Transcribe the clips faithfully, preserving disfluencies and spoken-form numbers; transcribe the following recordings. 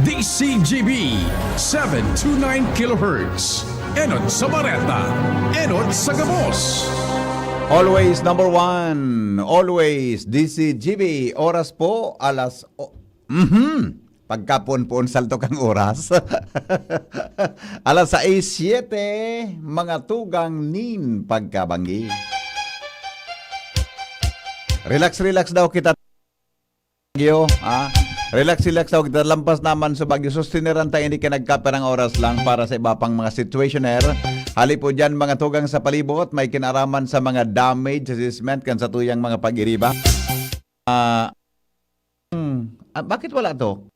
D C G B, seven two nine kilohertz. Enot sa Bareta, enot sa gabos. Always number one, always D C G B. Oras po, alas o-, mhm. Pagkapoon-poon salto kang oras. Alas sais siete, mga tugang nin pagkabanggi. Relax, relax daw kita, Baguio, ha? Relax, relax daw kita. Lampas naman sa Baguio. Sustineran tayo, hindi ka nagkaperang oras lang para sa iba pang mga situationer. Hali po dyan, mga tugang sa palibot, may kinaraman sa mga damage assessment kan sa tuyang mga pag-iriba. Ah, hmm, ah, bakit wala to?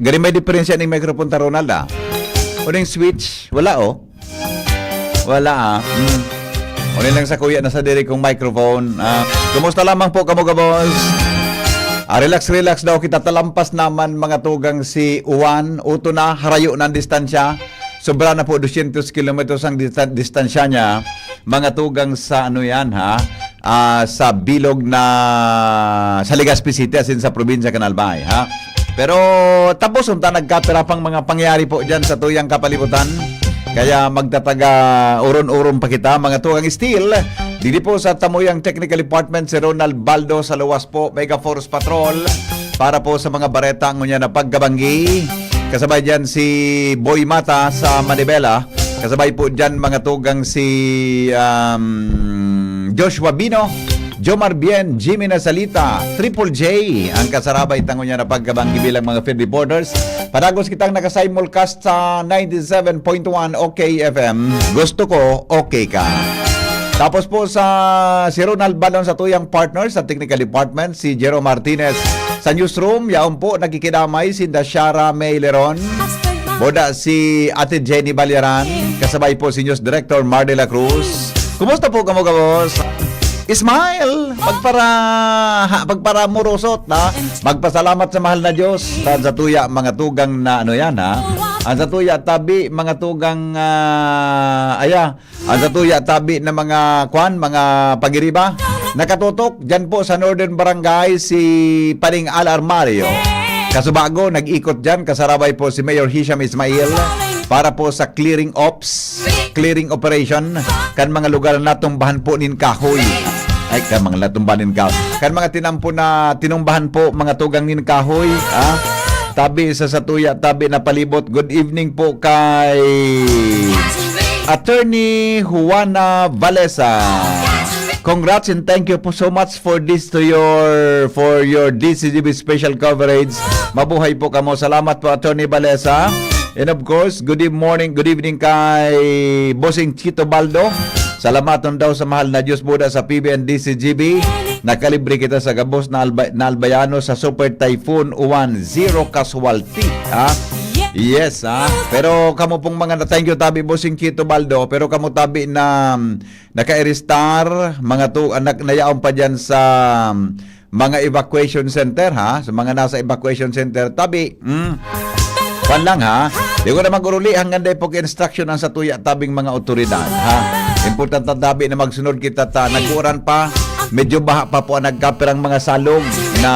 Gari may diferensya ning microphone ta, Ronald, ah. O ning switch, wala, oh. Wala, ah. Hmm. O lang sa kuya na sa diri kong microphone. Ah, kumusta lamang po kamo, gabos? Ah, relax, relax daw kita. Talampas naman, mga tugang, si Juan. Uto na, harayo na ang distansya. Sobra na po dosyentos kilometros ang dista-, distansya niya. Mga tugang sa ano yan, ha? Ah, sa bilog na sa Legazpi City, asin sa probinsya kan Albay, ha? Pero tapos unta nagkapira pang mga pangyayari po dyan sa tuyang kapalibutan. Kaya magtataga uron-uron pa kita, mga tugang. Still, didi po sa tamuyang technical department, si Ronald Baldo sa luwas po, Mega Force Patrol, para po sa mga bareta ngunyan na pagkabanggi. Kasabay dyan si Boy Mata sa Manibela. Kasabay po dyan, mga tugang, si, um, Joshua Bino, Jomar Bien, Jimmy Nasalita, Triple J, ang kasarabay ta ngunyan na pagkabanggi bilang mga field reporters. Padagos kitang nakasimulcast sa ninety-seven point one OK F M. Gusto ko, okay ka. Tapos po sa si Ronald Balon sa tuyang partner sa technical department, si Jerome Martinez. Sa newsroom, yaon po, nakikidamay, sinda Shara May Leron. Boda si Ate Jenny Balyaran, kasabay po si News Director Mar de la Cruz. Kumusta po kamo, gabos? Smile! Pagpara-, ha, pagparamurosot, ha? Magpasalamat sa mahal na Diyos. Sa, sa tuya, mga tugang na ano yan, ha? Ang sa tuya, tabi, mga tugang, ah, aya, ang sa tuya, tabi na mga, kwan, mga pagiriba. Nakatutok, dyan po sa Northern Barangay, si Paring Al Armario. Kasubago, nag-ikot dyan, kasarabay po si Mayor Hisham Ismail para po sa clearing ops, clearing operation, kan mga lugar na natumbahan po nin kahoy. Ay, kan mga natumbahan nin kahoy. Kan mga tinampo na tinumbahan po, mga tugang nin kahoy, ha? Tabi sa satuya, tabi na palibot. Good evening po kay Attorney Juana Valesa. Congrats and thank you po so much for this to your, for your D C G B special coverage. Mabuhay po kamo. Salamat po, Attorney Valesa. And of course, good eve-, morning, good evening kay Bossing Chito Baldo. Salamaton daw sa mahal na Diyos, buda sa P B N D C G B. Nakalibre kita sa gabos na Alba-, na Albayano sa Super Typhoon Uwan. Zero casualty, ha? Yes, ha? Pero kamo pong mga na-, thank you, tabi, Bossing Chito Baldo. Pero kamo tabi na, mm, naka-aristar, mga tu-, ah, nak-, nayaon pa dyan sa, mm, mga evacuation center, ha? Sa mga nasa evacuation center, tabi, mm, kwan lang, ha? Di ko na mag-uruli hanggang dahil pag-instruction ang satuya tabing mga otoridad, ha? Importante tabi na magsunod kita ta. Nagkuran pa, medyo baha pa po ang nagkapirang mga salog na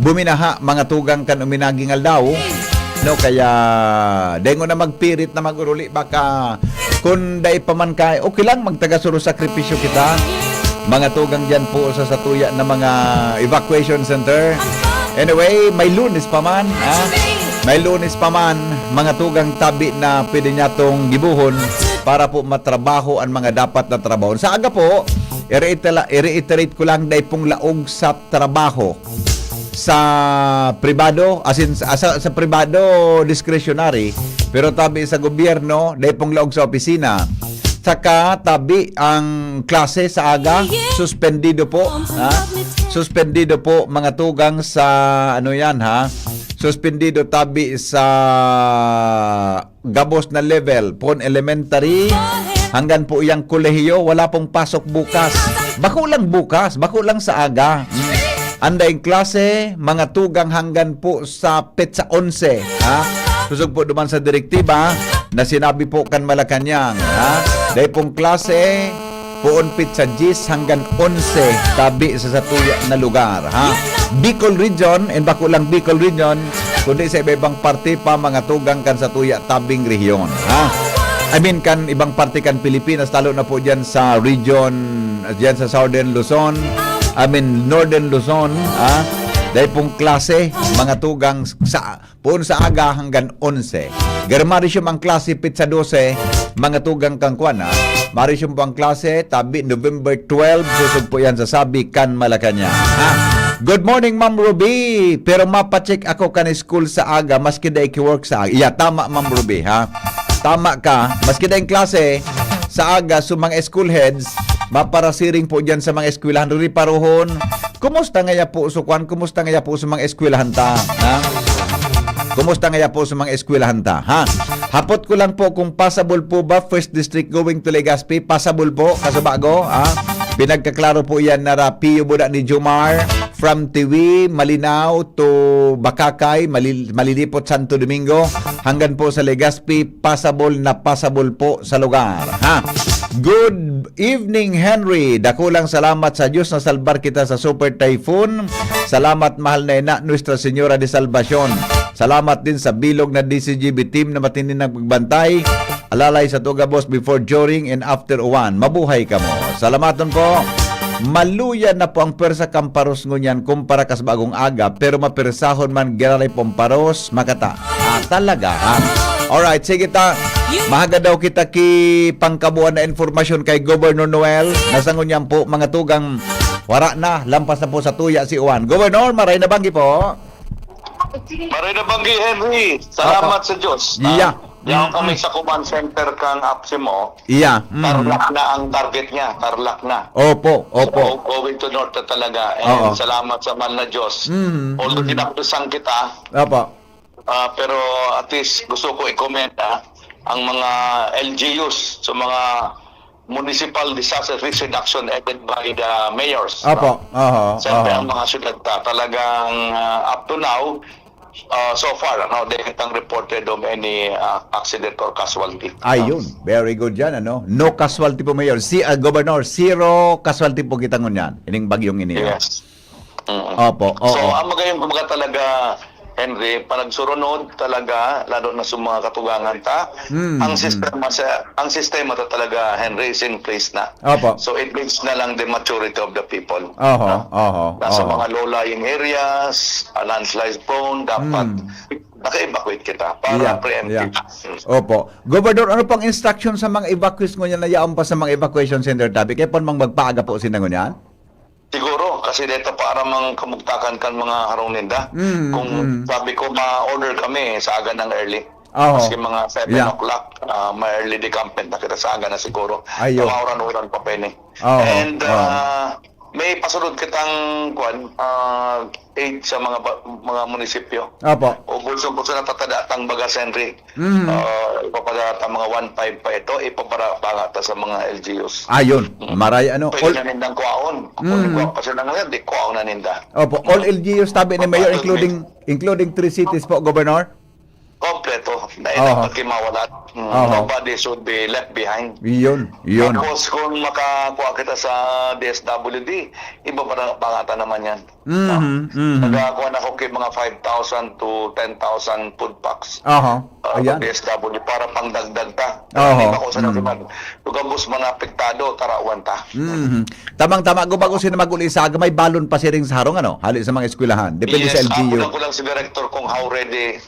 buminaha, mga tugang kan uminaging aldaw. No, kaya dengo na magpirit na mag-uruli, baka kung dai pa man kaya, okay lang, magtagasuro sakripisyo kita. Mga tugang dyan po sa satuya na mga evacuation center. Anyway, may Lunes pa man, ha? May Lunes pa man, mga tugang tabi na pwede niya tong gibuhon para po matrabaho ang mga dapat na trabaho. Sa aga po, i-reitera-, i-reiterate ko lang, dai pong laog sa trabaho sa pribado, as in, sa, sa, sa pribado, discretionary, pero tabi sa gobyerno, dai pong laog sa opisina. Saka tabi ang klase sa aga, suspendido po, ha? Suspendido po, mga tugang, sa, ano yan, ha? Suspendido tabi sa gabos na level, pon elementary, hanggang po iyang kolehiyo, wala pong pasok bukas. Bako lang bukas, bako lang sa aga. Mm. Ang daing klase, mga tugang hanggang po sa petsa onse, ha? Kusog po duman sa direktiba, na sinabi po kan Malacañang, ha? Dai pong klase, poon pitsa dyes hanggan onse, tabi sa satuya na lugar, ha? Bicol Region, and bako lang Bicol Region, kundi sa iba-ibang parte pa, mga tugang kan satuya tabing rehiyon, ha? I mean, kan ibang parte kan Pilipinas, lalo na po dyan sa region, dyan sa Southern Luzon, I mean, Northern Luzon, ha? Dai pong klase, mga tugang sa, poon sa aga hanggan onse. Garo ma-resume ang klase pitsa dose, mga tugang kan kwan, ha? Ma-resume po ang klase, tabi November twelve, susog po yan sa Sabi kan Malacañang, ha? Good morning, Ma'am Ruby. Pero mapacheck ako kan school sa aga, maski dai ki-work sa aga. Yeah, tama, Ma'am Ruby, ha? Tama ka. Maski dai klase sa aga, so mga school heads, maparasiring po dyan sa mga eskwelahan. Riparohon, kumusta ngaya po so kwan? Kumusta ngaya po sa mga eskwelahan ta? Ha? Kumusta ngaya po sa mga eskwelahan ta? Ha? Hapot ko lang po kung passable po ba First District going to Legazpi? Passable po, Kasubago? Ha? Pinagkaklaro po yan na Rapio Buda ni Jomar from Tiwi, Malinao to Bacacay, Malil-, Malilipot, Santo Domingo, hanggan po sa Legazpi, passable na passable po sa lugar. Ha? Good evening, Henry. Dakulang salamat sa Diyos na salbar kita sa Super Typhoon. Salamat, mahal na ina, Nuestra Señora de Salvacion. Salamat din sa bilog na D C G B team na matindi nang pagbantay. Alalay sa Tugabos before, during, and after uwan. Mabuhay kamo. Salamaton po. Maluya na po ang pwersa kan paros ngunyan kumpara kas bagong aga, pero mapersahon man giraray pong paros, makata. Ah, talaga, ha? Alright, sige ta. Mahaga daw kita ki pangkabuan na informasyon kay Governor Noel. Nasa ngunyan po, mga tugang, wara na, lampas na po sa tuya si Juan. Governor, maray na banggi po. Maray na banggi, Henry. Salamat Opo. sa Diyos. Yeah. Ah, yaon Mm. kami sa command center kang APSEMO. Yeah. Mm. Tarlac na ang target niya. Tarlac na. Opo, opo. So, going to north na talaga. And Oo. salamat sa mahal na Diyos. Mm, Although mm. kinapusan kita, Opo. ah, pero at least gusto ko i-commend, ah, ang mga L G Us, so mga Municipal Disaster Risk Reduction headed by the mayors, Opo. no? Oho, Siyempre, oho. ang mga syudad ta, talagang, ah, up to now, ah, so far, ano, they haven't reported of any, ah, accident or casualty. Ayun, very good yan, ano? No casualty po, Mayor. Si, ah, Governor, zero casualty po kita ngunyan, ining bagyong ini, ah. Yes. Mm. Opo, So, oo. ang magayong kumbaga talaga, Henry, panagsurunod talaga, lalo na sa mga katugangan ta, Mm, ang mm. sistema sa, ang sistema ta talaga, Henry, is in place na. Opo. So, it needs na lang the maturity of the people. Oho, No? oho, Nasa oho. mga low-lying areas, ah, landslide prone, dapat Mm. naka-evacuate kita para Yeah, preemptive. yeah. Opo. Governor, ano pang instruction sa mga evacuees ngunyan na yaon pa sa mga evacuation center, tabi? Kaya pa mang magpaaga po sila ngunyan? Siguro, kasi dito pa aram ang kamugtakan kan mga harong ninda. Mm, Kung mm. sabi ko, ma-order kami sa aga ng early. Oho. Maski mga seven Yeah. o'clock, ah, ma-early decampment na kita sa aga na siguro. Ayun. Mauran-uran pa pa ini. Oho, And, oho. ah, may pasunod kitang, kwan, ah, aid sa mga ba-, mga munisipyo. Opo. O gusto, gusto na tatada tang bagas, Henry. Mm. Ah, ipapadala ta mga one five pa ito, ipapara-, panga ta sa mga L G Us. Ayun, Mm. maray ano, Pwede all na nindang kwaon. Kung Mm. nagwa pa sila ngayon, di kwaon na ninda. Opo, all L G Us tabi ni Mayor, Papatos including, including three cities po, Governor? Kompleto. Na Oho. dapat kimawala. Mm, Oho. Nobody should be left behind. Yun, yun. Tapos kung makakuha kita sa D S W D, iba pa na pangata naman yan. Mhm, mhm. Nagakuha na ako kay mga five thousand to ten thousand food packs. Aha, Ah, ayan. D S W para pangdagdag ta. Aha, Di ba ko sa mm. naman? Lugabos man apektado, tarawan ta. Mhm. Tamang-tama, gumagos sila mag-uli sa aga, may balon pa siring sa harong, ano? Hali sa mga eskwelahan. Depende sa Yes, L G U. ako lang si director kung how ready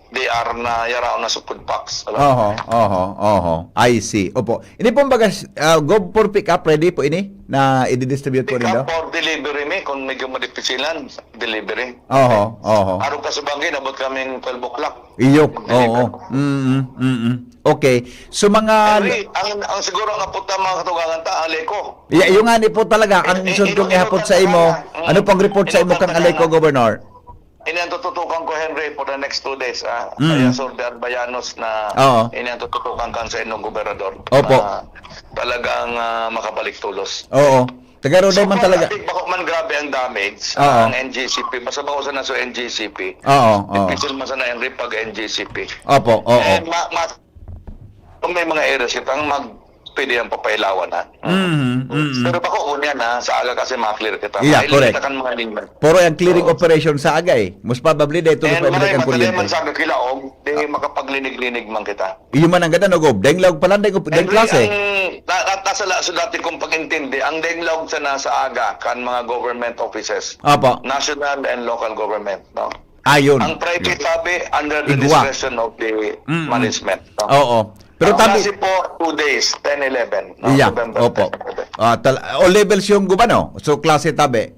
they are na yaraon na sa food packs. Alam mo? Oho, oho, oho. I see. Opo. Ini pong bagas, ah, Gov, for pick up, ready po ini na i-distribute po Pick ninyo? up or delivery mi, kung medyo madipisilan, delivery. Oho, oho. Araw ka sa banggi, nabot kaming twelve o'clock. Iyo, Deliver. oo. Mm, mm, mm. Okay. So, mga Henry, ang, ang siguro ang apot ng mga katugangan ta, ang Aleco. Ya, yung nga ni po talaga, ang Eh, eh, isod kong ino-, ihapot sa ino-, imo, ino-, ano pong report sa imo ino-, kang ino-, Aleco, Governor? Ini ang tututukan ko, Henry, for the next two days, ah. Mm. Kaya, Sir De Arbayanos, na Oo. ini ang tututukan kan sa inyong gobernador. Opo. Na talagang, ah, makabalik tulos. Oo. Taga Roday So, man kung talaga. Bako man grabe ang damage, Oo. ang N G C P, basta bako sana sa N G C P. Oo, oo. Difícil man sana, Henry, pag N G C P. Opo, oo. Eh, ma-, ma- Kung may mga areas kitang mag, pwede yan papailawan, ha? Mhm, mhm. Pero bako ko niyan, ha? Sa aga kasi maklear kita. Yeah, Mahiling correct. kita kan mga linya. Pero yung clearing Oo. operation sa aga eh. Most probably, dito sa And pabalik maray ang matalaman kuryente. sa aga kila, og, di makapaglinig-linig man kita. Iyo man ang ganda, no, Gob? Deng laog pala, deng, deng And klase. Ang, na, na, nasa la, sa dati kong pag-intindi, ang deng laog sana sa aga, kan mga government offices, Opo. national and local government, no? Ayun. Ang private tabi, under the Igwa. discretion of the Mm-mm. management, no? Oo. Pero Ang tabi, klase po, two days, ten eleven, no? iya, November opo. ten eleven. Ah, tal- all levels yung gubano. So, klase tabi.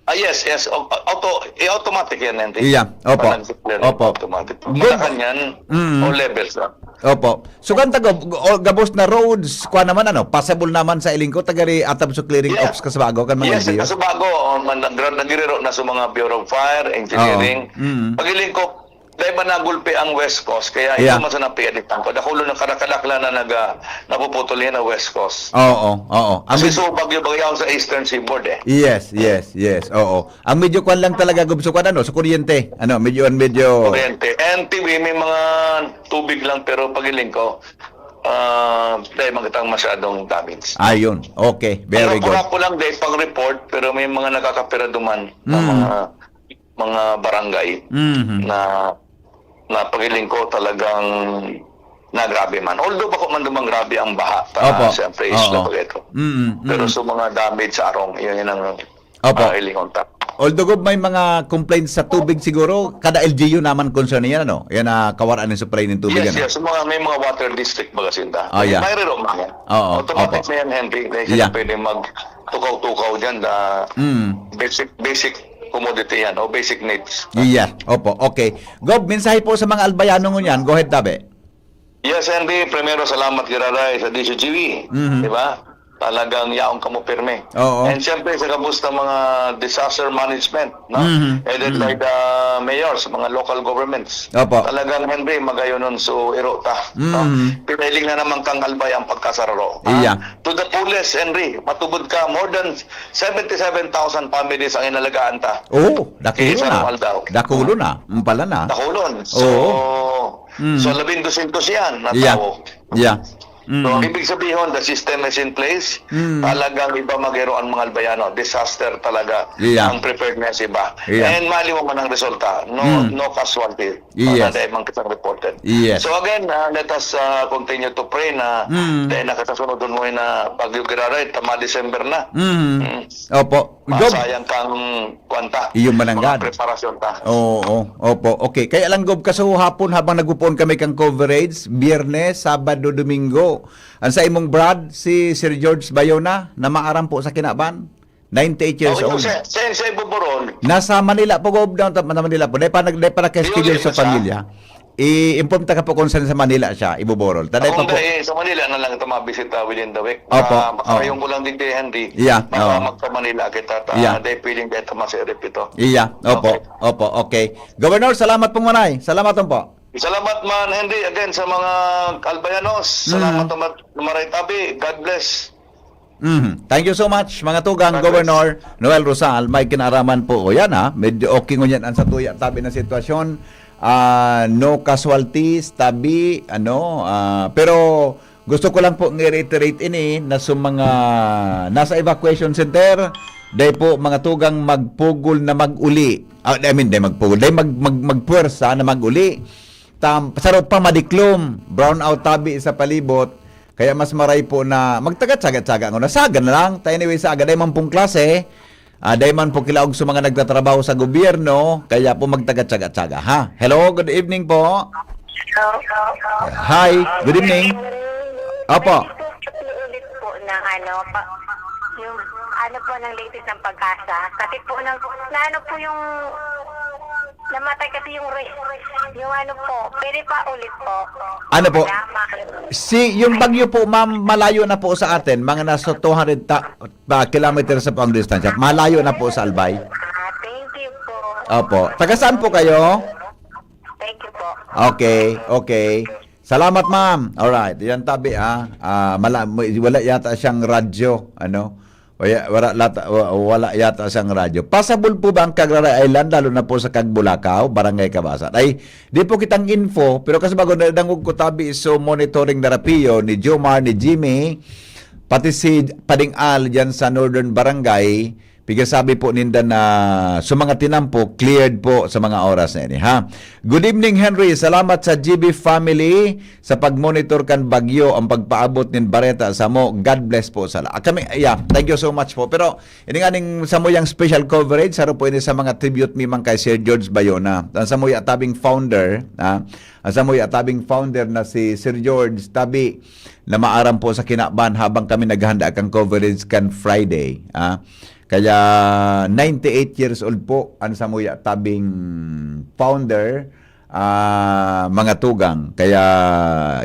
Ah, yes, yes. O, auto, i-automatic yan, Henry. Iya, opo. Pag nag-declare, Opo. Automatic. Good. Malacan yan, Mm. all levels na. Opo. So, kan taga, o, gabos na roads, kwa naman, ano, passable naman sa Ilingco, tagari atab sa clearing Yeah. ops ka sa bago, kan mga Yes, L G U? Kasabago, oh, man, nag-, nagre-route na sa mga Bureau of Fire, Engineering. Oo. Mm. Pag-iling ko, dahil ba nagulpi ang West Coast, kaya Yeah. ito man sa napiyalitan ko. Dakulo na kadakadakla na nag, ah, napuputol yan ang West Coast. Oo, oo. Ang Kasi med- so, bagyo-bagyo sa Eastern Seaboard eh. Yes, yes, yes. Oo. Ang medyo kwan lang talaga, Gob, so kwan, ano, sa kuryente. Ano, medyo, medyo... Kuryente. And T V, may mga tubig lang, pero pag-iling ko, ah, dahil magkatang masyadong damage. Ayun. Okay. Very Ang good. Rapu-Rapu lang, dahil pang-report, pero may mga nakakapira duman na Mm. mga, mga barangay Mhm. na, na pag-iling ko talagang nagrabe man. Although bako man dumang grabe ang baha, ta, Opo. siyempre, isla Oo. pa ito. Mm, Pero mm. sa mga damage sa arong, yun, yun ang Opo. ah, ilingon ta. Although, Gob, may mga complaints sa tubig siguro, kada L G U naman concern yan, ano? Yan na kawaraan ng supply ng tubig, Yes, ano? yes. Mga, may mga water district baga sinda. Ah, yeah. Mayroon man yan. Oo, Automatic opo. na yan, Henry. Dahil Yeah. sila pwede magtukaw-tukaw dyan. Da, Mm. basic, basic commodity yan o basic needs. Yeah, opo. Okay. Gob, mensahe po sa mga Albayano ngunyan. Go ahead, tabi. Yes, Henry. Primero, salamat giraray sa D C G V. Mhm. Di ba? Talagang yaon kamo pirmi. Oo. And siyempre, sa gabos ng mga disaster management, no? Mhm. Headed Mhm. by the mayors, mga local governments. Opo. Talagang, Henry, magayonon so iro ta. No? Mhm. Pinahiling na naman kang Albay ang pagkasararo. Ha? Iya. To the fullest, Henry, matubod ka, more than seventy-seven thousand families ang inalagaan ta. Oh, dakulo Isa na. raw aldaw. Dakulo na. Ang pala na. Dakulon. So, Oo. Mm. so labing dosyentos yan na Yeah. tao. Yeah. Mm. So, ang ibig sabihin, the system is in place. Mm. Talagang iba magiro ang mga Albayano. Disaster talaga Yeah. ang preparedness iba. Yeah. And mali mo man ang resulta. No, Mm. no casualty. Yes. Para dahil man kitang reported. Yes. So again, ah, let us ah, continue to pray na Mm. dahil nakakasunod mo na bagyo giraray, tama December na. Mm. Mm. Opo. Gob. Masayang kang kwanta. Iyo man ang Mga gad. preparasyon ta. Oo, opo. Okay, kaya lang, Gob, kaso hapon habang nagpupuon kami kang coverage, Biyernes, Sabado, Domingo, ang sa imong brad, si Sir George Bayona, na maaram po sa kinaban, ninety-eight years Oh, old. Sa, sa, sa Ibuburon, Nasa Manila po, Gob, downtown na Manila po. Dahil pa, nag- dahil pa naka-schedule Yun, sa basta. Pamilya. I-inform ta ka po kung saan sa Manila siya, Ibuburol. Taday pa Akong po. Dahil sa Manila na lang ito mabisita within the week. Opo, Ah, baka oo. yung ko lang digdi, Henry. Yeah, Baka oo. magka-Manila kita. Ta, Yeah. Dahil feeling dito mas irip ito. Iya, opo, Okay. opo, okay. Governor, salamat pong maray. Salamat pong po. Salamat man, Henry, again sa mga Albayanos. Salamat Mm. naman, maray tabi. God bless. Mhm. Thank you so much, mga tugang. God bless. Governor Noel Rosal, may kinaaraman po. O yan ha, medyo okay ngunyan ang sa tuya tabi na sitwasyon. Ah, no casualties, tabi, ano, ah, pero gusto ko lang po i-reiterate ini na sa mga nasa evacuation center, dahil po mga tugang magpugol na mag-uli. Ah, I mean, dahil magpugol, dahil mag, mag, magpuwersa na mag-uli. Tam, sarot pa madiklom, brownout tabi sa palibot. Kaya mas maray po na magtaga-tsaga-tsaga nguna. Saga na lang. Ta anyway, saga, dai man pong klase. Ah, dai man po kilaog sa mga nagtatrabaho sa gobyerno. Kaya po magtaga-tsaga-tsaga, ha? Hello, good evening po. Hello. Hi, good evening. Opo. Pwede po ulit po ng ano, pa, yung ano po ng latest ng PAGASA. Kasi po nang, na ano po yung, namatay kasi yung re, yung ano po, pwede pa ulit po. Ano po? Salamat. Si, yung bagyo po, ma'am, malayo na po sa atin. Mga nasa two hundred ta, pa, kilometers na po ang distansya. Malayo na po sa Albay. Ah, thank you po. Opo. Taga saan po kayo? Thank you po. Okay, okay. Salamat, ma'am. Alright. Yan tabi, ah. Ah, mala, wala yata siyang radyo, ano? O ya-, wala, lata-, wa-, wala yata siyang radyo. Passable po ba ang Cagraray Island, lalo na po sa Cagbulacao, Barangay Cabasan? Ay, di po kitang info, pero kasi bago nadangog ko tabi, so monitoring na rapio ni Jomar, ni Jimmy, pati si Pading Al dyan sa Northern Barangay, pigasabi po ninda na sa mga tinampo, cleared po sa mga oras na ini, ha? Good evening, Henry. Salamat sa G B family sa pag-monitor kan bagyo, ang pagpaabot nin bareta sa mo. God bless po sa la-, ah, kami, yeah, thank you so much po. Pero ini nga ning samuyang special coverage, saro po ini sa mga tribute mi man kay Sir George Bayona. Ang samuya tabing founder, ah, ang samuya tabing founder na si Sir George Tabi na maaram po sa kinaban habang kami naghanda kang coverage kan Friday, ah. Kaya ninety-eight years old po ang samuya tabing founder, ah, mga tugang. Kaya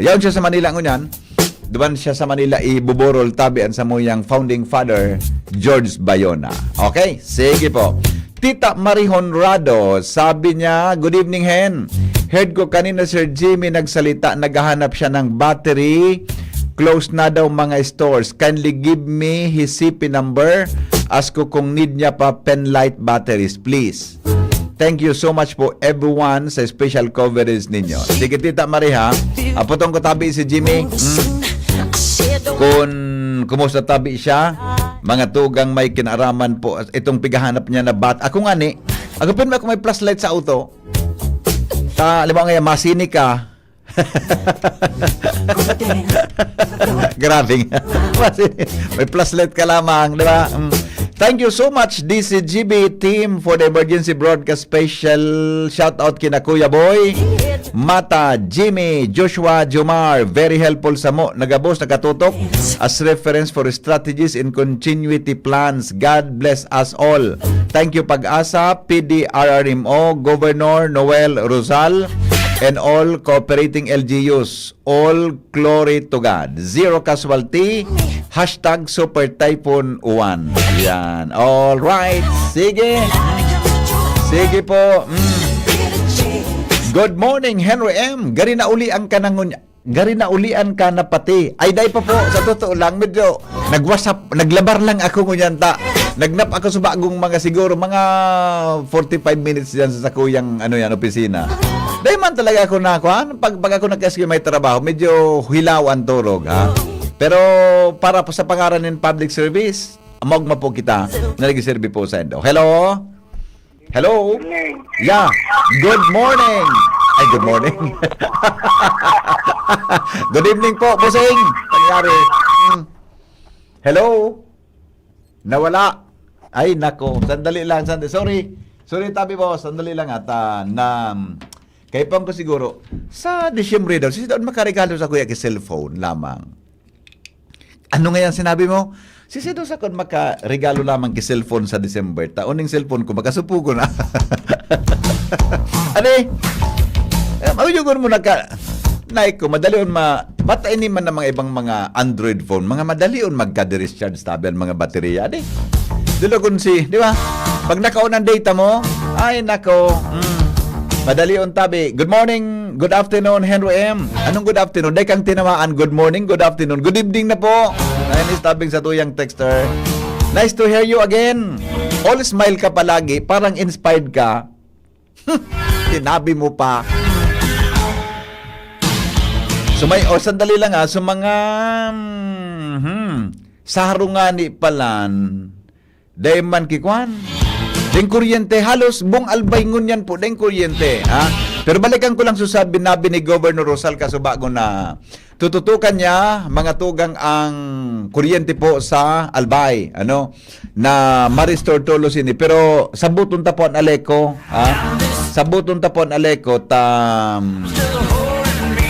yaon siya sa Manila ngunyan. Duman siya sa Manila, ibuburol tabi ang samuyang founding father, George Bayona. Okay, sige po. Tita Marie Honrado, sabi niya, "Good evening, Hen. Heard ko kanina, Sir Jimmy, nagsalita, naghahanap siya ng battery. Close na daw mga stores. Kindly give me his C P number. Ask ko kung need niya pa pen light batteries, please." Thank you so much po, everyone, sa special coverage ninyo. Sige, Tita Marie, ha? Apotong ko tabi si Jimmy. Hmm? Kung kumusta tabi siya, mga tugang may kinaaraman po, itong pighahanap niya na bat-, ako nga ni, agapin mo ako may flashlight sa auto. Ta, alam mo nga yan, masinik ka. Grabe nga. Masinik. May flashlight ka lamang, di ba? Mm. Thank you so much, D C G B team, for the emergency broadcast special. Shout out kina Kuya Boy, Mata, Jimmy, Joshua, Jomar. Very helpful samo. Nagabos, nakatutok as reference for strategies in continuity plans. God bless us all. Thank you, Pag-asa, P D R R M O, Governor Noel Rosal, and all cooperating L G Us. All glory to God. Zero casualty. Hashtag Super Typhoon Uwan. Yan. All right. Sige. Sige po. Mm. Good morning, Henry M. Gari na uli ang kanangon. Gari na ulian ka na pati. Ay, dai pa po. Sa totoo lang, medyo nag-WhatsApp, naglabar lang ako ngunyan ta. Nagnap ako sa bagong mga siguro, mga forty-five minutes dyan sa sakuyang, ano yan, opisina. Dai man talaga ako na, kuan, pag, pag ako nagkasakit may trabaho, medyo hilaw ang turog, ha? Pero para po sa pangaran ng public service, magma po kita na nagsiserbi po sa indo. Hello? Hello? Morning. Yeah. Good morning. Ay, good morning. Good evening po, Bossing. Nangyari. Hmm. Hello? Nawala. Ay, nako. Sandali lang, sandali. Sorry. Sorry, tabi boss. Sandali lang at ah, na... Kaya pa ko siguro, sa Disyembre daw, si Don makaregalo sa kuya ki cellphone lamang. Ano nga yan sinabi mo? Si Sido sa kon makaregalo lamang ki cellphone sa December, ta uning cellphone ko, makasupo ko na. Ani? Eh, mauyugon mo nagka... Nay ko, madali on ma... Bata ini man ang mga ibang mga Android phone, mga madali on magka-discharge tabi ang mga baterya. Di? Dulo kun si, di ba? Pag nakaon ang data mo, ay nako, mm, madali on tabi. Good morning, good afternoon, Henry M. Anong good afternoon? Dai kang tinamaan. Good morning, good afternoon, good evening na po. Ayan, is tabing sa tuyang texter. Nice to hear you again. All smile ka palagi, parang inspired ka. Tinabi mo pa. So may, oh, sandali lang ah. So mga, hmm, saro nga ni palan, dai man kikwan. Deng kuryente, halos buong Albay ngunyan po, deng kuryente, ha? Pero balikan ko lang sa sabi, nabi ni Governor Rosal Casubago na tututukan niya, mga tugang, ang kuryente po sa Albay, ano, na ma-restore tolos ini. Pero sabuton ta po an Aleco, ha? Sabuton ta po an Aleco, ta,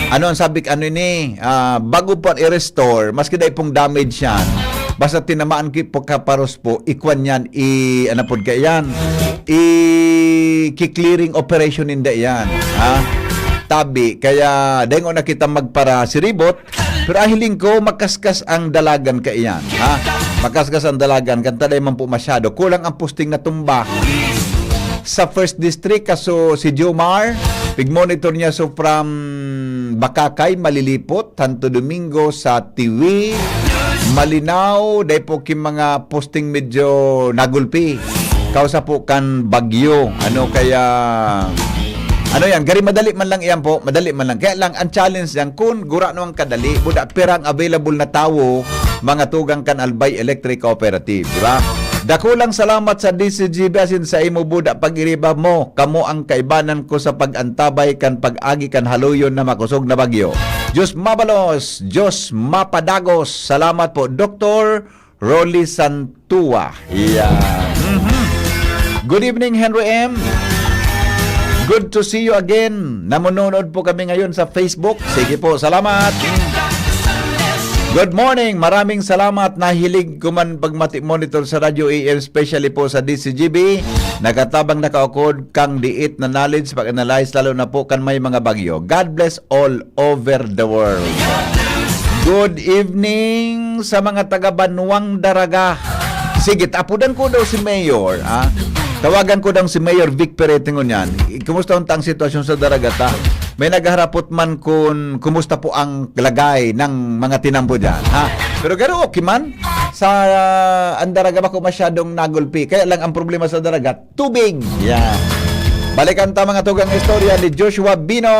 ano ang sabi, ano ini, ah, bago po i-restore, maski dai pong damage yan, basta tinamaan ki po kaparos po, ikwan yan, i, ano po ka yan, i-clearing operation ninda yan, ha? Tabi, kaya dengo na kita magpara siribot, pero ahiling ko, makaskas ang dalagan kaiyan, ha? Makaskas ang dalagan, kanta dai man po masyado. Kulang ang posting na tumba. Sa First District, kaso si Jomar, pig-monitor niya so from Bacacay, Malilipot, Santo Domingo, sa Tiwi, malinaw, dai po ki mga posting medyo nagulpi. Kausa po kan bagyo. Ano kaya, ano yan? Gari madali man lang iyan po, madali man lang. Kaya lang, ang challenge yan, kung gurano ang kadali, buda pera ang available na tawo, mga tugang kan Albay Electric Cooperative, di ba? Dakulang salamat sa D C G B asin sa imo buda pag-iriba mo. Kamo ang kaibanan ko sa pag-antabay kan pag-agi kan haluyon na makosog na bagyo. Diyos mabalos, Diyos mapadagos. Salamat po, Doktor Rolly Santua. Yeah. Mhm. Good evening, Henry M. Good to see you again. Namununod po kami ngayon sa Facebook. Sige po, salamat. Good morning. Maraming salamat. Nahilig ko man pagmati monitor sa Radyo A M, especially po sa D C G B. Nakatabang nakaukod kang diit na knowledge, pag-analyze, lalo na po kan may mga bagyo. God bless all over the world. Good evening sa mga taga Banwang Daraga. Sige, apudan ko daw si Mayor, ha? Tawagan ko daw si Mayor Vic Perete ngunyan. I-, kumusta unta ang sitwasyon sa Daraga ta? May naghaharapot man kun kumusta po ang lagay ng mga tinambo dyan, ha? Pero garo okay man. Sa, ah, ang Daraga bako masyadong nagulpi. Kaya lang ang problema sa Daraga, tubig. Yeah. Balikan ta mga tugang istorya ni Joshua Bino.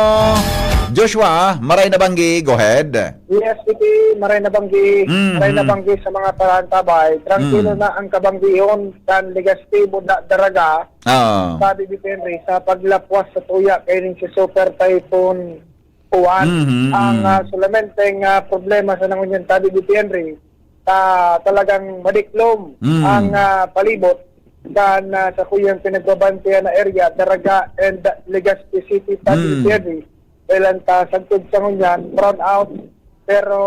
Joshua, maray na banggi. Go ahead. Yes, Titi, maray na banggi. Mm, Maray na mm. banggi sa mga taga-antabay. Trangkilo Mm. na ang kabanggihon kan Legazpi, Buda, Daraga. Oo. Sabi ni Henry, sa paglapwas sa tuya kaining si Super Typhoon Juan. Mm, mm, Ang mm. ah, sulamenteng ah, problema sa nangunyan, sabi ni Henry, ah, talagang madiklom Mm. ang ah, palibot kan ah, sa kuyang pinagbabantayan na area, Daraga and Legazpi City, sabi ni Mm. Henry. Kailan ta sagkod sa ngunyan, brown out. Pero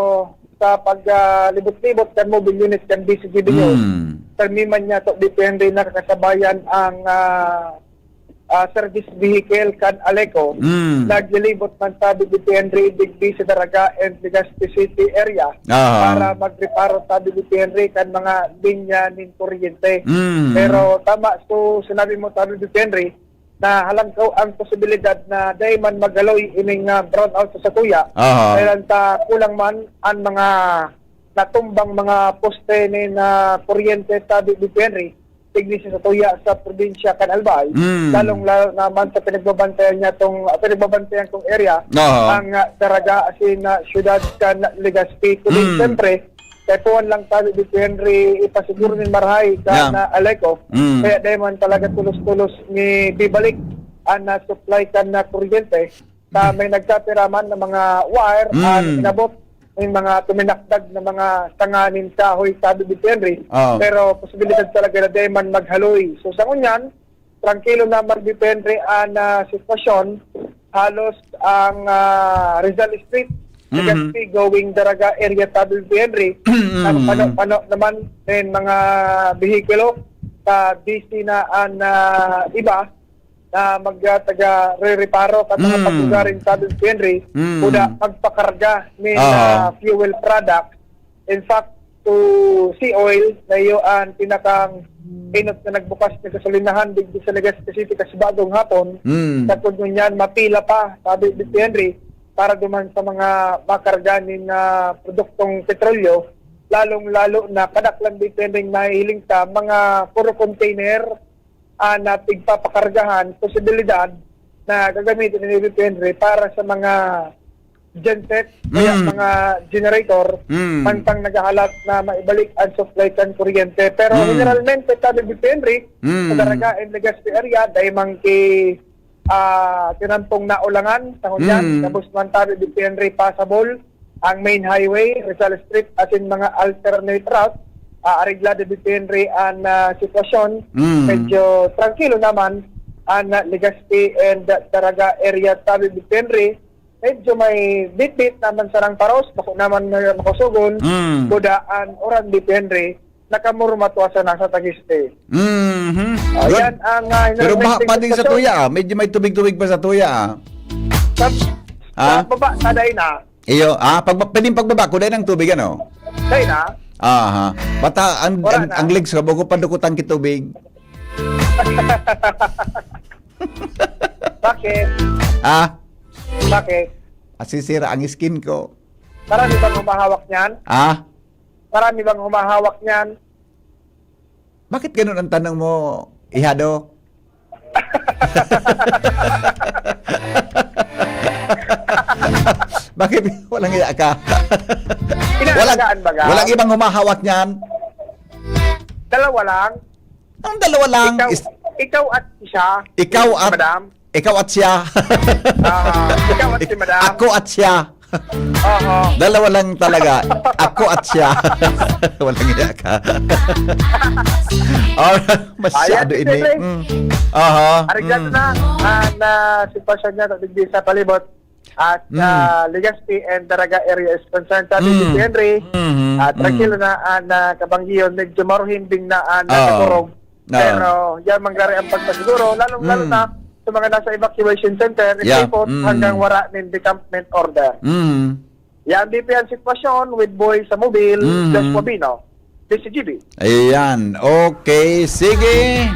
sa pag ah, libot-libot kan mobile unit kan D C G B News, Mm. permi man niya to, depende nakakasabayan ang ah, ah, service vehicle kan Aleco. Mm. Naglilibot man, sabi ni Henry, digdi sa Daraga and Legazpi City area Aha. para magreparo, sabi ni Henry, kan mga linya nin kuryente. Mm. Pero tama, so sinabi mo, sabi ni Henry, na halangkaw ang posibilidad na dai man magaloy ining ah, brownout sa satuya. Aha. Kaya lang ta kulang man ang mga natumbang mga poste ni na kuryente, sabi ni Henry, digdi sa satuya sa probinsya kan Albay, Mm. lalong-lalo naman sa pinagbabantayan niya tong, ah, pinagbabantayan kong area, Aha. ang ah, Daraga asin na siyudad kan Legazpi. Kundi Mm. siyempre, kay puwan lang tayo dito, Henry, ipasiguro nin marahay ka Yeah. na Aleco. Mm. Kaya dahil man talaga tulos-tulos ni bibalik ang na supply kan na kuryente. Sa may nagkapiraman na mga wire, Mm. ang inabot, may mga tuminakdag na mga tanganin kahoy, sabi ni Henry. Oh. Pero posibilidad talaga na dahil man maghaloy. So, sa ngunyan, trangkilo naman ni Henry ang ah, sitwasyon. Halos ang ah, Rizal Street, Mhm. Legazpi going Daraga area, sabi ni Henry. Mm. Ang pano-pano naman ng mga behikulo sa D C na ang ah, iba na mag ah, taga re-reparo kan mga Mm. paglugarin, sabi ni Henry. Mm. Kuda magpakarga ni Aha. ah, fuel product. In fact, to sea oil, na iyo ang pinakang inot na nagbukas na gasolinahan digdi sa Legazpi City kas bagong hapon. Mm. Sa kung ngunyan, mapila pa, sabi ni Henry, para duman sa mga makarga nin ah, produktong petrolyo, lalong-lalo na kadaklan ni Henry nahihiling sa mga puro container ah, na pigpapakargahan, posibilidad na gagamitin ni Henry para sa mga genset, kaya Mm. mga generator, Mm. mantang naghahalat na maibalik ang supply kan kuryente. Pero Mm. generalmente, sabi ni Henry, Mm. sa Daraga and Legazpi area, dahil man ki, ah, tinampong naulangan sa ngunyan, Mm. tapos man, sabi ni Henry, passable ang main highway, Rizal Street, asin mga alternate route, ah, areglado ni Henry ang ah, sitwasyon. Mm. Medyo trangkilo naman ang ah, Legazpi and ah, Daraga area, sabi ni Henry. Medyo may bitbit naman sarang paros, bako naman na makusugon, Mm. buda ang uran ni Henry, nakamurmatwa sa nasa Tagiste. Mhm. Ayan Good. ang ah, Pero baha environmental pa din sa sitwasyon. tuya, ah. Medyo may tubig-tubig pa sa tuya, ah. Sa, Ah? sa baba, sa Dayna. Iyo, ah, pag, pwedeng pagbaba, kulay ng tubig, ano? Dayna. Aha. Bata, ang, Wala ang, na. ang legs ko, bago pa dukot ang kitubig. Bakit? Ah? Bakit? Asisira ang skin ko. Marami bang humahawak niyan? Ah? Marami bang humahawak niyan? Bakit ganun ang tanong mo, Ihado? Bakit walang iya ka? Inaalagaan baga? Walang ibang humahawak niyan? Dalawa lang. Ang dalawa lang Ikaw, is ikaw at siya. Ikaw at, Madam. Ikaw at siya. Ah, ikaw at si Madam. Ako at siya. Oho. Dalawa lang talaga. Ako at siya. Walang iya ka. Oh, masyado Ayan, ini. Siyempre. Mm. Oho. Arigato Mm. na, ah, na sitwasyon niya, digdi sa palibot. At, Mm. ah, Legazpi and Daraga area is concerned, sabi ni Mm. Henry. Mm-hmm. Ah, Mm. tranquilo na, ah, na kabanggiyon, medyo maruhimbing na, ah, Oo. nakakurog. Oo. Pero, yan, mangyari ang pagpasiguro, lalong-lalo Mm. na sa mga nasa evacuation center, Yeah. stay put Mm. hanggang wara nin decampment order. Mm. Yan, D P ang sitwasyon with Boy sa mobil, Mm. Joshua Bino, D C G B. Ayan. Okay, sige.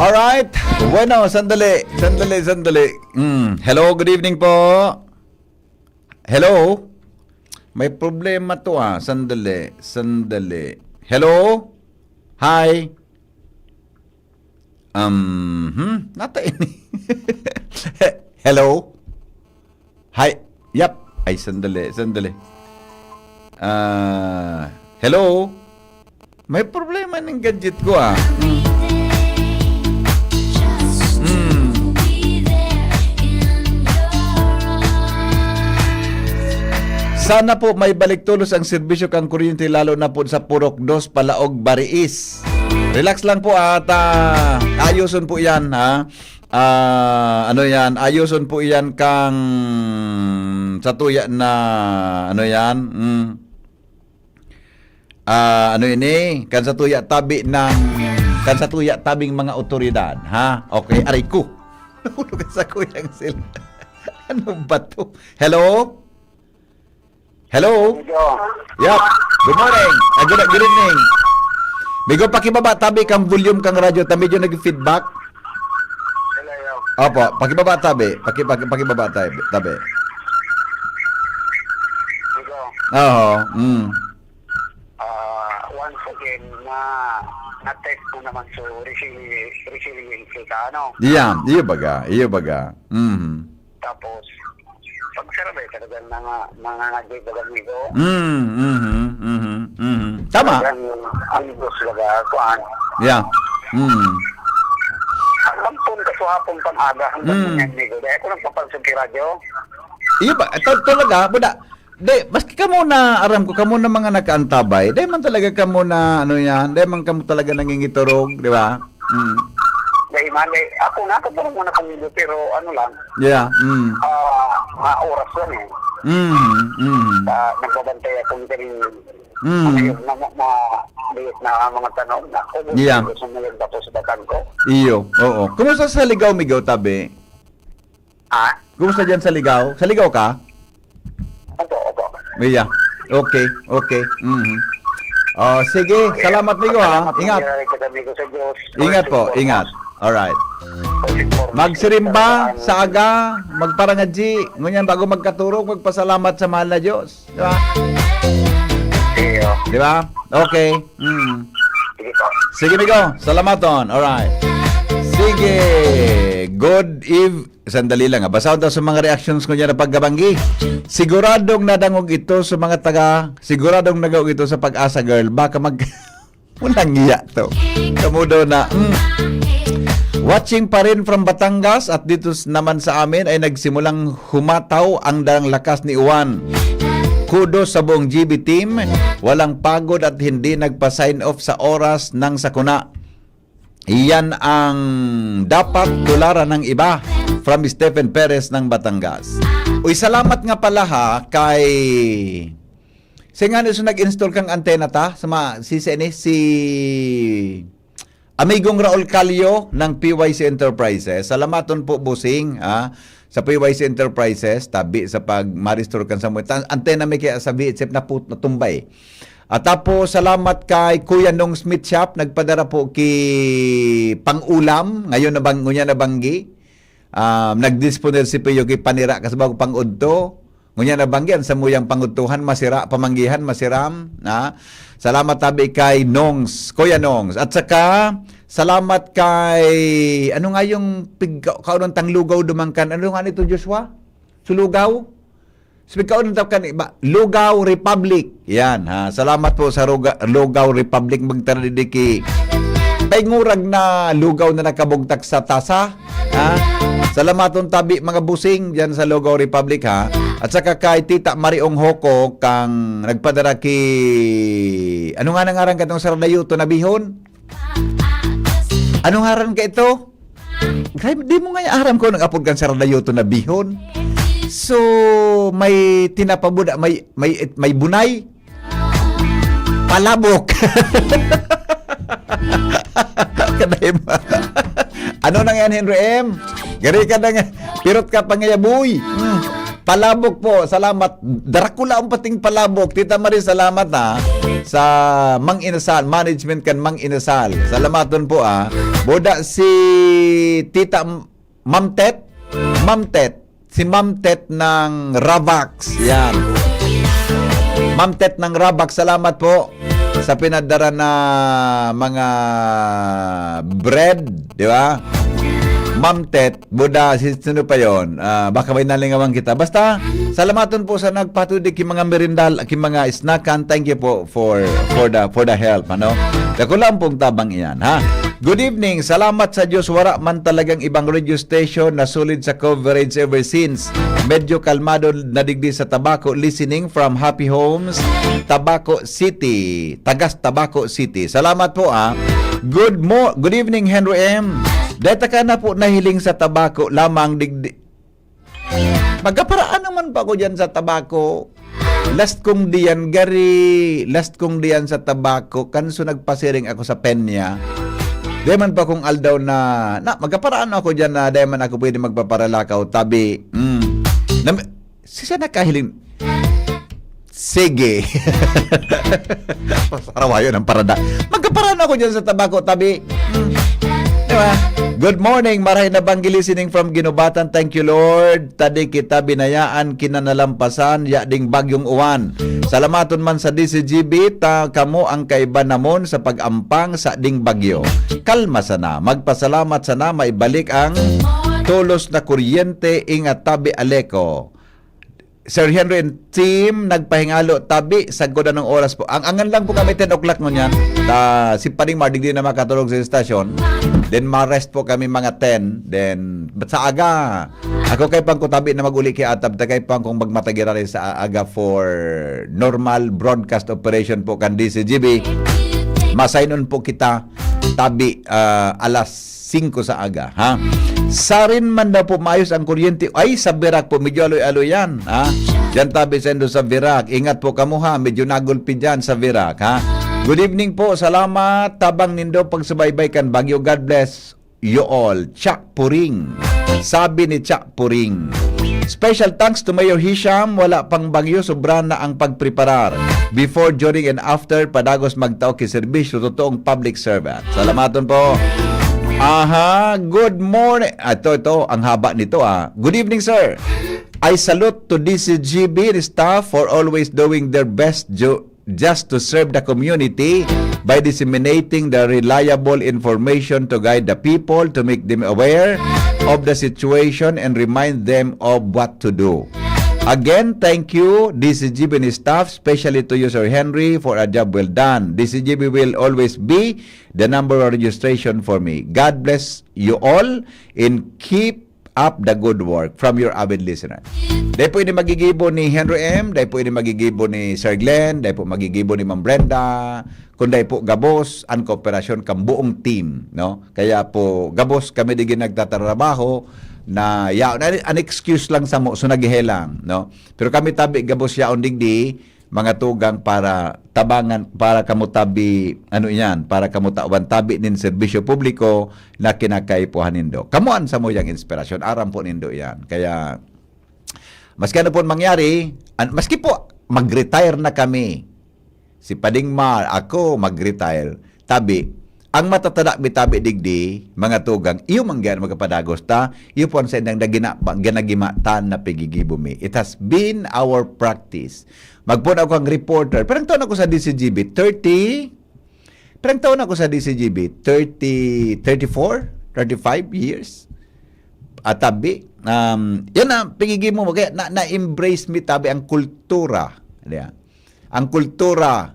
Alright. Bueno, sandali. Sandali, sandali. Mm. Hello, good evening po. Hello? May problema to, ah. Sandali, sandali. Hello? Hi? Um, hmm? Nata ini. Hello? Hi? Yap. Ay, sandali, sandali. Ah, hello? May problema ning gadget ko, ah. Hmm. Sana po may balik tolos ang serbisyo kan kuryente, lalo na po sa Purok Dos, Palaog, Bariis. Relax lang po at, ah, ayuson po yan, ha? Ah, ano yan? Ayuson po yan kang satuya na, ano yan? Mm. Ah, ano ini? Kan satuya tabi ng, kan satuya tabing mga otoridad, ha? Okay, aray ko. Nahulog sa kuyang sila. Ano ba to? Hello? Hello? Hello. Yep. Good morning. Ah, good, good evening. Migo, pakibaba tabi kang volume kang radyo. Ta medyo nag-feedback. Hello, yo. Opo, pakibaba tabi. Paki-, paki-, pakibaba tabi. Tabi. Migo. Oo. Mm. Ah, once again, na, na-test mo naman so resili-, resiliency ka, ano? Iya, iyo baga, iyo baga. Mhm. Tapos, pag sarabay, talagang nanga-, nangangadyo baga, amigo. Mm, mhm, mhm, mhm. Tama. Talagang ang Diyos baga, kuan. Yeah. Mm. Hanggang pun kasuhapon pang aga, hanggang Mm. ngayon, amigo. Dahil ako nagpapansin kay radyo. Iyo ba? Ito talaga, buda. Di, maski kamo na, aram ko, kamo na mga nakaantabay, di man talaga kamo na, ano yan, di man kamo talaga nangingiturog, di ba? Mm. Dahil man, eh, ako, nakaturog man ako nito, pero ano lang, Yeah, mm. ah, mga oras lang eh. Mm, mm. Ah, nagbabantay ako ng galing Mm. mayroon na, na, na, na mga tanong na, kung Yeah. gusto mo yung datos sa batang ko. Iyo, oo. Kumusta sa Ligao, Migo, tabi? Ah? Kumusta dyan sa Ligao? Sa Ligao ka? Opo, opo. Iya. Okay, okay. Mhm. Oh, sige, salamat, Migo, ha? Salamat, Ingat. Migo, sa Diyos. Ingat po, Blessed ingat. Alright. Blessed Magsirimba sa aga, magparangadji, ngunyan bago magkaturog, magpasalamat sa mahal na Diyos. Di ba? Iyo. Di ba? Okay. Mm. Sige po. Sige, Migo. Salamaton. Alright. Sige. Good eve-, sandali lang, ah. Basahon ta sa mga reactions ko niya na pagkabanggi. Siguradong nadangog ito sa mga taga, siguradong nagaog ito sa Pag-asa, girl. Baka mag-, walang iya to. Kamudo na. Mm. Watching pa rin from Batangas at dito s-, naman sa amin ay nagsimulang humataw ang dalang lakas ni uwan. Kudos sa buong G B team. Walang pagod at hindi nagpa-sign off sa oras ng sakuna. Iyan ang dapat tularan ng iba. From Stephen Perez ng Batangas. Uy, salamat nga pala ha kay, si nga ni, so nag-install kang antena ta sa mga, si, si, si, si Amigong Raul Calio ng P Y C Enterprises. Salamaton po, bossing, ha, sa P Y C Enterprises, tabi sa pag-ma-restore kan sa mga, ta-, antena may kaya sa V H F na put-, natumbay. At tapos, salamat kay Kuya Nong Smith Shop, nagpadara po ki pang-ulam, ngayon na bang-, ngunyan na banggi. Um, nagdisponer si Pio ki panira kas bago pang-udto. Ngunyan nabanggi an samuyang pangudtuhan, masira, pamanggihan, masiram, ha? Salamat tabi kay Nongs, Kuya Nongs. At saka, salamat kay, ano nga yung pig-, kaunon tang lugaw dumangkan? Ano nga nito, Joshua? Sulugaw? Sabi, kaunon ta kan iba, Lugaw Republic. Yan, ha? Salamat po sa Ruga-, Lugaw Republic. Magtara didi ki paingurag na lugaw na nakabugtak sa tasa. Ha? Salamaton tabi, mga busing, dyan sa Lugaw Republic, ha? At saka kay Tita Mariong Hoko, kang nagpadara ki, ano nga na ngaran katong saradayoto na bihon? Ano ngaran ka ito? Grabe, di mo nga aram ko nag-apod kan saradayoto na bihon. So, may tinapabuda, may, may, may bunay. Palabok. Kadai ba? Ano nang yan, Henry M? Gari ka na nga. Pirot ka pa nga, boy. Hmm. Palabok po. Salamat. Dracula ang pating palabok. Tita Marie, salamat ha. Sa Mang Inasal, management kan Mang Inasal. Salamaton po ha. Boda si Tita M-, Ma'am Tet. Ma'am Tet. Si Ma'am Tet ng Ravax. Yan. Ma'am Tet ng Ravax, salamat po sa pinadara na mga bread, di ba? Ma'am Tet, Buda, si sino pa yon? Ah, baka may nalingawan kita. Basta, salamaton po sa nagpatudi ki mga merindal, ki mga snackan. Thank you po for for the for the help, ano? Dako lang pong tabang iyan, ha? Good evening. Salamat sa Diyos, wala man talagang ibang radio station na solid sa coverage ever since. Medyo kalmado na digdi sa Tabaco, listening from Happy Homes, Tabaco City. Tagas Tabaco City. Salamat po, ah. Good mo-, good evening, Henry M. Dahil ta ka na po nahiling sa Tabaco lamang digdi. Magaparaan naman pa ako dyan sa Tabaco. Last kong diyan, gari, last kong diyan sa Tabaco, kanso nagpasiring ako sa Peña. Di man pa kong aldaw na, na, magaparaan ako dyan na di man ako pwede magpaparalakaw, tabi. Mm. Nam-, sisa nakahiling. Sige. Pasarawayon ang parada. Magkaparaan ako dyan sa Tabaco, tabi. Hmm. Di ba? Good morning, marahay na banggi listening from Ginubatan. Thank you, Lord. Tadi kita binayaan, kinanalampasan, ya ding bagyong uwan. Salamaton man sa D C G B, ta kamo ang kaiba namon sa pag-ampang sa ding bagyo. Kalma sana, magpasalamat sana, maibalik ang tulos na kuryente, ingat tabi Aleco. Sir Henry and team, nagpahingalo tabi, sagkod anong oras po. Ang angan lang po kami ten o'clock ngunyan. Ta, si Paring Mar, digdi na makatulog sa estasyon. Then, ma-rest po kami mga ten. Then, but sa aga, ako kay pang kutabi na mag-uli kay Atab, ta kay pang kung magmatagirari sa aga for normal broadcast operation po kan D C G B. Ma-sign on po kita, tabi, ah, alas singko sa aga, ha? Sarin man daw po maayos ang kuryente. Ay, sa Virac po, medyo aloy-aloy yan, ha? Diyan tabi sendo sa Virac. Ingat po kamo, ha? Medyo nagulpi dyan sa Virac, ha? Good evening po. Salamat. Tabang nindo pagsubaybay kan Bagyo. God bless you all. Chuck Puring. Sabi ni Chuck Puring. Special thanks to Mayor Hisham. Wala pang bagyo, sobra na ang pagpreparar. Before, during, and after, padagos magtao ki serbisyo. Totoong public servant. Salamaton po. Aha, good morning. Ah, ito, ito, ang haba nito, ah. Good evening, sir. I salute to D C G B and staff for always doing their best ju-, just to serve the community by disseminating the reliable information to guide the people, to make them aware of the situation and remind them of what to do. Again, thank you, D C G B and staff, especially to you, Sir Henry, for a job well done. D C G B will always be the number one registration for me. God bless you all and keep up the good work from your avid listener. Dai po ini magigibo ni Henry M, dai po ini magigibo ni Sir Glenn, dai po magigibo ni Ma'am Brenda, kundi po gabos ang kooperasyon kan buong team, no? Kaya po, gabos kami digdi nagtatrabaho na yaon, an, an excuse lang samo, so naghehelang, no? Pero kami tabi, gabos yaon digdi, mga tugang para tabangan, para kamo tabi, ano iyan, para kamo tawan tabi nin serbisyo publiko na kinakaipuhan nindo. Kamo an samuyang inspirasyon, aram po nindo iyan. Kaya, maski ano pon mangyari, an-, maski po mag-retire na kami, si Pading Mar, ako mag-retire, tabi, Ang matatada mi tabi digdi, mga tugang, iyo man gyan magapadagos ta, iyo po ang saindang nagina-, ginagimatan na pigigibo mi. It has been our practice. Magpoon ako ang reporter. Parang taon ako sa D C G B, thirty, parang taon ako sa D C G B, thirty, thirty-four, thirty-five years. At tabi, um, yan na, pigigibo mo. Kaya na, na-embrace mi tabi ang kultura. Yan. Ang kultura,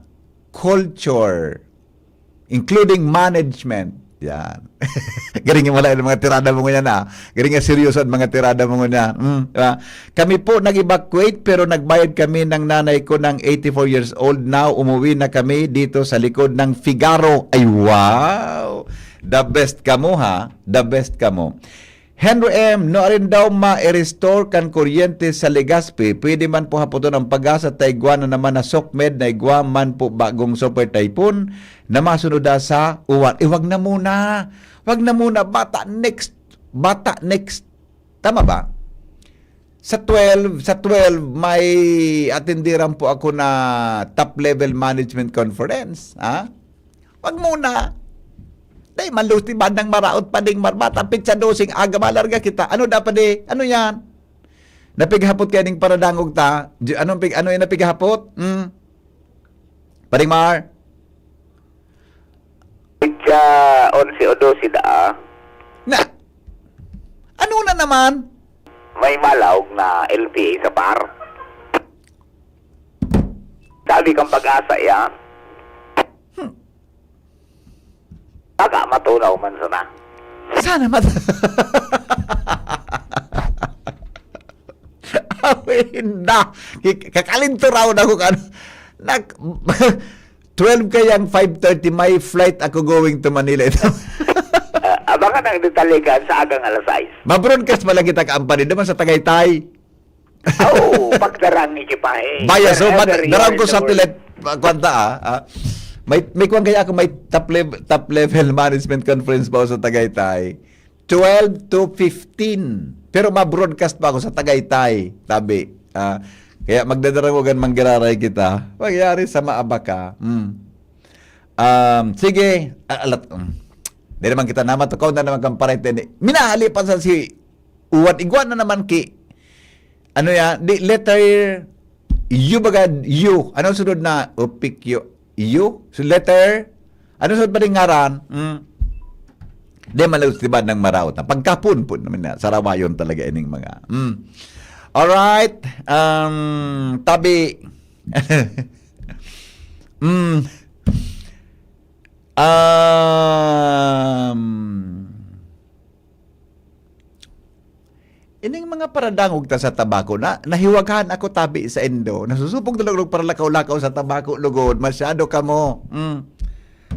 culture, including management. Yan. Galing yung wala yung mga tirada mo ngunyan, ah. Galing yung seryoso ang mga tirada mo ngunyan. Mm, di ba? Kami po nag-evacuate, pero nagbayad kami ng nanay ko ng eighty-four years old now. Umuwi na kami dito sa likod ng Figaro. Ay, wow! The best kamo, ha? The best kamo. Henry M, nuarin daw ma-restore kan kuryente sa Legazpi? Pwede man po hapoton ang pag-asa ta igwa na naman na SOCMED na igwa man po bagong super typhoon na masunod da sa uwan. Eh, wag na muna. Wag na muna. Bata next. Bata next. Tama ba? Sa twelve, sa twelve, may atenderan po ako na top level management conference. Ha? Wag muna. Dai man luti bandang maraot pa ding marbata, pitsa dosing aga malarga kita. Ano dapat di? Ano yan? Napighapot kaya ning paradangog ta? Di-, anong pig-, ano yung napighapot? Hmm? Paring Mar? Pitsa onse o dose daa. Na? Ano na naman? May malaog na L T A sa bar. Sabi kang pag-asa yan. Hmm. Baka matunaw man sana. Sana mat-, Awinda. Ki-, kakalinturaw na ko kan-, nag-, twelve kayang five thirty, may flight ako going to Manila. Ah, abangan ang detalye kan sa agang alas sais. Ma-broadcast pa lang kita kaampan, di man sa Tagaytay. Oo, pagdarang ni Kipay. Baya, so, Wherever mat-, you darang are ko in the satellite, world. Ah, kwanta, ah, ah. May, may kwan kaya ako, may top lev-, top level management conference pa ako sa Tagaytay. Twelve to fifteen. Pero ma-broadcast pa ako sa Tagaytay, tabi. Ah, kaya magdadarangogan manggiraray kita. Mangyari sa maabaka. Hmm. Um, sige, a-, alat, um. Di naman kita namatukaw na naman kang parente ni. Minahali pa sa si Uwan. Igwa na naman ki, ano yan? Di, letter U baga, U. Ano sunod na? Upik U. U? So, letter? Ano sunod pa rin ngaran? Hmm. Di, malagos, diba, ng maraot na. Pagkapon po naman na. Sarawayon talaga ining mga. Hmm. Alright. Um, tabi. Hmm. Um, ining mga paradangog ta sa tabako, na, nahiwagahan ako tabi sa indo. Nasusupog na lang para lakaw-lakaw sa tabako, lugod. Masyado kamo. Mm.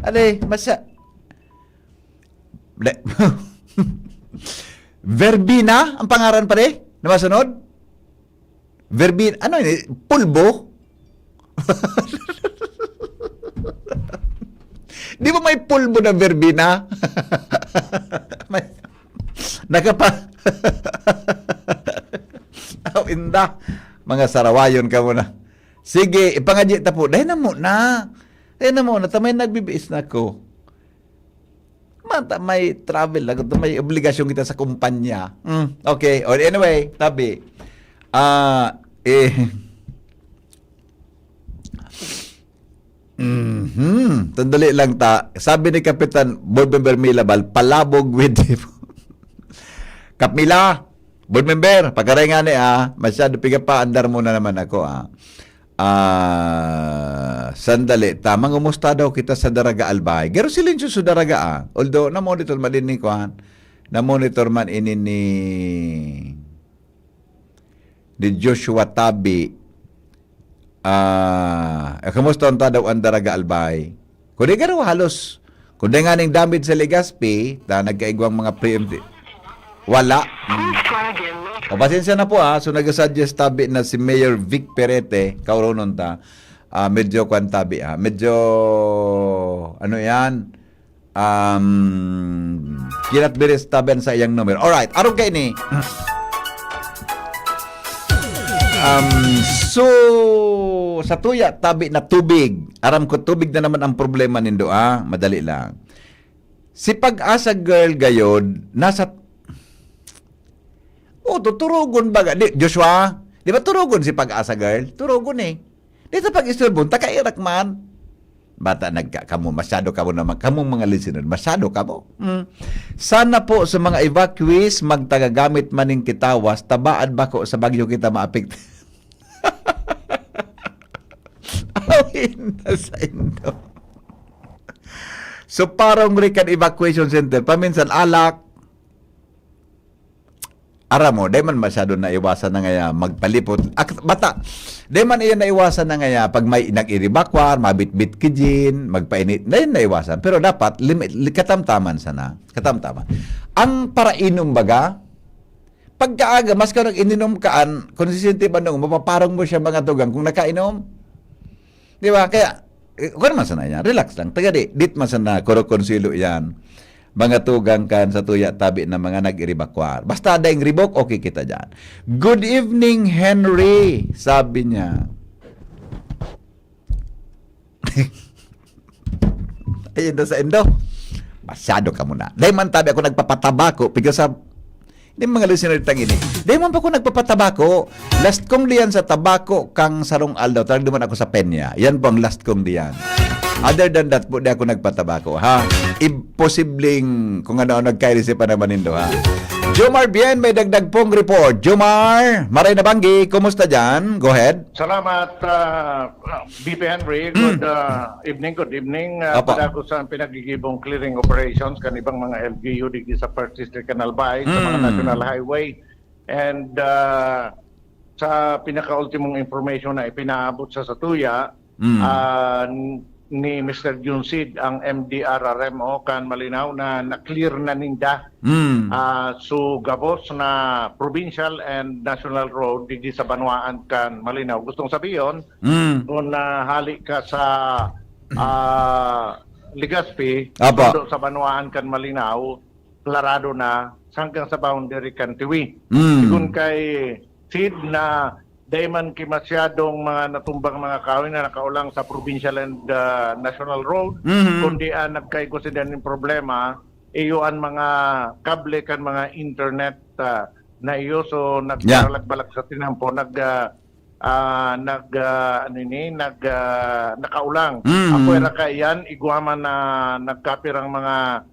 Ale, masya-, le-, Verbena, ang pangaran, pare? Na masunod? Verbena, ano yun? Pulbo? Di ba may pulbo na verbena? May, nakapa-, Aw, inda. Mga sarawayon ka muna. Sige, ipangadyi ta po. Dahil na muna. Dahil na muna. Tamay nagbibiis na ko. Mata, may travel na, may obligasyon kita sa kumpanya. Mm, okay. O, anyway, tabi. Ah, eh, mhm. Sandali lang ta. Sabi ni Kapitan Board Member Milabal, "Palabog with the" Kap Mila, Board Member, pagkaray nga ni, ah, masyado piga pa, andar mo na naman ako, ah. Ah, sandali, tamang umusta daw kita sa Daraga Albay. Garo silencio sa Daraga, ah. Although, na-monitor man din ni Kwan, na-monitor man ini ni, ni Joshua Tabi. Ah, eh, kumusta unta daw ang Daraga Albay? Kundi garo halos, kundi nga ning damage sa Legazpi, ta nagkaigwang mga preemptive. Wala. Mm. O, pasensya na po, ah. So, nag-suggest tabi na si Mayor Vic Perete, kauronon ta. Ah, medyo kwan tabi, ah. Medyo, ano yan? Um, kinatbiris tabi sa iyang numero. Alright, arog kaini. Um, so, sa tuya, tabi na tubig. Aram ko, tubig na naman ang problema nindo, ah. Madali lang. Si Pag-asa Girl gayod, nasa... Oh, tuturugon ba? Di, Joshua, di ba turugon si Pag-asa Girl? Turugon eh. Di sa pag-istorbon, takairak man. Bata nagka kamo, masyado kamo naman, kamong mga listener, masyado kamo. Mm. Sana po sa mga evacuees, magtagagamit man ning kitawas, tabaad bako sa bagyo kita maapektahan. Awin na sa indo. So, parang Rican Evacuation Center, paminsan alak, aram mo, di man masyado naiwasan na ngaya magpalipot. Ak-, bata, di man iyan naiwasan na ngaya pag may nag-iribakwar, mabitbit ki Jean, magpainit, na yun naiwasan. Pero dapat, limi-, li-, katamtaman sana. Katamtaman. Ang parainom baga, pagkaaga, mas ka nag-ininom ka, an, konsistente ba nung mapaparong mo siya mga tugang kung nakainom? Di ba? Kaya, eh, kung naman sana yan, relax lang. Taga di, dit man sana, korokonsilo yan. Mga tugang kan sa tuya tabi na mga nag-iribakwar. Basta daing ribok, okay kita dyan. "Good evening, Henry," sabi niya. Ayun daw sa indo. Masyado ka muna. Dahil man tabi ako nagpapatabako, because of, di mga listener tang ini. Dahil man pa ako nagpapatabako. Last kong diyan sa tabako, kang sarong aldaw, talagang duman ako sa Peña. Yan po ang last kong diyan. Other than that po, di ako nagpatabako, ha? Imposibleng kung ano-ano nagkairisi pa naman nindo, ha? Jomar Bien, may dagdag pong report. Jomar, maray na banggi, kumusta dyan? Go ahead. Salamat, ah, ah, V P Henry. Mm. Good, ah, evening, good evening. Ah, Opo. Padako sa pinagigibong clearing operations kan ibang mga L G U digdi sa First District kan Albay, sa mga Mm. national highway. And, ah, sa pinakaultimong information na ipinaabot sa satuya, Mm. ah, n-, ni Mister Junsid, ang M D R R M O kan Malinao, na na-clear na ninda, Mm. ah, so gabos na provincial and national road digdi sa banwaan kan Malinao. Gustong sabihon, Mm. kung, ah, hali ka sa, ah, Legazpi, Apo. sundo sa banwaan kan Malinao, klarado na hanggang sa boundary kan Tiwi. Mm. Sigun kay Sid na dai man ki masyadong mga natumbang mga kahoy na nakaulang sa provincial and, ah, national road, Mhm. kundi ang nagkaigwa sa daning problema, iyo an mga kable kan mga internet, ah, na iyo. So, Yeah. nagbalak-balak sa tinampo, nag, ah, ah, nag, ah, ano ini, nag, ah, nakaulang. Mhm. Apwera kaiyan, igwa man na nagkapirang mga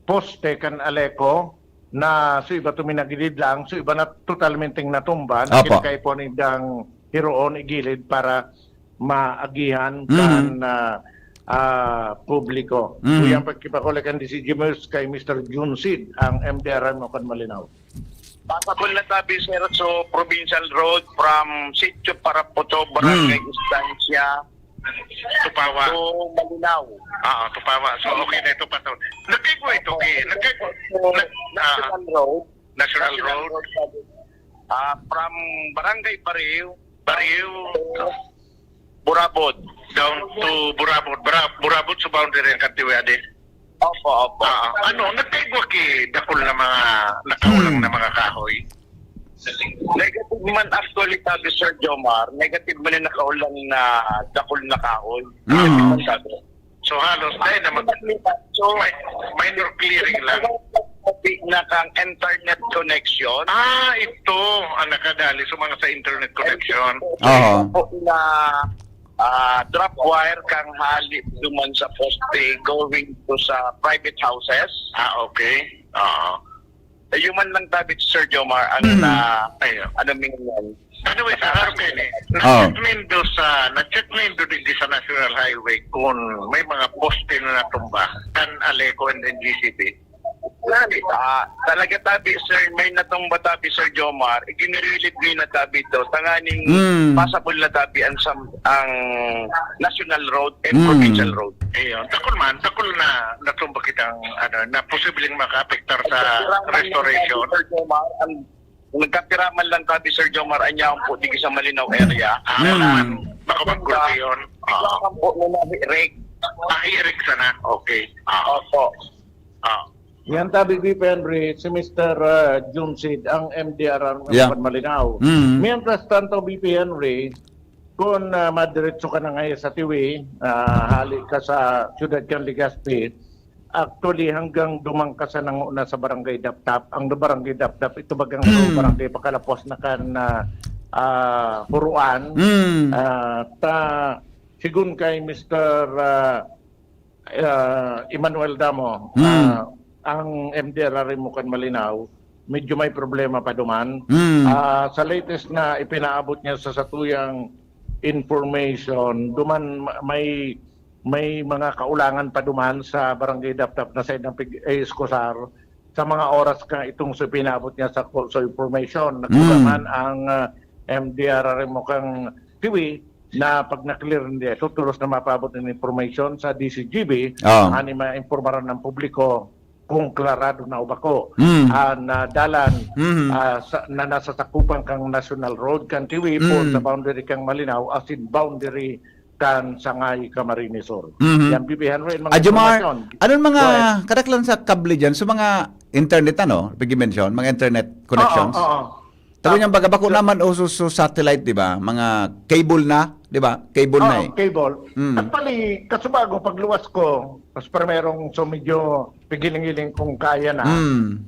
poste kan Aleco na so iba tuminagilid lang, so iba na totalmenteng natumba, na Opo. kinakaipuhan nindang hiroon, igilid para maagihan Mm. kan, ah, ah, publiko. Mm. Uya an pagkipakole kan D C G Muse kay Mister Jun Cid, ang M D R M o kan Malinao. Pasabol na tabi, sir, so Provincial Road from Sitio Parapoto, Barangay Mm. Estancia, Tupawa. To Malinao. Ah, Tupawa. So, okay na ito pa to. Nagkigwa ito, okay. Nagkigwa. So, nag-, ah, National Road. National National Road. Road, sabi. Ah, from Barangay Bariw. Bariw. To Burabod. Down to Burabod. Bura-, Burabod sa boundary ang Kantiwe, adi. Opo, opo. Ah, ano, nagkaigwa ki dakul na mga nakaulang Hmm. na mga kahoy? Negative man actually, sabi Sir Jomar, negative man yung nakaulang na dakul na kahoy. Hmm. Negative man, sabi. So, halos dahil naman So, may minor clearing lang. Na kang internet connection. Ah, ito ang nakadali sa mga sa internet connection. Oho. Po na, ah, drop wire kang hali duman sa poste going to sa private houses. Ah, okay. Oo. Human lang tabi, Sir Jomar, ang Mm. na, Ayun. ano, mingon. Anyway, sa araw kayo ni, Oh. na-check nindo sa, na-check nindo digdi sa National Highway kung may mga poste na natumba, kan Aleco and N G C B. Nani, ah, talaga tabi, sir, may natumba tabi, Sir Jomar, iginirilit ni na tabi to, tanganing Mm. pasabol na tabi ang sam-, ang National Road and Mm. Provincial Road. Ayun, takol man, takol na natumba kitang, ano, na posibleng makaapektar sa Nagkapiraman lang restoration. Tabi, Sir Jomar, ang, nagkapiraman lang tabi, Sir Jomar, anyaon po, digi sa Malinao area. Ah, Mm. baka mag-gulpi yun. Ah. Bigla po na nahirig. Ah, hirig sana. Okay. Ah. Opo. Ah. Yan tabi, V P Henry, si Mister, ah, Jun Cid, ang M D R R ng Yeah. Malinao. Mm. Mientras tanto, V P Henry, kung, ah, madiretso ka na ngayon sa Tiwi, ah, hali ka sa siyudad kan Legazpi, Actually, hanggang duman ka sa nanguna sa Barangay Dapdap. Ang Barangay Dapdap, ito bagang Mm. barangay pakalapos na kan, ah, ah, Huruan. Mm. Ah, ta, sigun kay Mister, ah, ah, Emmanuel Damo, Mm. ah, ang M D R R M mo kan Malinao, medyo may problema pa duman. Mm. Ah, sa latest na ipinaabot niya sa satuyang information, duman ma-, may, may mga kaulangan pa duman sa Barangay Dapdap na sa idang pig-, eh, Escosar, sa mga oras ka itong so pinaabot niya sa ko-, sa information. Mm. Nagkulangan ang, ah, M D R R M mo kang Tiwi na pag na-clear niya, so tulos na mapaabot ng information sa D C G B, Ah. ani maimpormaran ng publiko kung klarado na o bako Mm. ang, ah, dalan, Mm. ah, sa, na nasasakupan kang National Road, kang Tiwi, po Mm. sa boundary kang Malinao, as in boundary kan Sangay, Camarines Sur. Mhm. Yan, B P Henry, mga Ah, Jomar, impormasyon. Anong mga Go ahead. kadaklan sa kable dyan? Sa mga internet, ano, pag-mention, mga internet connections? Oo, oo. Tama Ah, niyan, baga bako so naman uso sa satellite, di ba? Mga cable na, di ba? Cable na Oo, eh. cable. Mm. Actually, kasubago, pagluwas ko, mas primerong so medyo pigiling-giling kung kaya na. Mm.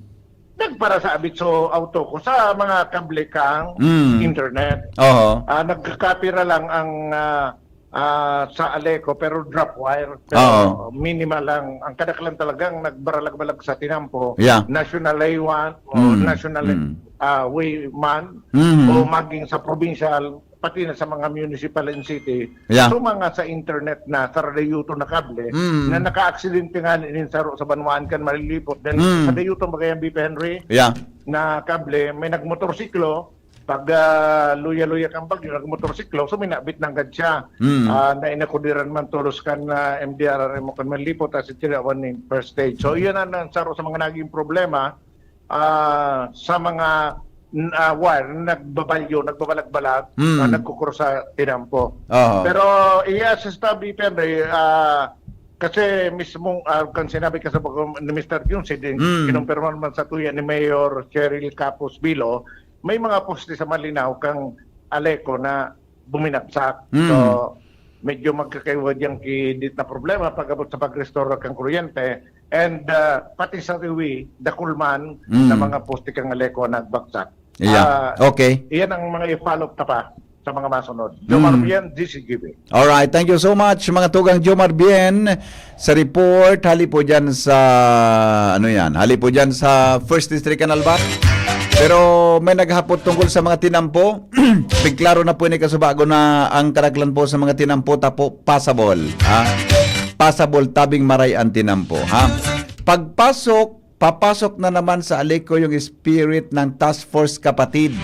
Nagparasabit so auto ko sa mga kable kang Mm. internet. Oo. Ah, nagkakapira lang ang, ah, ah, sa Aleco, pero drop wire. Pero Oo. minimal lang. Ang kadaklan talagang nagbaralag-balag sa tinampo, Yeah. National Highway one o Mm. National, Mm. ah, Way man, Mm. o maging sa provincial, pati na sa mga municipal and city, Yeah. sumanga sa internet na sa radayuton na kable Mm. na nakaaksidente nga nin saro sa banwaan kan Malilipot. Dahil Mm. sa radayuton, bagay ang B P Henry, Yeah. na kable, may nagmotorsiklo, pag, ah, luya-luya kang bagyo, nagmotorsiklo, so minabit nanggad siya. Mm. Ah, na inakudiran man tolos kan, ah, M D R R M o kan Malilipot, as it awan in first stage. So, iyan ang, ang saro sa mga naging problema, ah, sa mga, n-, ah, wire na nagbabalyo, nagbabalag-balag, Mm. na nagkukursa tinampo. Aha. Pero i-assist ta, B P M, eh, ah, kasi mismo, ah, kan sinabi ka sa pag-, ni Mister Jun, si din, Mm. kinumpirma naman sa tuya ni Mayor Cheryl Capos Bilo, may mga poste sa Malinao kang Aleco na buminagsak. Mm. So, medyo magkakaiwa diyang kidit na problema pag-abot sa pag-restore kang kuryente. And, ah, pati sa Tiwi, dakul man Mm. na mga poste kang Aleco nagbagsak. Yeah. Ah, Okay. iyan ang mga i-follow up na pa sa mga masunod. Jomar Mm. Bien, D C G B. Alright, thank you so much, mga tugang Jomar Bien, sa report. Hali po dyan sa, ano yan, hali po dyan sa First District, Canalbat. Pero may naghapot tungkol sa mga tinampo. Pigklaro na po ni kasubago na ang karaklan po sa mga tinampo tapo passable, ha? Passable, tabing maray ang tinampo, ha? Pagpasok, papasok na naman sa Aleco yung spirit ng Task Force Kapatid,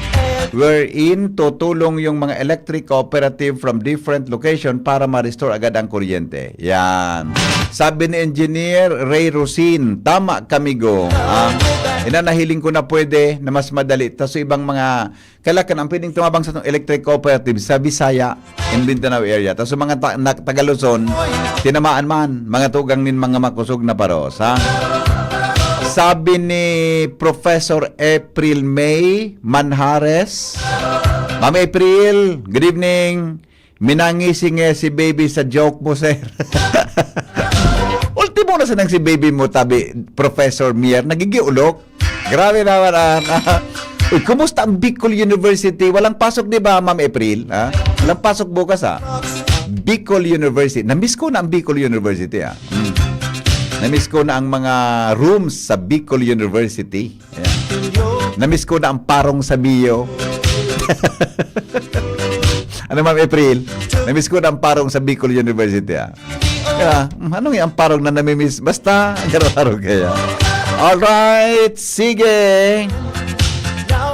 wherein tutulong yung mga electric cooperative from different location para ma-restore agad ang kuryente. Yan. Sabi ni Engineer Ray Rosin, "Tama kami, go." Ah, ina, nahiling ko na pwede na mas madali. Tas sa ibang mga kalakan, ang pwedeng tumabang sa tong electric cooperative sa Bisaya and Mindanao area. Tas sa mga ta-, na, taga Luzon, tinamaan man, mga tugang nin mga makosog na paros, ha? Sabi ni Professor April May Manhares, "Ma'am April, good evening. Minangising eh si baby sa joke mo, sir." Ultimo na sanang si baby mo, tabi, Professor Mier, nagigiulok. Grabe naman ang, uy, kumusta ang Bicol University? Walang pasok, di ba, Ma'am April? Ha? Walang pasok bukas, ha? Bicol University. Namiss ko na ang Bicol University, ha? Hmm. Namiss ko na ang mga rooms sa Bicol University. Ayan. Namiss ko na ang parong sa Bio. Ano, Ma'am April? Namiss ko na ang parong sa Bicol University, ah. Kaya, mm, ano nga ang parong na namimiss? Basta, garo-garo kaya. Alright, sige.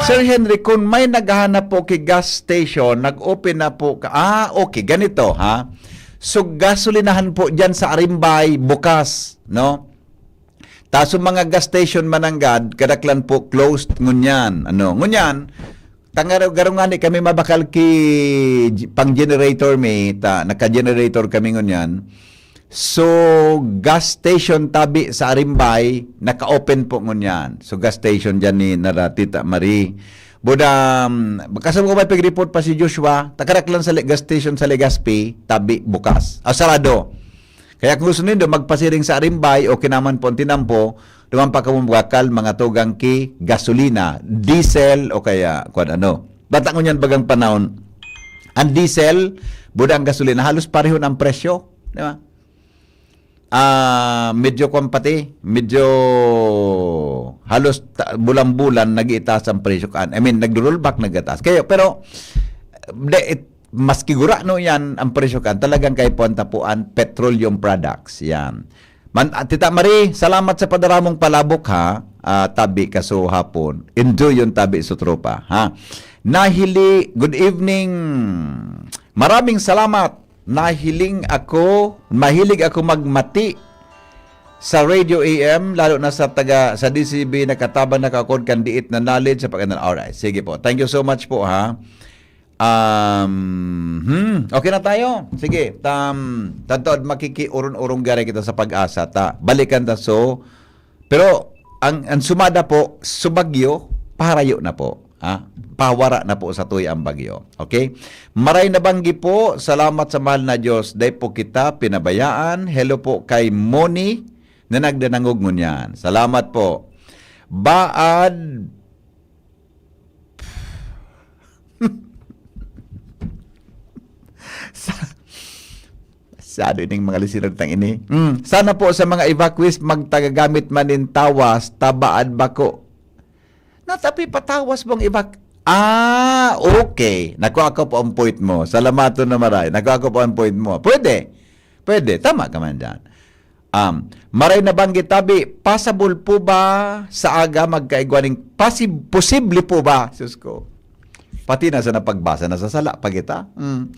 Sir Henry, kung may naghahanap po kay gas station, nag-open na po ka. Ah, okay, ganito, ha? So, gasolinahan po dyan sa Arimbay, bukas, no? Ta sa mga gas station mananggad, kadaklan po closed ngunyan. Ano, ngunyan, tangaro, garo ngani kami mabakal ki, pang generator mi, ta, naka-generator kami ngunyan. So, gas station tabi sa Arimbay, naka-open po ngunyan. So, gas station dyan ni Narati ta Marie. Buda, um, kasama ko may pag-report pa si Joshua, ta kadaklan sa le-, gas station sa Legazpi, tabi bukas. Ah, sarado. Kaya kung gusto nindo magpasiring sa arimbay o kinaman po ang tinampo, duman pa kamo magkakal, mga tugang ki gasolina, diesel o kaya kwan ano. Bata ngunyan bagang panahon, ang diesel, buda ang gasolina, halos pareho na ang presyo, di ba? Ah, medyo kwan pati, medyo halos ta-, bulan-bulan nag-iitaas ang presyo kan. I mean, nagro-rollback, nagtaas. Kaya, pero, de, it, maski gurano yan ang presyo kan, talagang kaipuhan ta po ang petroleum products. Yan. Man, ah, Tita Marie, salamat sa padara mong palabok, ha. Ah, tabi kaso hapon. Enjoy yung tabi sa tropa, ha. Nahili, good evening. Maraming salamat. Nahiling ako, mahilig ako magmati sa Radio A M, lalo na sa taga, sa D C B, nakatabang, nakakuan kan diit na knowledge sa pag-, alright, sige po. Thank you so much po, ha. Um, hmm, okay na tayo. Sige, tam, tantod makikiurong-urong gari kita sa Pag-asa, ta. Balikan ta, so, pero ang, ang sumada po, so bagyo, paharayo na po. Ha? Pawara na po sa tuya ang bagyo. Okay? Maray na banggi po, salamat sa mahal na Diyos. Dai po kita pinabayaan. Hello po kay Moni na nagdanangog ngunyan. Salamat po. Baad. Sa, sado ining mga listener tang ini. Mm. Sana po sa mga evacuees, magtagagamit man nin tawas, tabaad bako. Natapi patawas mong evac-, ah, okay. Nakuha ko po ang point mo. Salamaton na maray. Nakuha ko po ang point mo. Pwede. Pwede. Tama ka man dyan. Um, maray na banggi tabi, possible po ba sa aga magkaigwa ning, pasib-, posible po ba? Sus ko. Pati na sa napagbasa, nasasala pa kita. Mm.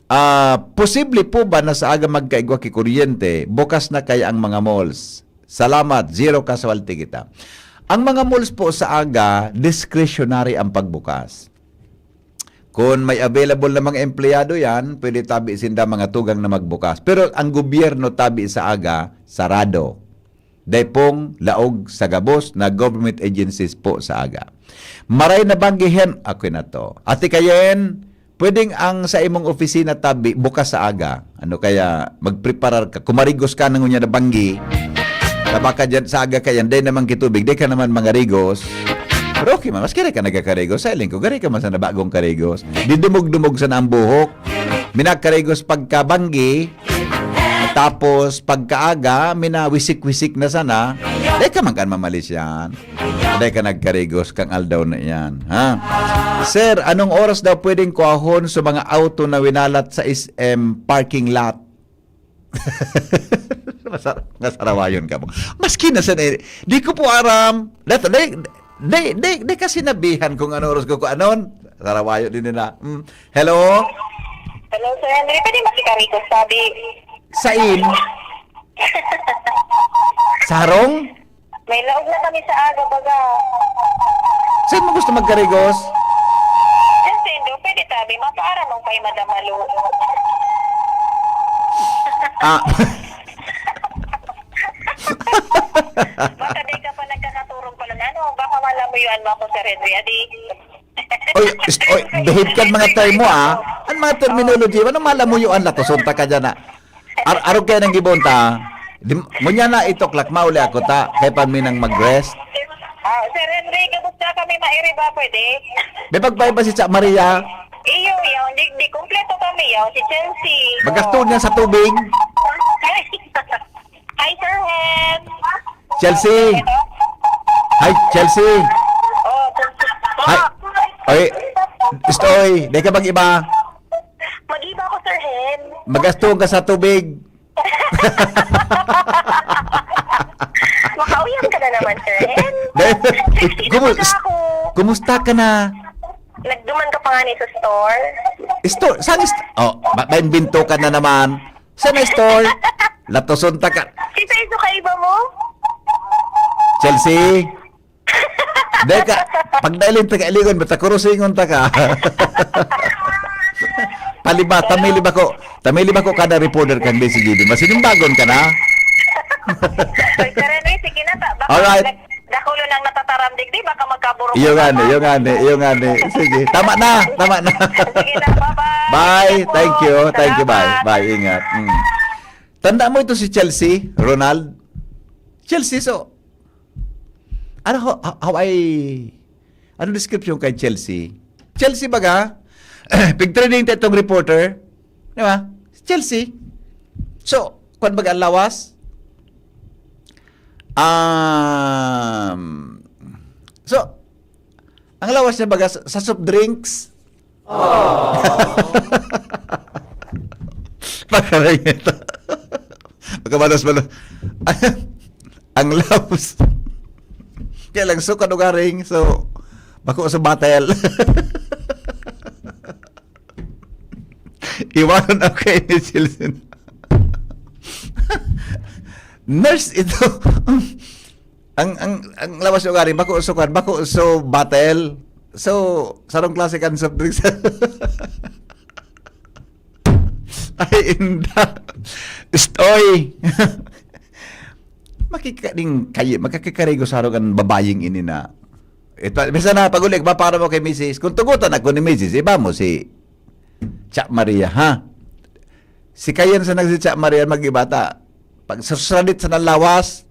Ah, posible po ba na sa aga magkaigwa ki kuryente? Bukas na kaya ang mga malls? Salamat, zero casualty kita. Ang mga malls po sa aga, discretionary ang pagbukas. Kung may available na mga empleyado yan, pwede tabi sinda mga tugang na magbukas. Pero ang gobyerno tabi sa aga, sarado. Dai pong laog sa gabos na government agencies po sa aga. Maray na banggihan, ako na to. Ate Kayen, pwedeng ang sa imong opisina tabi bukas sa aga. Ano kaya, magpreparar ka, kumarigos ka na ngunyan na banggi. Tabaka dyan sa aga ka yan, dai naman kitubig, dai ka naman mangarigos. Pero okay man, maski dai ka nagkakarigos, sa iling ko, gari ka man sa nabagong karigos. Didumog-dumog sa na ang buhok. Minakarigos pagkabanggi, tapos pagkaaga, minawisik-wisik na sana. Dai ka man kan mamalisyan. Dai ka nagkarigos kang aldaw na iyan, ha? Sir, anong oras daw pwedeng kuhahon sa mga auto na winalat sa S M parking lot? Masar-, masarawayon ka po. Maski na sa, di ko po aram. Dato, di, di, di, di kasi nabihan kung ano oras ko, kung anon. Sarawayon din nila. Mm. Hello? Hello, Sir Henry. Pwede makikarigos? Sabi. Sain? Sa harong? May laog na kami sa aga, baga. Saan mo gusto magkarigos? Diyan sa Indo, pwede tabi, mapaaram ang kay Madam Malu. Ah. Baka di ka pa nagkakaturong pala na, ano, baka malamuyuan mo ako, Sir Henry. Adi, Oy, ist-, oy, behave kan mga termo, ah. Ang mga terminology, ano malamuyuan na to? Sunta ka dyan, ah. Ar-, arog kayo ng gibon ta. Di, ngunyan na eight o'clock, mauli ako ta. Kaya pa minang mag-rest. Ah, Sir Henry, kamusta kami mairi ba pwede? May pagpaiba si Cha Maria. Iyo, yaw. Di, di kompleto kami, yaw. Si Chelsea. Magasto niya sa tubig. Hi, Sir Hen. Chelsea. Hi, Chelsea. Oh, Chelsea. Hi. Oy, Istoy, di ka mag-iba. Mag-iba ako, Sir Hen. Magasto ka sa tubig. Makauyam ka na naman, Sir Hen. Dahil, Sexy na kumus-, talaga ako. Kumusta ka na? Nagduman ka pa nga ni sa store. Store? Saan ist-, oh, ma-, maimbento ka na naman. Saan na store? Latoson ta ka. Kita ito kaiba mo? Chelsea? Dahil ka, pag nailin ta ka, ilingon, basta kurusingon ta ka. Paliba, tamili ba ko, tamili ba ko kada reporter kang D C G B? Masinimbagon ka na? Uy, Sir Rene, sige na. Ba-, baka Alright. nag-, dakulo nang natataram digdi, baka magkaburong Iyo ka nga ni, pa. iyo nga ni, iyo nga ni. Sige, tama na, tama na. Sige na, bye-bye. Bye, Ingat po. thank you, thank you, bye. Salamat. Bye, ingat. Mm. Tanda mo ito si Chelsea, Ronald? Chelsea, so, ano, how, how I, ano description kay Chelsea? Chelsea baga, pig-trending ta itong reporter, di ba? Chelsea. So, kwan baga ang lawas? Um, so, ang lawas niya baga sa, sa soft drinks. Pagkaray ito. Pagkamalas-malas. Ang lawas. Kaya lang, so, kanugaring, so, bako sa battle. Iwanan ako kay ni Chelsea. Nurse ito. Ang, ang, ang lawas yung ugaring, bako so kwan, bako so battle. So, sarong klase kan soft drinks. Ay, inda. Stoy. Makikading kayo, makakikarigo sa harong ang babayeng ini na. Ito, bisa na, pag-uli, ba, para mo kay misis? Kung tugutan ako ni misis, iba mo si Cha Maria, ha? Si Kayan sa nagsicha Maria, mag-iba ta. Pag susradit sa nalawas.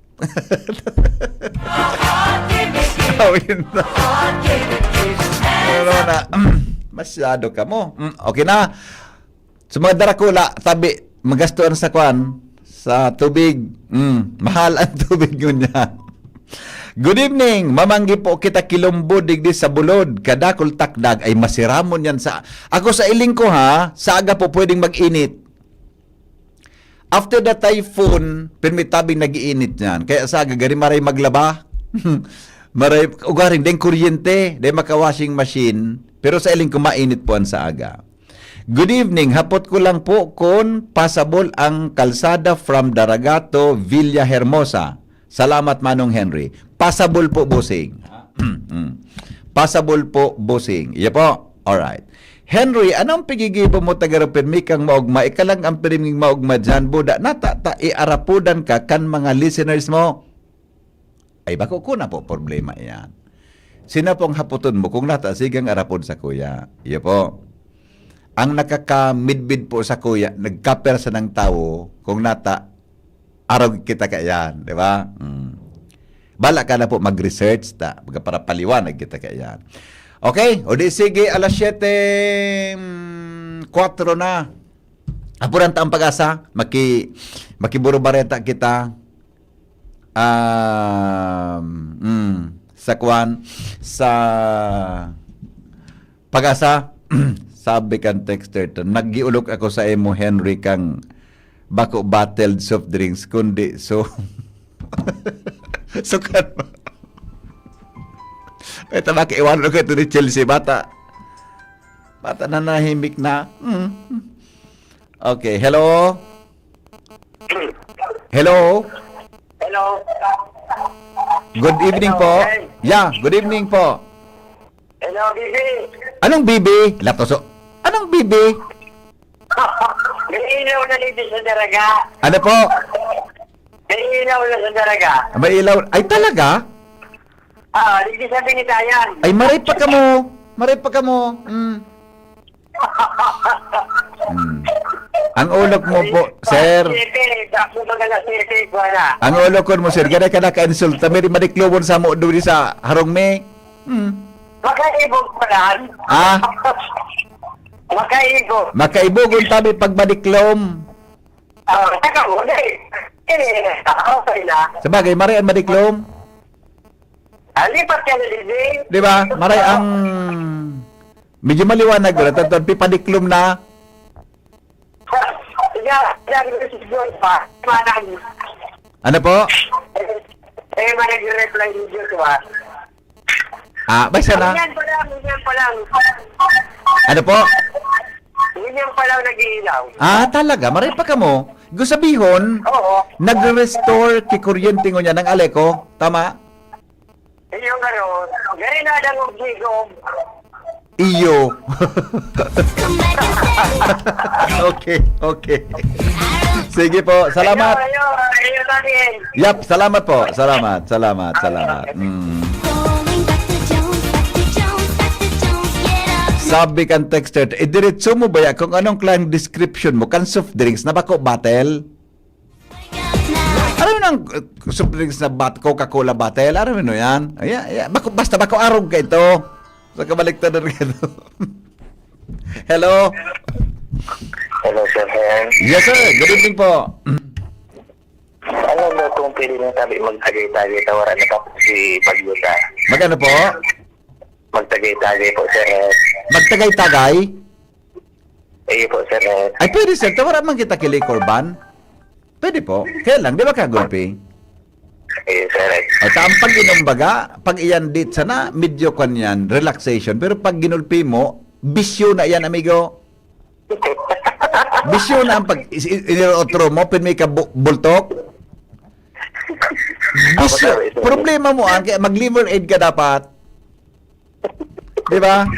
Awin na. Ano na? Masyado ka mo. Mm, okay na. Sa mga darakula, tabi, magastuan sa kwan, sa tubig. Mm, mahal ang tubig ngunyan. Good evening. Mamanggi po kita kilombo digdi sa bulod. Kadakul takdag ay masiramon yan sa... Ako sa iling ko ha, sa aga po pwedeng mag-init. After the typhoon, pirmi tabing nag-iinit niyan. Kaya sa aga, gari maray maglaba. Maray, ugaring, deng kuryente, deng maka-washing machine. Pero sa iling ko, mainit po ang sa aga. Good evening. Hapot ko lang po kung passable ang kalsada from Daragato, Villa Hermosa. Salamat, Manong Henry. Passable po, bossing. Mm. Passable po, bossing. Iya po. Alright. Henry, anong pigigibo mo, taga Rupin? Mikang maogma, ika lang ang piriming maogma dyan, buda. Nata, ta, iarapudan ka kan mga listeners mo. Ay, bako ko na po problema yan. Sina pong haputon mo kung nata, sigang arapod sa kuya. Iya po. Ang nakakamidbid po sa kuya, nagkapersa ng tawo, kung nata, arog kita kaiyan, di ba? Mm. Bala ka na po mag-research ta, baga para paliwanag kita kaiyan. Okay, o di sige, alas siyete, mm, kwatro na. Apuran ta ang pag-asa, maki-, makiburubareta kita. Um, mm, sa kwan, sa pag-asa, sabi kan texter to, "Naggiolok ako sa imo, Henry, kang bako bottled soft drinks, kundi so," sukan mo. Ito, makaiwanan ko ito ni Chelsea. Bata, bata na nahimik na. Mm. Okay, hello? Hello? Hello? Good evening Hello, po. Sir. Yeah, good evening po. Hello, Bibi. Anong bibi? Latoso. Anong bibi? May ilaw na dito sa Daraga. Ano po? May ilaw na sa Daraga. May ilaw. Ay, talaga? Ah, dito sa Binitayan. Ay, maray pa kamo. Maray pa kamo. Mm. Mm. Ang ulok mo po, sir. Siyete, ako mga alas siyete, wala. Ang ulok mo, sir, gana ka naka-insult. May madiklomon sa mo, doon sa harong me. Mm. Makaibog pa lang. Ah? Makaibog. Makaibogon tabi pag madiklom. Ah, saka mo, dahil, eh, okay na. Sa bagay, maray ang madiklom. Ah, lipat ka na, D J. Di ba? Maray ang, medyo maliwanag ko na, tantod, pipadiklom na. Siya, siya, si John pa. Manang. Ano po? Eh, eh, manang reply ni John pa. Ah, basta na. Ganyan pa lang, ganyan pa lang. Ano po? Ganyan pa lang nag-iilaw. Ah, talaga? Maray pa kamo? Gusto sabihon, Oo. nagre-restore ki kuryente ngunyan ang Aleco? Tama? Yung ano, gari na lang og gigom. Iyo. Okay, okay. Sige po, salamat. Ayo, ayo, ayo, Daniel. Yap, salamat po. Salamat, salamat, salamat. Mm. Sabi kan texter, "Idiretso mo ba ya kung anong klang description mo kan soft drinks na bako bottle?" Alam mo nang, uh, soft drinks na bat-, Coca-Cola bottle? Alam mo yan? Ayan, ayan. Bako, basta bako arog ka ito. Sa kabaliktaran ka ito. Hello? Hello, Sir Hen. Yes, sir. Good evening po. Ano daw kung pwede na sabi magtagay-tagay ta wala na tapos si Bagyo ta? Magano po? Magtagay-tagay po, Sir Hen. Magtagay-tagay? Iyo po, Sir Hen. Ay, pwede, sir. Tawara man kita ki liquor ban. Pwede po. Kaya lang, di ba kagulpi? Iyo, Sir Hen. O, ta ang pag-inom baga, pag iyan dit sana, medyo kwan yan, relaxation. Pero pag ginulpi mo, bisyo na yan, amigo. Bisyo na ang pag i- i- iniotro mo, pirmi ka bu- bultok. Bisyo. Problema mo ang kaya mag-Liver Aid ka dapat. Di ba?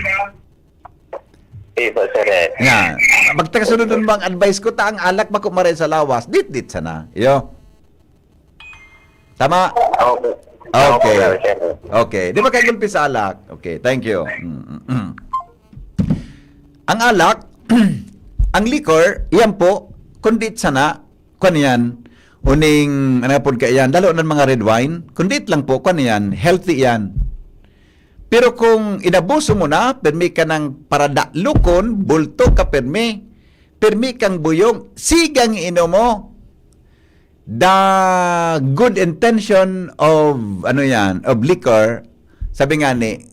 Iyo po, Sir Hen. Nga. Magtakasunod nun bang advice ko, ta ang alak bako maray sa lawas. Dit-dit sana. Iyo. Tama? Opo. Okay. Opo, Sir Hen. Okay. Di ba kayo gulpi sa alak? Okay, thank you. Mm, mm, mm. Ang alak, ang liquor, iyan po, kundi sana, kwan yan, uning, ano po ka yan, lalo ng mga red wine, kundi lang po, kwan yan, healthy yan. Pero kung inabuso mo na, pirmi ka ng paradalukon, bulto ka pirmi, pirmi kang buyong, sigang inom mo. The good intention of, ano yan, of liquor, sabi nga ni,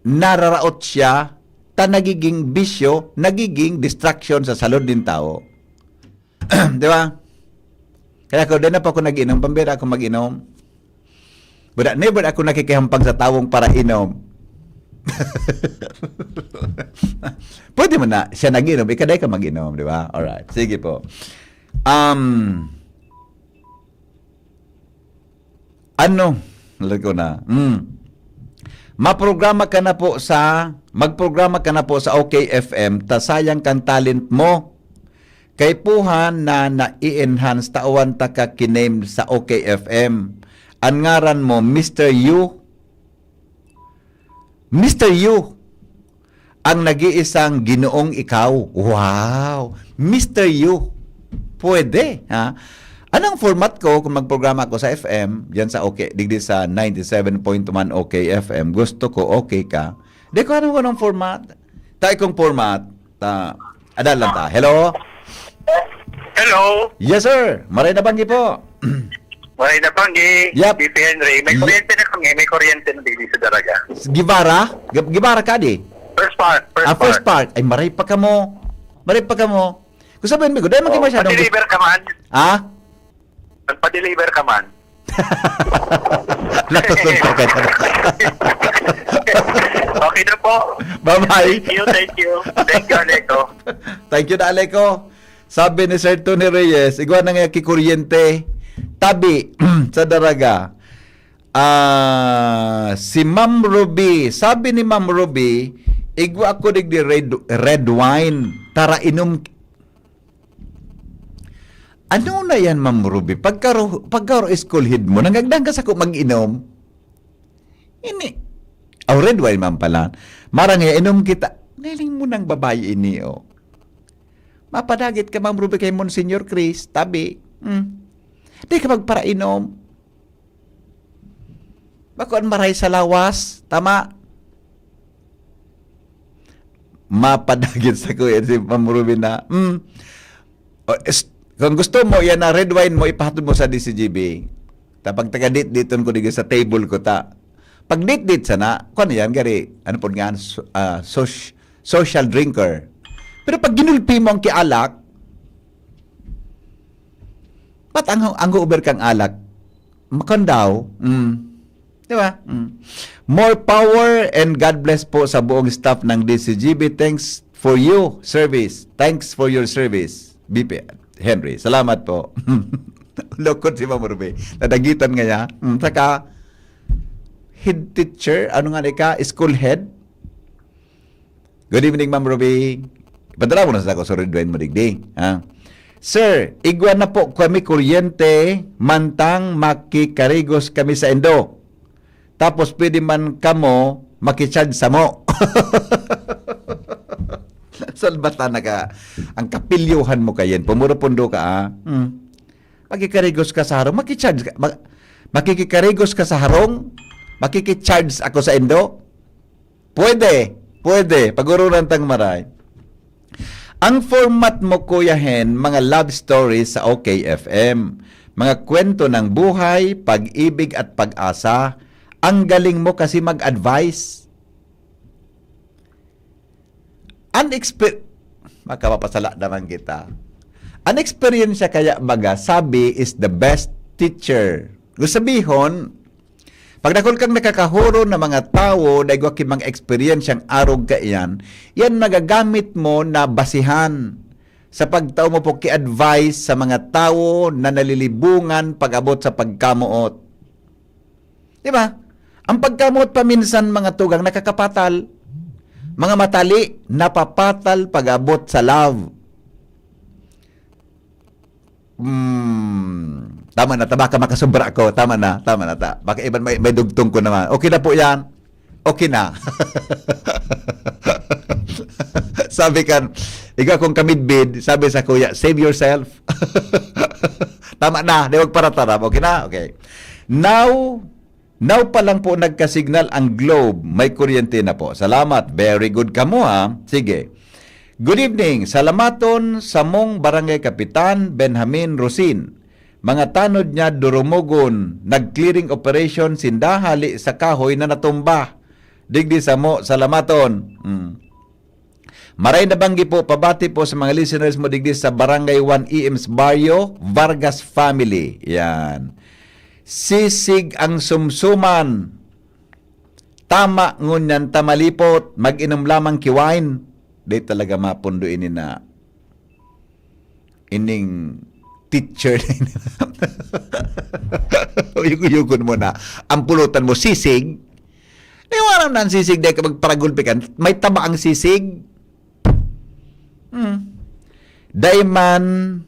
nararaot siya, ta nagiging bisyo, nagiging distraction sa salud nin tao. Di ba? Kaya ako, di na pa ako nag-inom, pambira ako mag-inom. But never ako nakikihampang sa tawong para inom. Pwede mo na, siya nag-inom, ikaday ka mag-inom, di ba? Alright, sige po. Um, ano? Lagot ko na. Hmm. Maprograma ka na po sa, magprograma ka na po sa OK F M, ta sayang kang talent mo. Kaipuhan na nai-enhance tawan ta ka ki-name sa OK F M. An ngaran mo, Mister Yu. Mister Yu. Ang nag-iisang Ginoong ikaw. Wow! Mister Yu. Pwede, ha? Anong format ko kung magprograma ako sa F M, diyan sa OK, digdi sa ninety-seven point one OK F M, gusto ko okay ka? Di ko alam kung anong format. Tayo kong format, ta, adal lang ta. Hello? Hello, Yes, sir. Maray na banggi po. Maray na banggi, Yep. B P Henry. May Ye- kuryente na kami, may kuryente na digdi sa Daraga. Guevara? Gu- Guevara ka di? First part, first Ah, first part. Part. Ay, maray pa ka mo. Maray pa ka mo. Kung sabihin mo, dahil Oh, maging masyadong... pa-deliver ka man. Ha? Nagpa-deliver ka man. Natusuntok ka dyan. Okay na po. Bye-bye. Thank you, thank you. Thank you, Aleco. Thank you, Aleco. Sabi ni Sir Tony Reyes, igwa na nga kikuryente. Tabi, sa Daraga. Ah, si Ma'am Ruby. Sabi ni Ma'am Ruby, igwa ako digdi red, red wine. Tara, inom. Ano na yan, Ma'am Ruby? Pagkaro, pagkaro school head mo, nangagdan ka sa ko mag-inom? Ini. Oh, red wine man pala. Marang ya, inom kita. Niling mo ng babae ini, oh. Mapadagit ka, Ma'am Ruby, kay Monsignor Chris. Tabi. Hmm. Di ka magparainom. Bako an maray sa lawas. Tama. Mapadagit sa kuya si Ma'am Ruby na. Hmm. O, es-, kung gusto mo, yan na red wine mo, ipahatod mo sa D C G B. Ta pag taga-date-dateon ko digdi sa table ko ta. Pag date-date sana, kung ano yan, gari, ano po nga, so, ah, soc-, social drinker. Pero pag ginulpi mo ang kialak, ba't ang, ang over kang alak? Makandaw. Mm. Di ba? Mm. More power and God bless po sa buong staff ng D C G B. Thanks for you service. Thanks for your service, B P Henry. Salamat po. Lukod si Ma'am Ruby. Nadagitan nga niya. Mm. Saka, head teacher, ano nga ni ka? School head? Good evening, Ma'am Ruby. Padala mo na sa ako, sorry, duwain mo digdi. Ha? Sir, igwa na po kami kuryente, mantang makikarigos kami sa indo. Tapos pwede man kamo makicharge samo. Salbata na ka. Ang kapilyohan mo kayan. Pumuro pundo ka, ah. Hmm. Makikarigos ka sa harong, makicharge ka, ma-, makikikarigos ka sa harong, makikicharge ako sa indo? Pwede, pwede. Pag-urunan tang maray. Ang format mo, Kuya Hen, mga love stories sa O K F M. Mga kwento ng buhay, pag-ibig at pag-asa. Ang galing mo kasi mag-advise. An exper-, makapapasala naman kita. An eksperyensya kaya baga, sabi, is the best teacher. Kung sabihon, pag dakul kang nakakahuro na mga tawo na igwa ki mga eksperyensyang arog kaiyan, yan magagamit mo na basihan sa pagtao mo po ki advice sa mga tawo na nalilibungan pag-abot sa pagkamoot. Di ba? Ang pagkamoot paminsan, mga tugang, nakakapatal. Mga matali, napapatal pag-abot sa love. Hmm, tama na, ta, baka makasubra ako. Tama na, tama na, ta. Baka iban may, may dugtong ko naman. Okay na po yan. Okay na. Sabi kan, ikaw kung kamidbid, sabi sa kuya, "Save yourself." Tama na, di wag paratarap. Okay na? Okay. Now, now pa lang po nagkasignal ang Globe. May kuryente na po. Salamat. Very good kamo, ha. Sige. Good evening. Salamaton samong Barangay Kapitan, Benjamin Rosin. Mga tanod niya durumogon, nag-clearing operation sinda hali sa kahoy na natumba. Digdi samo, Salamaton. Mm. Maray na banggi po, pabati po sa mga listeners mo digdi sa Barangay one E M's Barrio, Vargas family. Yan. Sisig ang sumsuman. Tama ngunyan ta malipot, mag-inom lamang ki wine. Di talaga mapundo ini na ining teacher na ini. Uyog-uyogon mo na. Ang pulutan mo, sisig. Di mo aram na ang sisig, di ka magparagulpi ka. May taba ang sisig. Hmm. Dai man,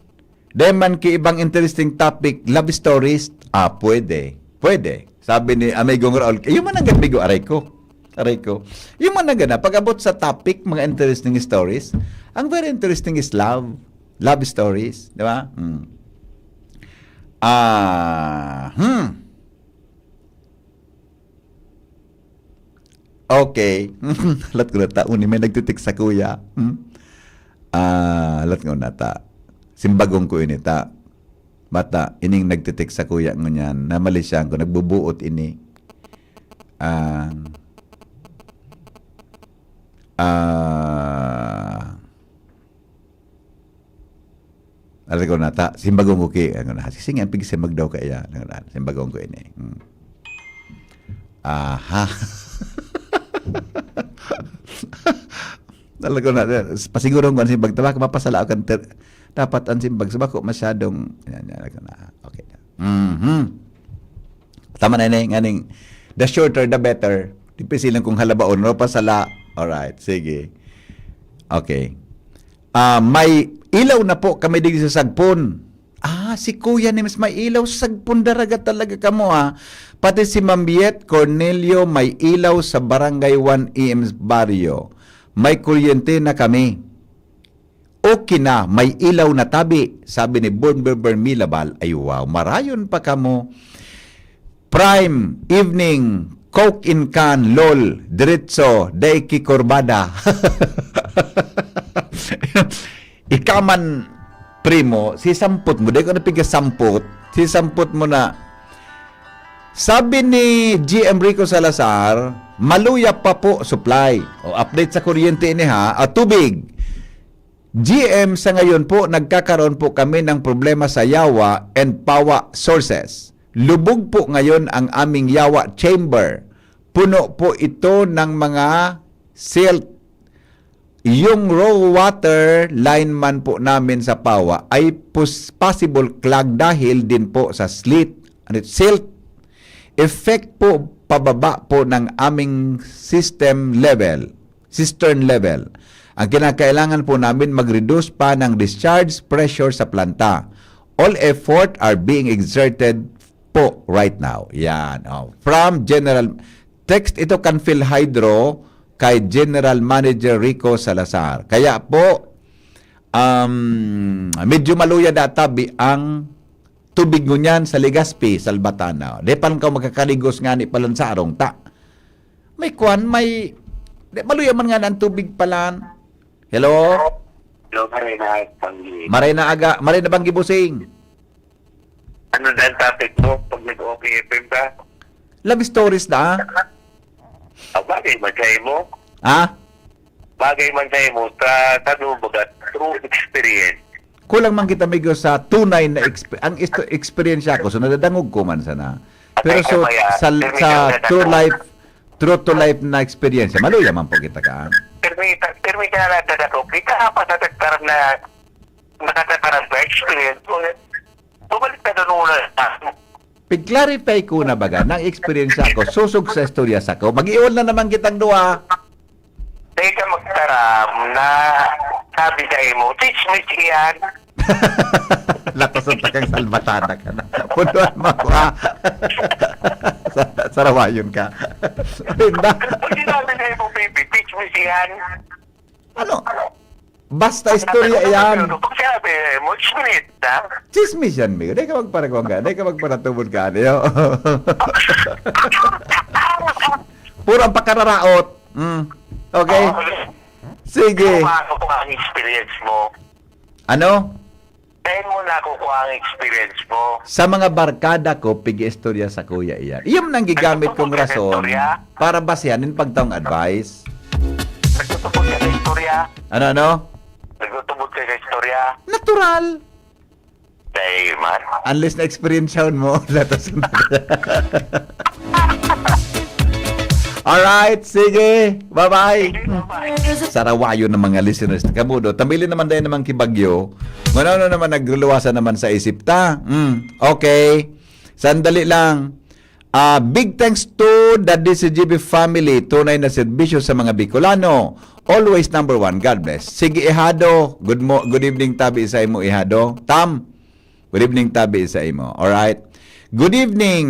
dai man ki ibang interesting topic, love stories. Ah, pwede. Pwede. Sabi ni Amigong Raul, "Eh, yung mananggad, Migo, aray ko. Aray ko." Yung mananggad na, pag-abot sa topic, mga interesting stories, ang very interesting is love. Love stories, di ba? Hmm. Ah, hmm. Okay. Lat ko na taon ni may nagtitik sa kuya. Hmm? Ah, lat ko na ta. Simbagong ko ini ta. Bata, ining nagtitik sa kuya ngunyan, namalisyan ko, nagbubuot ini. Ah, ah, Alam ko na ta, simbagong ko ki, ano na, sige, ang pigsimbag daw kaya, ano na, simbagong ko ini. Hmm. Aha. Alam ko na, pasiguro ko ang simbag, tabak, mapasala ako kan ter-, dapat ang simbag, sa bako masyadong, yan, yan, alam ko na, okay na. Mhm. Tama na ini, nganing, the shorter, the better. Dipisi lang kung halabaon, no? Pasala. Alright, sige. Okay. Ah, may ilaw na po kami digdi sa Sagpon. Ah, si Kuya Nims may ilaw sa Sagpon, daraga talaga kamo, ah. Pati si Ma'am Yet Cornelio may ilaw sa Barangay one E M's Barrio. May kuryente na kami. Okay na, may ilaw na tabi, sabi ni Born Berber Milabal. Ay wow, marayon pa kamo. Prime evening, Coke in can, lol, diretso, dai ki kurbada. Ikaman, primo, si sampot mo, dai ko napigasampot, si sampot mo na, sabi ni G M Rico Salazar, maluya pa po supply. O, update sa kuryente ini ha, at tubig. G M, sa ngayon po, nagkakaroon po kami ng problema sa yawa and pawa sources. Lubog po ngayon ang aming yawa chamber. Puno po ito ng mga silt. Yung raw water line man po namin sa pawa ay pos-, possible clog dahil din po sa slit, ano, silt. Effect po pababa po ng aming system level, cistern level. Ang kinakailangan po namin mag-reduce pa ng discharge pressure sa planta. All effort are being exerted po right now. Yan. Oh. From General, text ito kan PhilHydro kay General Manager Rico Salazar. Kaya po, um, medyo maluya data bi ang tubig ngunyan sa Legazpi, Salvatana. Di pa lang ka magkakarigos nga ni palan sa arong ta. May kwan, may, di, maluya man nga ang tubig palan. Hello? Hello, Marina, Banggi. Maray na aga, maray na banggi busing. Ano na ang topic mo pag nag-O P F M ka? Love stories na, ah. Ah, bagay man sa imo. Ah? Bagay man sa imo sa, sa ano, baga, true experience. Kulang man kita, amigo, sa tunay na exp- ang isto- experience ako, so nadadangog ko man sana. Pero so, sa, sa true life, true to life na experience, maluya man po kita ka. Permita, permita na lang ako. Kita pa sa tagkaram na nakatagkaram sa experience ko. Bumalik na doon muna. Pig-clarify ko na baga ng experience ako, susog sa istorya sa ko. Mag-iwan na naman kitang duha. Dahil ka magtaram na sabi sa imo, chismis iyan. Latasan ta kang Salvatana ka na. Punuan mo ako, ha? Sa, sarawayon ka. Linda. Pag sinabi sa imo, baby, chismis iyan. Ano? Basta istorya yan. Pag sinabi mo, chismis na. Chismis yan, amigo. Di ka magparakuan ka. Di ka magparatubod ka. Ano yun? Puro ang pakararaot. Mm. Okay? Sige. Paano ko ang experience mo? Ano? Saan mo nakukuha ang experience mo? Sa mga barkada ko, pig-istorya sa kuya iyan. Iyan ang gigamit kong rason para basihan nin pagtaong advice. Nagtutubod ka sa istorya? Ano, ano? Nagtutubod ka sa istorya? Natural. Dahil man. Unless na-experience mo, latas na. Alright, sige. Bye-bye. Sarawayo ng mga listeners. Kamudo, tambilin naman tayo naman kibagyo. Ano naman nagluluwasan naman sa isip ta? Mm, okay. Sandali lang. Ah, big thanks to the D C G B family. Tunay na serbisyo sa mga Bicolano. Always number one. God bless. Sige, Ihado. Good mo good evening, tabi sa imo, Ihado. Tam, good evening, tabi sa imo. Alright. Good evening.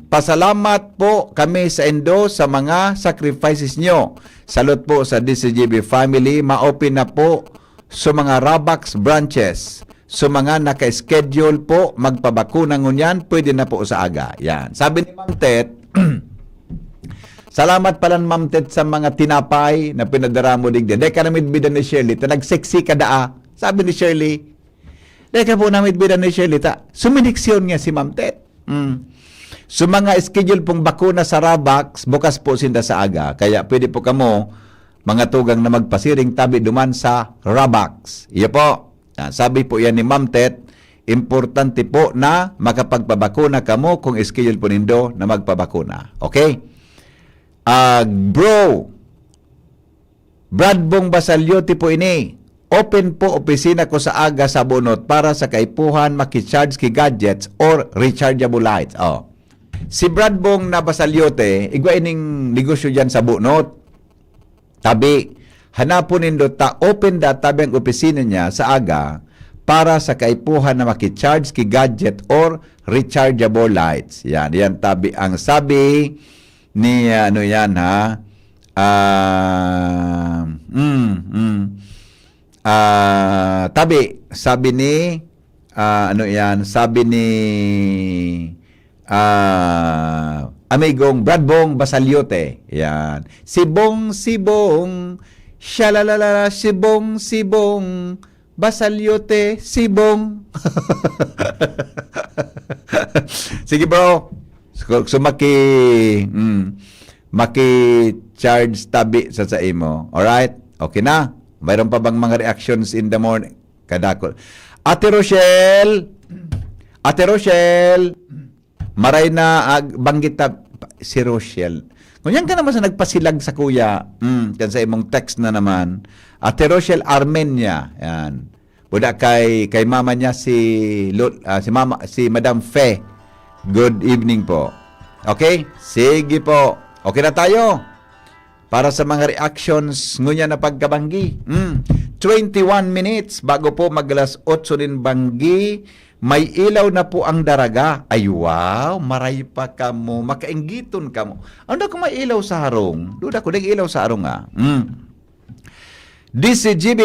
Pasalamat po kami sa indo sa mga sacrifices nyo. Salute po sa D C G B family. Ma-open na po sa mga Rabax branches. So, mga naka-schedule po magpabakuna ngunyan, pwede na po sa aga. Yan. Sabi ni Ma'am Tet, salamat pala, Ma'am Tet, sa mga tinapay na pinadara mo digdi. Dai ka na midbidan ni Shirley, ta nag-sexy ka daa. Sabi ni Shirley, dai ka po na midbidan ni Shirley, ta suminiksyon nga si Ma'am Tet. Mm. So, mga schedule pong bakuna sa Rabax, bukas po sinda sa aga. Kaya pwede po kamo, mga tugang, na magpasiring tabi duman sa Rabax. Iyo po. Ah, sabi po yan ni Ma'am Tet, importante po na makapagpabakuna kamo kung schedule po nindo na magpabakuna. Okay? Ah, bro, Brad Bong Basalyote po ini. Open po opisina ko sa aga sa bunot para sa kaipuhan makicharge ki gadgets or rechargeable lights. Oh. Si Brad Bong na Basalyote, igwa ining negosyo dyan sa bunot. Tabi, hanapon nindo ta open da tabi ang opisina niya sa aga para sa kaipuhan na makicharge ki gadget or rechargeable lights. Yan, yan tabi ang sabi ni, ano yan, ha? Ah, mm, mm. Ah, tabi, sabi ni, ah, ano yan, sabi ni, ah, amigong Brad Bong Basalyote. Yan. Si Bong, si Bong, shalalala, si Bong, si Bong, Basalyote, si Bong. Sige, bro. So, so maki, mm, maki-charge tabi sa sa imo. Alright? Okay na? Mayroon pa bang mga reactions in the morning? Kadakol. Ate Rochelle! Ate Rochelle! Maray na ag-, banggit ta si Rochelle. Ngunyan ka naman sa nagpasilag sa kuya, mm, kan sa imong text na naman. Ate Rochelle Armenia, yan. Buda kay, kay mama niya si Lo-, ah, si mama, si Madam Fe. Good evening po. Okay? Sige po. Okay na tayo. Para sa mga reactions, ngunyan na pagkabanggi. Mm. Twenty-one minutes bago po mag alas otso nin banggi, may ilaw na po ang Daraga. Ay, wow! Maray pa kamo. Makainggiton kamo. Ano kung may ilaw sa harong? Duda ko, nag ilaw sa harong, ah. Mm. D C G B,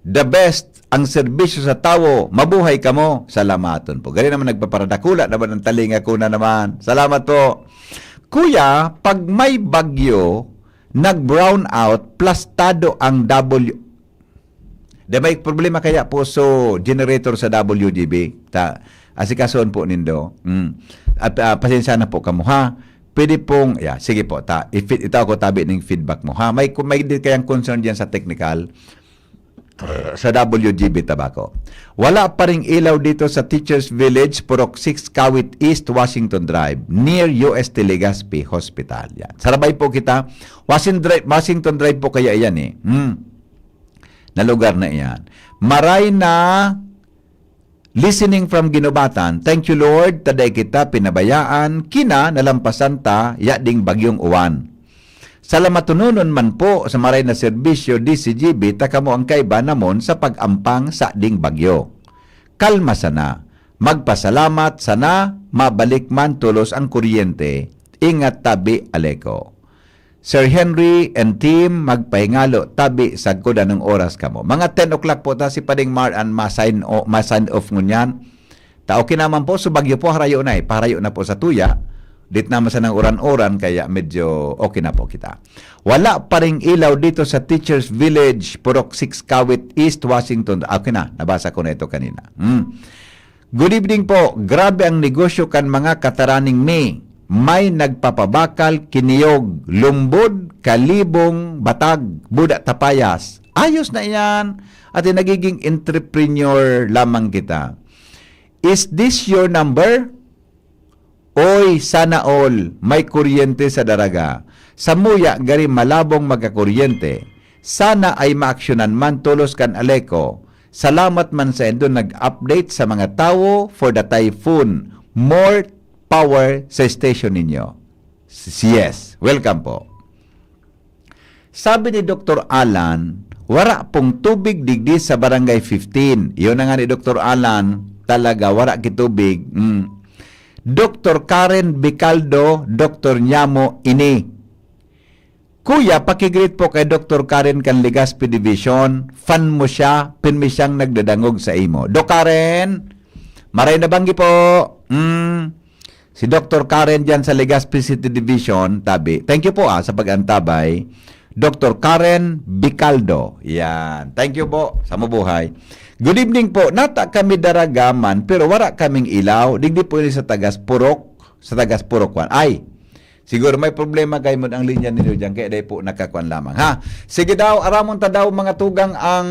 the best ang serbisyo sa tawo. Mabuhay kamo. Salamaton po. Gani naman, nagpaparadakula naman ang talinga ko na naman. Salamat po. Kuya, pag may bagyo, nag-brown out, plastado ang W. Di may problema kaya po so generator sa W G B? Ta, asikason po nindo. Mm. At, ah, pasensya na po kamo, ha? Pwede pong, yeah, sige po, ta, if, itaw ko tabi ning feedback mo, ha? May, kung may di kayang concern diyan sa technical, sa W G B Tabaco. Wala pa ring ilaw dito sa Teachers Village, Purok six, Kawit East, Washington Drive, near U S T Legazpi Hospital. Yan. Sarabay po kita. Washington Drive, Washington Drive po kaya yan eh. Hmm. Na lugar na iyan. Maray na listening from Ginubatan. Thank you, Lord, ta dai kita pinabayaan, kina nalampasan ta yading bagyong uwan. Salamatonon man po sa maray na serbisyo, D C G B, ta kamo ang kaiba namon sa pag-ampang sa ding bagyo. Kalma sana. Magpasalamat sana, mabalik man tolos ang kuryente. Ingat tabi, Aleco. Sir Henry and team, magpahingalo tabi sagkod anong oras kamo. Mga ten o'clock po ta si Pading Mar an ma-sign o-, ma-sign off ngunyan. Ta okay naman po, so bagyo po, harayo na eh. Paharayo na po sa tuya. Dit naman sanang uran-uran, kaya medyo okay na po kita. Wala pa ring ilaw dito sa Teachers Village, Purok six, Kawit East, Washington. Okay na, nabasa ko na ito kanina. Hmm. Good evening po. Grabe ang negosyo kan mga kataraning mi. May nagpapabakal, kiniyog, lumbod, kalibong, batag, buda tapayas. Ayos na iyan. At nagiging entrepreneur lamang kita. Is this your number? Oy, sana all, may kuryente sa Daraga. Samuya, gari malabong magkakuryente. Sana ay maaksyonan man tolos kan Aleco. Salamat man sa indo nag-update sa mga tawo for the typhoon. More power sa station ninyo. S-, yes, welcome po. Sabi ni Doktor Alan, wara pong tubig digdi sa Barangay fifteen. Yun na nga ni Doktor Alan, talaga, wara ki tubig. Mm. Doktor Karen Bicaldo, Doktor Nyamo ini. Kuya, pakigreet po kay Doktor Karen kan Legazpi Division. Fan mo siya, pirmi siyang nagdadangog sa imo. Doc Karen, maray na banggi po. Mm. Si Doktor Karen diyan sa Legazpi City Division, tabi. Thank you po, ah, sa pag-antabay. Doktor Karen Bicaldo. Yan. Thank you po. Sa mabuhay. Good evening po. Nata kami Daragaman, pero wara kaming ilaw. Digdi po ini sa Tagas Purok. Sa Tagas Purok, kwan. Ay, siguro may problema kayo mo ang linya ninyo diyan, kaya dai po nakakuan lamang, ha? Sige daw, aramon ta daw, mga tugang, ang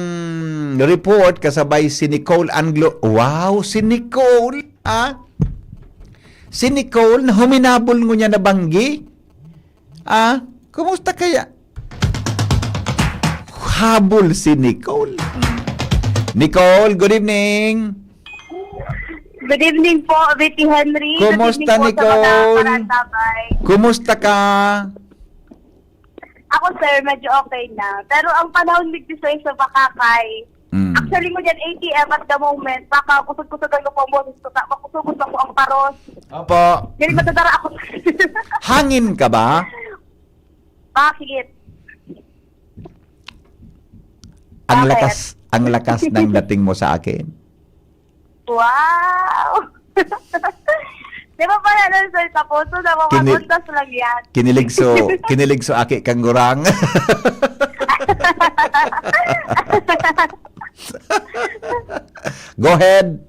report kasabay si Nicole Anglo. Wow, si Nicole, ah? Si Nicole na huminabol ngunyan na banggi? Ah, kumusta kaya? Habol si Nicole. Nicole, good evening. Good evening po, V P Henry. Good Kumusta, evening po sa mga Nicole? Karantabay. Kumusta ka? Ako, sir, medyo okay na. Pero ang panahon digdi sa Bacacay, Mm. actually, ngunyan A T M at the moment, baka kusog-kusogan ko po ang boses ko, sa makusugot pa po ang paros. Opo. Dili madadara ako. Hangin ka ba? Bakit? Ang Bakit? lakas, ang lakas ng dating mo sa akin. Wow! Di ba pala, nasa sa puso, Kinil- namamagod, tas lang yan. Kinilig so, kinilig so aki kang gurang. Go ahead.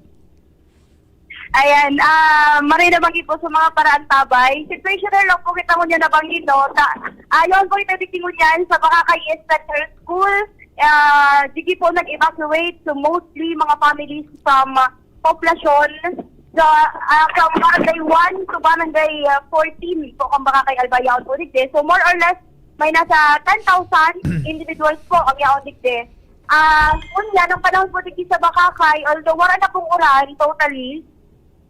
Ayan, ah, maray na banggi po sa mga paraantabay. Situational lang po kita ngunyan na banggi, no? Ta, ayon po kita digdi ngunyan sa Bacacay East Sector School. Ah, digdi po nag-evacuate. So, mostly mga families from, ah, poblasyon. Sa, ah, from Barangay one to Barangay, ah, fourteen po, kung Bacacay Albayaon po digdi. So, more or less, may nasa ten thousand individuals po ang yaon digdi. Ah, ngunyan, ang panahon po digdi sa Bacacay, although wala na pong uran totally,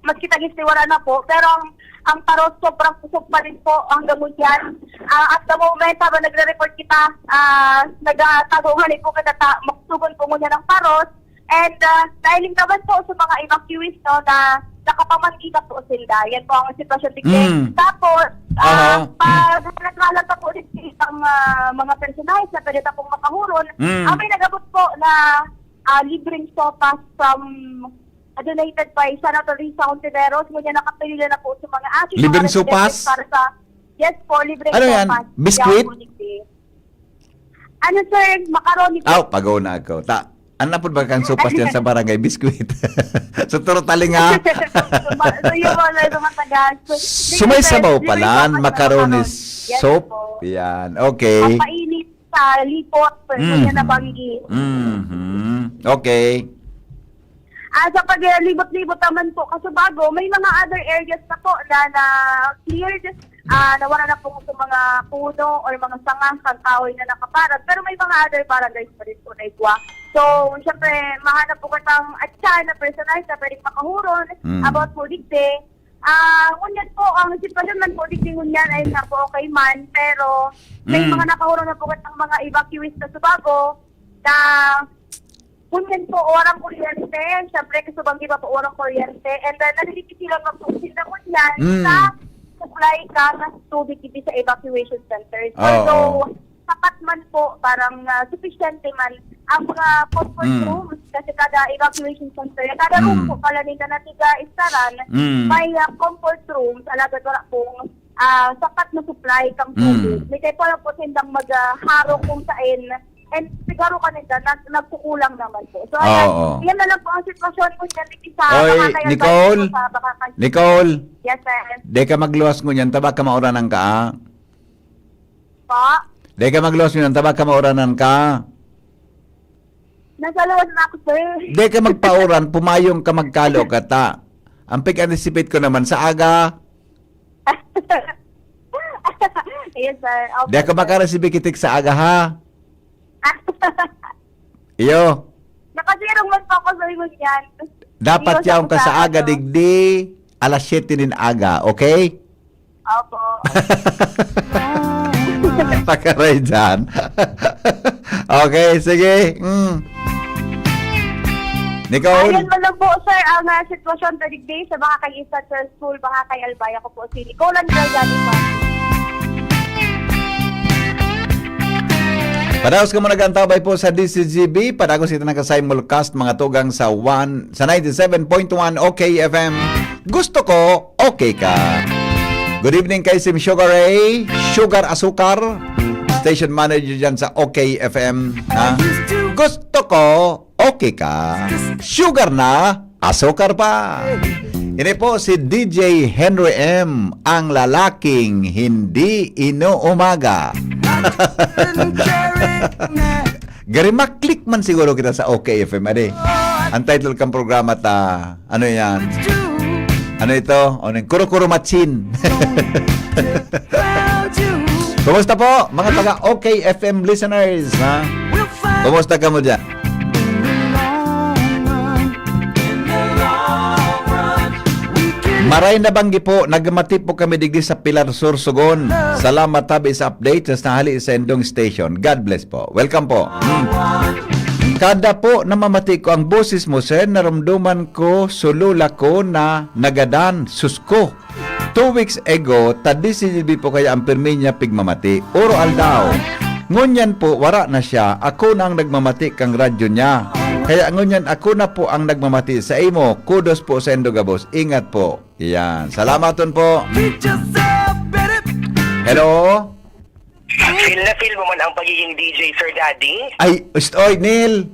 maski tag-ulan wala na po, pero ang, ang paros sobrang kusog pa rin po hanggang ngunyan. Ah, at the moment, habang nagre-report kita, ah, nagtatago nga po kita ta, makusugon po ngunyan ang paros. And, ah, nahiling naman po sa mga evacuees, no, na nakapamanggi na po sila. Yan po ang sitwasyon digdi. Mm. Tapos, ah, Aha. pag naghalat pa po digdi ang, ah, mga personahe na pwede na pong makahuron, Mm. ah, may nag-abot po na, ah, libreng sopas from, ah, donated by Senator Risa Hontiveros. Ngunyan nakapili na po sa mga aking mga Libreng residentes sopas? para sa, yes po, libreng Ano yan? sopas. Biscuit? Yaw, Monique. Ano, sir? Macaroni po. Aw, pagaw na ako. Ta, ano po ba kang sopas yan sa barangay? Biscuit. Sa Turo Talinga. Suma-, so, yun po, sir, sa matagas. So, Sige, may sir. sabaw Libreng pala, sopas na macaroni macaroni. Yes soup. po. Yan, okay. Pampainit sa lipot, sir. Mm. Yun yung nabanggi. Mhm. Okay. Ah, sa paglibot-libot naman po, Casubago, may mga other areas na po na, na cleared, ah, nawara na po sa mga puno or mga sanga, kang kahoy na nakaparad. Pero may mga other barangays pa rin po na igwa. So, syempre, mahanap po kitang atyan na personal na pwedeng makahuron Mm. about po digdi. Ah, ngunyan po, ang sitwasyon man po digdi ngunyan ay nga po okay man, pero may Mm. mga nakahuron na po kitang mga evacuees sa Subago na Ngunyan po, walang kuryente. Siyempre, kasubang iba po, walang kuryente. And then, nalilipit sila magpagsinda ngunyan Mm. sa supply ka ng tubig dito sa evacuation centers. Oo. Although, sapat man po, parang, ah, sufisyente man ang mga comfort Mm. rooms kasi kada evacuation center, kada room Mm. po pala nila na tiga-istaran, Mm. may, ah, comfort rooms, alagad wala pong, ah, sapat na supply kang Mm. tubig. May kaya po lang po sindang mag, ah, harong kung saan And siguro kanila, nag-, nagkukulang naman po. So, ayan, Oo. yan na lang po ang sitwasyon ko dyan. Isa, Oy, baka kaya Nicole? Sa, baka kay- Nicole? Yes, sir. Di ka magluwas ngunyan, ta baka mauranan ka, ah. Pa? Di ka magluwas ngunyan, ta baka mauranan ka. Nasa luwas na ako, sir. Di ka magpauran, pumayong ka, magkalo ka, ta. Ang pig-anticipate ko naman sa aga. Yes, sir. Opo, Di ako sir. Makareceive kitik sa aga, ha? Iyo. Nakasirong lang po ako sa ingon yan. Dapat Iyo, yaon ka sa aga, no? Digdi, alas siyete nin aga, okay? Opo. Pakaray dyan. Okay, sige. Mm. Nicole? Ayan man lang po, sir, ang, ah, sitwasyon sa digdi sa mga kay Isaac School, Boracay, Albay. Ako po si Nicole Andrea Galima. Padagos kamo nag-antabay po sa D C G B. Padagos kita nagka-simulcast, mga tugang, sa one, sa ninety-seven point one O K F M. Gusto ko, okay ka. Good evening kay Sim Sugar Ray, Sugar Asukar, station manager dyan sa O K F M, ha? Gusto ko, okay ka. Sugar na, asukar pa. Ini po si D J Henry M, ang lalaking hindi inuumaga. Gari, maklik man siguro kita sa O K F M, ade. Ang title kang programa ta, ano yan? Ano ito? Ano yung Kuro-kuro Machin? Kumusta po, mga taga O K F M listeners, ha? Kumusta kamo dyan? Maray na banggi po, nagmati po kami digdi sa Pilar, Sorsogon. Salamat tabi sa update sa nahali sa indong station. God bless po. Welcome po. Hmm. Kada po na mamati ko ang boses mo, sir, narumduman ko so lola ko na nagadan. Sus ko. Two weeks ago, ta D C G B po kaya ang pirmi niya pigmamati. Oro aldaw. Ngunyan po, wara na siya. Ako na ang nagmamati kang radyo niya. Kaya ngunyan ako na po ang nagmamati sa imo. Kudos po sa indo gabos. Ingat po. Iyan. Salamaton po. Hello? Feel na feel mo man ang pagiging D J, Sir Daddy? Ay, ust-, oy, Neil.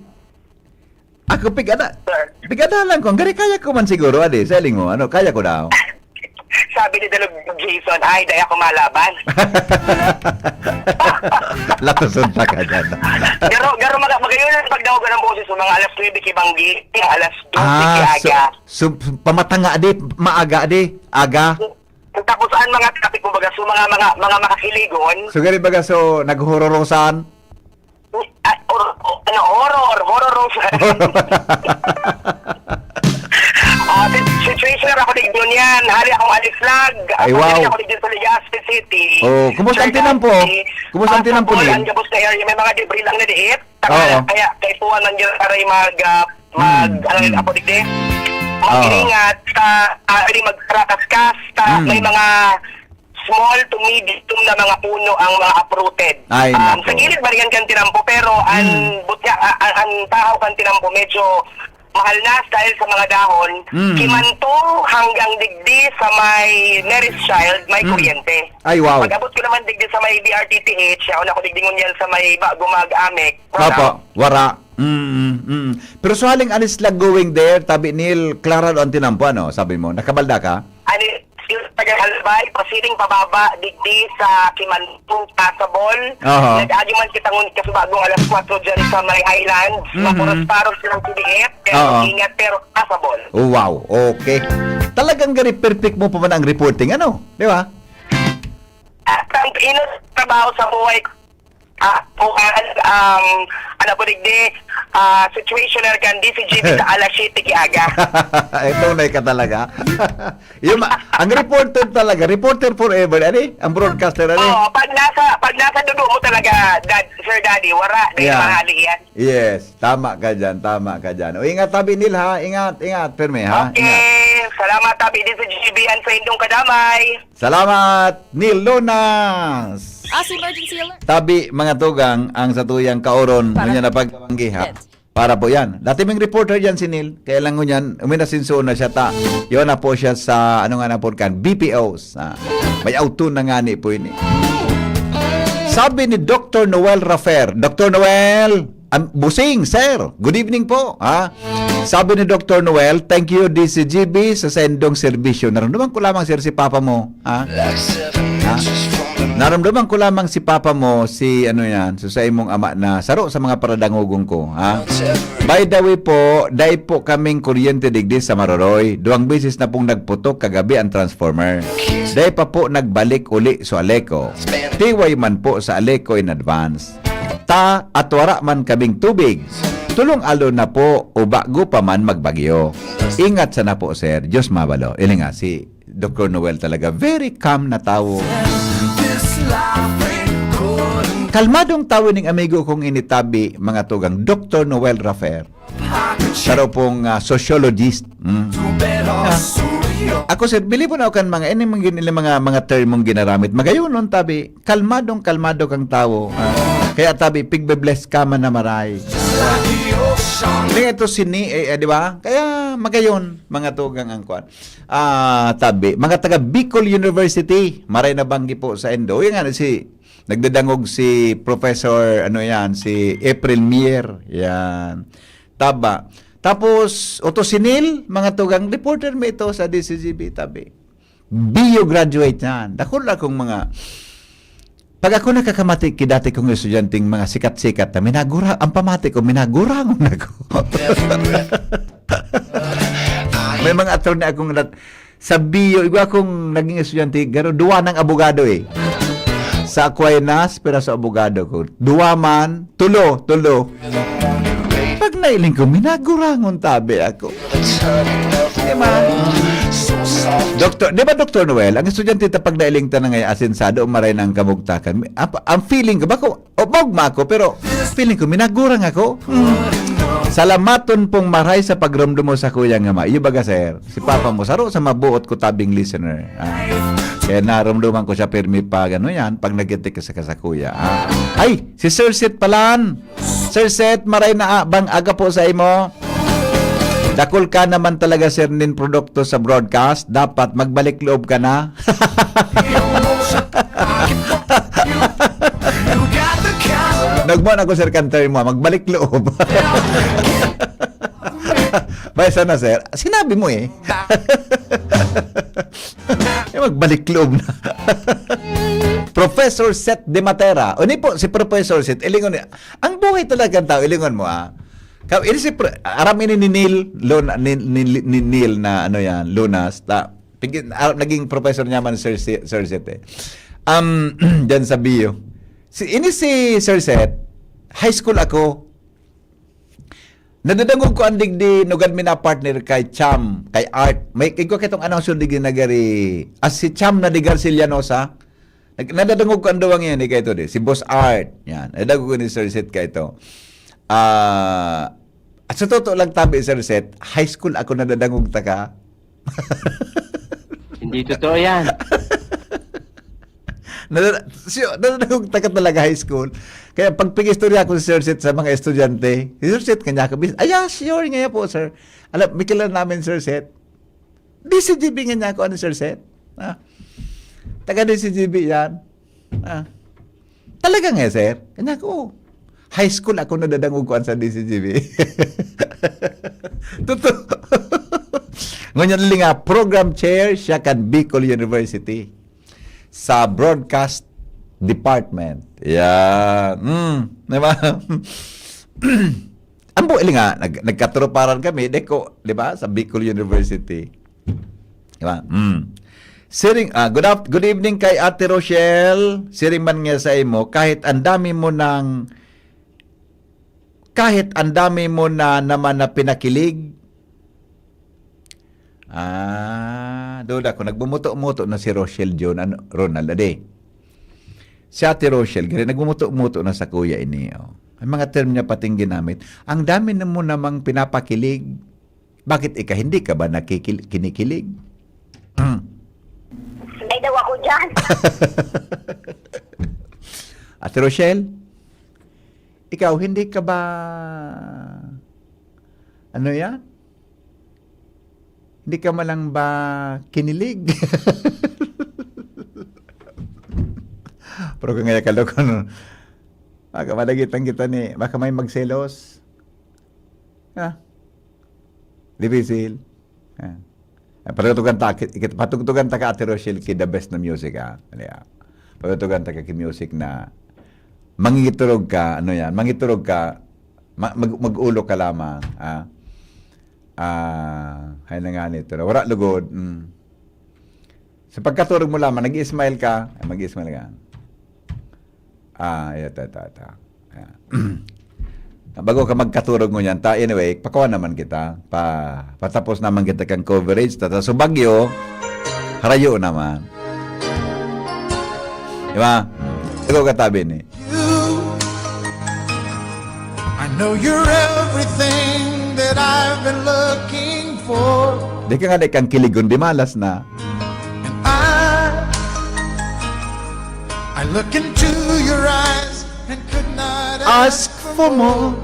Ako, pigada-, Sir. Pigadalan ko. Ang gari, kaya ko man siguro, adi, sa iling mo, ano, kaya ko daw. Sabi ni Dalog Jason, "Ay, daya ko malaban." Latuson ta ka dyan. Garo, garo, maga-, magayon ang pagdaog ng boses mo, mga alas nuebe ki banggi, mga alas dose ki Ah, so, aga. So, pamatanga di, maaga di, aga. Tapos ang mga traffic, kumbaga, so mga, mga, mga makakiligon. So, gani baga, so, naghororosan? Ah, or, ano, horror, horror. Ah, si, si Tracer ako, tignon yan. Hali akong alislag. Ay, wow. Ako, tignon sa Legazpi City. Oh, kumusta ang Sir tinampo? Dante, Kumusta ang ah, tinampo, Paul, Neil? Ang gabos na area, may mga debris lang na liit. Kaya, Oo. kaya, kaipuhan lang dyan, aray mag, ah, mag, Hmm. ano yun, Hmm. ako, digdi? Oo. Mag-ingat sa, ah, di magkarakas-kas, ta, Hmm. may mga small to medium na mga puno ang mga uprooted. Ay, Um, nako. Sa gilid man yan kan tinampo, pero ang Hmm. butya, a-, a-, ang tahaw kan tinampo medyo mahal na dahil sa mga dahon. Hmm. Kimanto hanggang digdi sa may nearest child, may Hmm. kuryente. Ay, wow. Pag-abot ko naman digdi sa may D R T T H, yaon ako digdi ngunyan sa may bago mag-amik. Wala. Opo, wara. Mm, mm. Pero so haling anis lang going there, tabi Neil, klaro an tinampo, ano, sabi mo? Nakabalda ka? Ani, yung taga-Albay, pasiring pababa, digdi sa Kimanto, Pasabol. Aha. Nag-agi man kita ngun kasi bagong alas kwatro dyan sa may Highlands. Mhm. Maparos-paros lang C D F, pero Oo. ingat, pero Pasabol. Oh, wow. Okay. Talagang gari perfect mo pa man ang reporting, ano? Di ba? At ang inot trabaho sa buhay ko, ah, kuwan, um, ano po, digdi, ah, situational kan D C G B sa alas siyete ki aga. Ay, tunay ka talaga. Yung ma-, ang reporter talaga, reporter forever, ani? Ang broadcaster, ani? Oo, pag nasa, pag nasa dugo mo talaga, Dad, Sir Daddy, wara, dahil Yeah. mahali yan. Yes, tama ka dyan, tama ka dyan. O, ingat tabi, Nil, ha? Ingat, ingat, perme, ha? Okay, Ingat. salamat tabi din sa G B and sa indong kadamay. Salamat, Neil Lunas. Ah, si emergency alert. Tabi, mga tugang, ang satuyang kaoron, Para ngunyan na pagkabanggi, ha? Yes. Para po yan. Dati ming reporter yan si Neil. Kaya lang ngunyan, uminasinso na siya ta. Yun na po siya sa, ano nga na po kan, B P Os. Ah, may auto na nga ni po ini. Sabi ni Doktor Noel Rafer, "Doktor Noel, am-, busing, sir. Good evening po, ha?" Sabi ni Doktor Noel, "Thank you, D C G B, sa sendong serbisyo." Naramdaman ko lamang, sir, si papa mo, ha? Ha? Naramdaman ko lamang si papa mo, si ano yan, so sa imong ama na saro sa mga paradangogon ko, ha? By the way po, dai po kaming kuryente digdi sa Maroroy. Duwang beses na pong nagputok kagabi ang transformer. Dai pa po nagbalik uli so Aleco. Tiway man po sa Aleco in advance. Ta at wara man kaming tubig. Tulong aldaw na po o bago pa man magbagyo. Ingat sana po, sir. Diyos mabalo. Ini nga, si Doktor Noel talaga, very calm na tawo. Kalmadong tawo ning amigo kong initabi, mga tugang, Doktor Noel Rafer. Saro pong, ah, sociologist. Mm. Ah. Ako, sir, bilib na ako kan mga, ini mga, mga, mga termong ginaramit. Magayon, non, tabi. Kalmadong kalmado kang tawo. Ah, kaya tabi, "Pigbe-bless ka man na maray." Hindi ito sini, eh, eh, di ba? Kaya magayon, mga tugang ang kwan. Ah, tabi, mga taga Bicol University, maray na banggi po sa Indo. Yan nga, si, nagdadangog si Professor, ano yan, si April Mier. Yan. Taba. Tapos, Otto Sinil, mga tugang reporter mo ito sa D C G B, tabi. Bio graduate yan. Dakul akong mga, pag ako nakakamati ki dati kong estudyanteng mga sikat-sikat na minagura, ang pamati ko, minagurangon ako. May mga attorney akong nat-, sa bio, igwa akong naging estudyante, garo, duwa ng abogado eh. Sa Aquinas, pero sa abogado ko. Duwa man, tulo, tulo. Pag nailing ko, minagurangon tabi ako. Di ba? Doktor, di ba, Doktor Noel, ang estudyante ta pag nailing ta na ngay asensado o maray na ang kamugtakan, ang, ang feeling ko, bako, obog ma ako, pero feeling ko, minagurang ako. Hmm. Salamaton pong maray sa pagromdomo sa kuya nga ma. Iyo baga, sir? Si papa mo, saro sa mabuot ko tabing listener. Ah. Kaya naromdoman ko siya, pirmi pa, gano yan, pag nag-text ka sa kuya. Ah. Ay, si Sir Seth palan. Sir Seth, maray na, ah, bang aga po sa imo? Dakul ka naman talaga, sir, nin produkto sa broadcast. Dapat magbalik loob ka na. Nagmuan ako, sir, kan term mo. Magbalik loob. Bay, sana, sir. Sinabi mo eh. Eh, magbalik loob na. Professor Seth de Matera. O, ni po, si Professor Seth, ilingon niya, ang buhay talaga ng tao, ilingon mo, ah. Ka-, ini si Pro-, aram ini ni Neil, Lun-, ni, ni, ni Neil na, ano yan, Lunas. Ta, pigi-, aram, naging professor niya man, Sir Si-, Sir Seth, eh. Um, dyan sa bio. Si, ini si Sir Seth, high school ako. Nadadangog ko ang digdi, nugad mi na partner kay Cham, kay Art. May, igwa kitong announcer digdi nagari, as si Cham na di Garcilianosa. Nag-, nadadangog ko ang duwang yan, eh, kaito di. Si Boss Art, yan. Nadadangog ko ni Sir Seth kaito. Ah, at sa totoo lang, tabi, Sir Seth, high school ako nadadangog ta ka. Hindi totoo yan. Nadala-, siyo, nadadagog taka talaga high school. Kaya pag pag-istorya ko si Sir Seth sa mga estudyante, si Sir Seth kanya ako, bis-, "Ay, ah, sure, ngayon po, sir. Alam, may kilala namin, Sir Seth." D C G B nga niya ako, ano, Sir Seth? Ah, taga D C G B yan. Ah, talaga nga, sir? Kanya ko, "Oo. High school ako nadadangog ko sa D C G B." Totoo. Ngunyan lang nga, program chair siya kan Bicol University sa broadcast department. Yan. Mm, di ba? Ang buhay nga, nag-, nagkaturuparan kami, di ko, di ba, sa Bicol University. Di ba? Mm. Siring, ah, good aft-, good evening kay Ate Rochelle. Siring man nga sa imo, kahit ang dami mo ng, kahit ang dami mo na naman na pinakilig. Ah, duda ko, nagbumuto-muto na si Rochelle John, ano, Ronald, ade. Si Ate Rochelle, gari, nagbumuto-muto na sa kuya ini, oh. Ang mga term niya pating ginamit. Ang dami na mo namang pinapakilig. Bakit ika, hindi ka ba nakikil-, kinikilig? Hmm. May daw ako dyan. Ate Rochelle, ikaw, hindi ka ba, ano yan? Hindi ka man lang ba kinilig? Pero kung ngayon ka, loko, no? Baka madagitan kita ni, baka may magselos. Ah, dibisil. Ah. Ah, patugtugan ta, ki-, kit-, patugtugan ta ka, Ate Rochelle, ki the best na music, ah. Ano yan? Patugtugan ta ka ki music na mangiturog ka, ano yan, mangiturog ka, ma-, mag-, mag-ulo ka lamang, ah. Ah, hay na nga nito. Wala lugod, mm. Sa pagkaturog mo lamang, nag-i-smile ka, ay, mag-i-smile ka. Ah, ito, ito, ito. Ayan. Bago ka magkaturog ngunyan, ta, anyway, pakuha naman kita. Pa, patapos naman kita kang coverage, ta, ta, so bagyo, harayo naman. Di ba? Ikaw katabi ni. You, I know you're everything that I've been looking for. Di ka nga, di kang kiligon, di malas na. And I, I look into your eyes and could not Ask for more.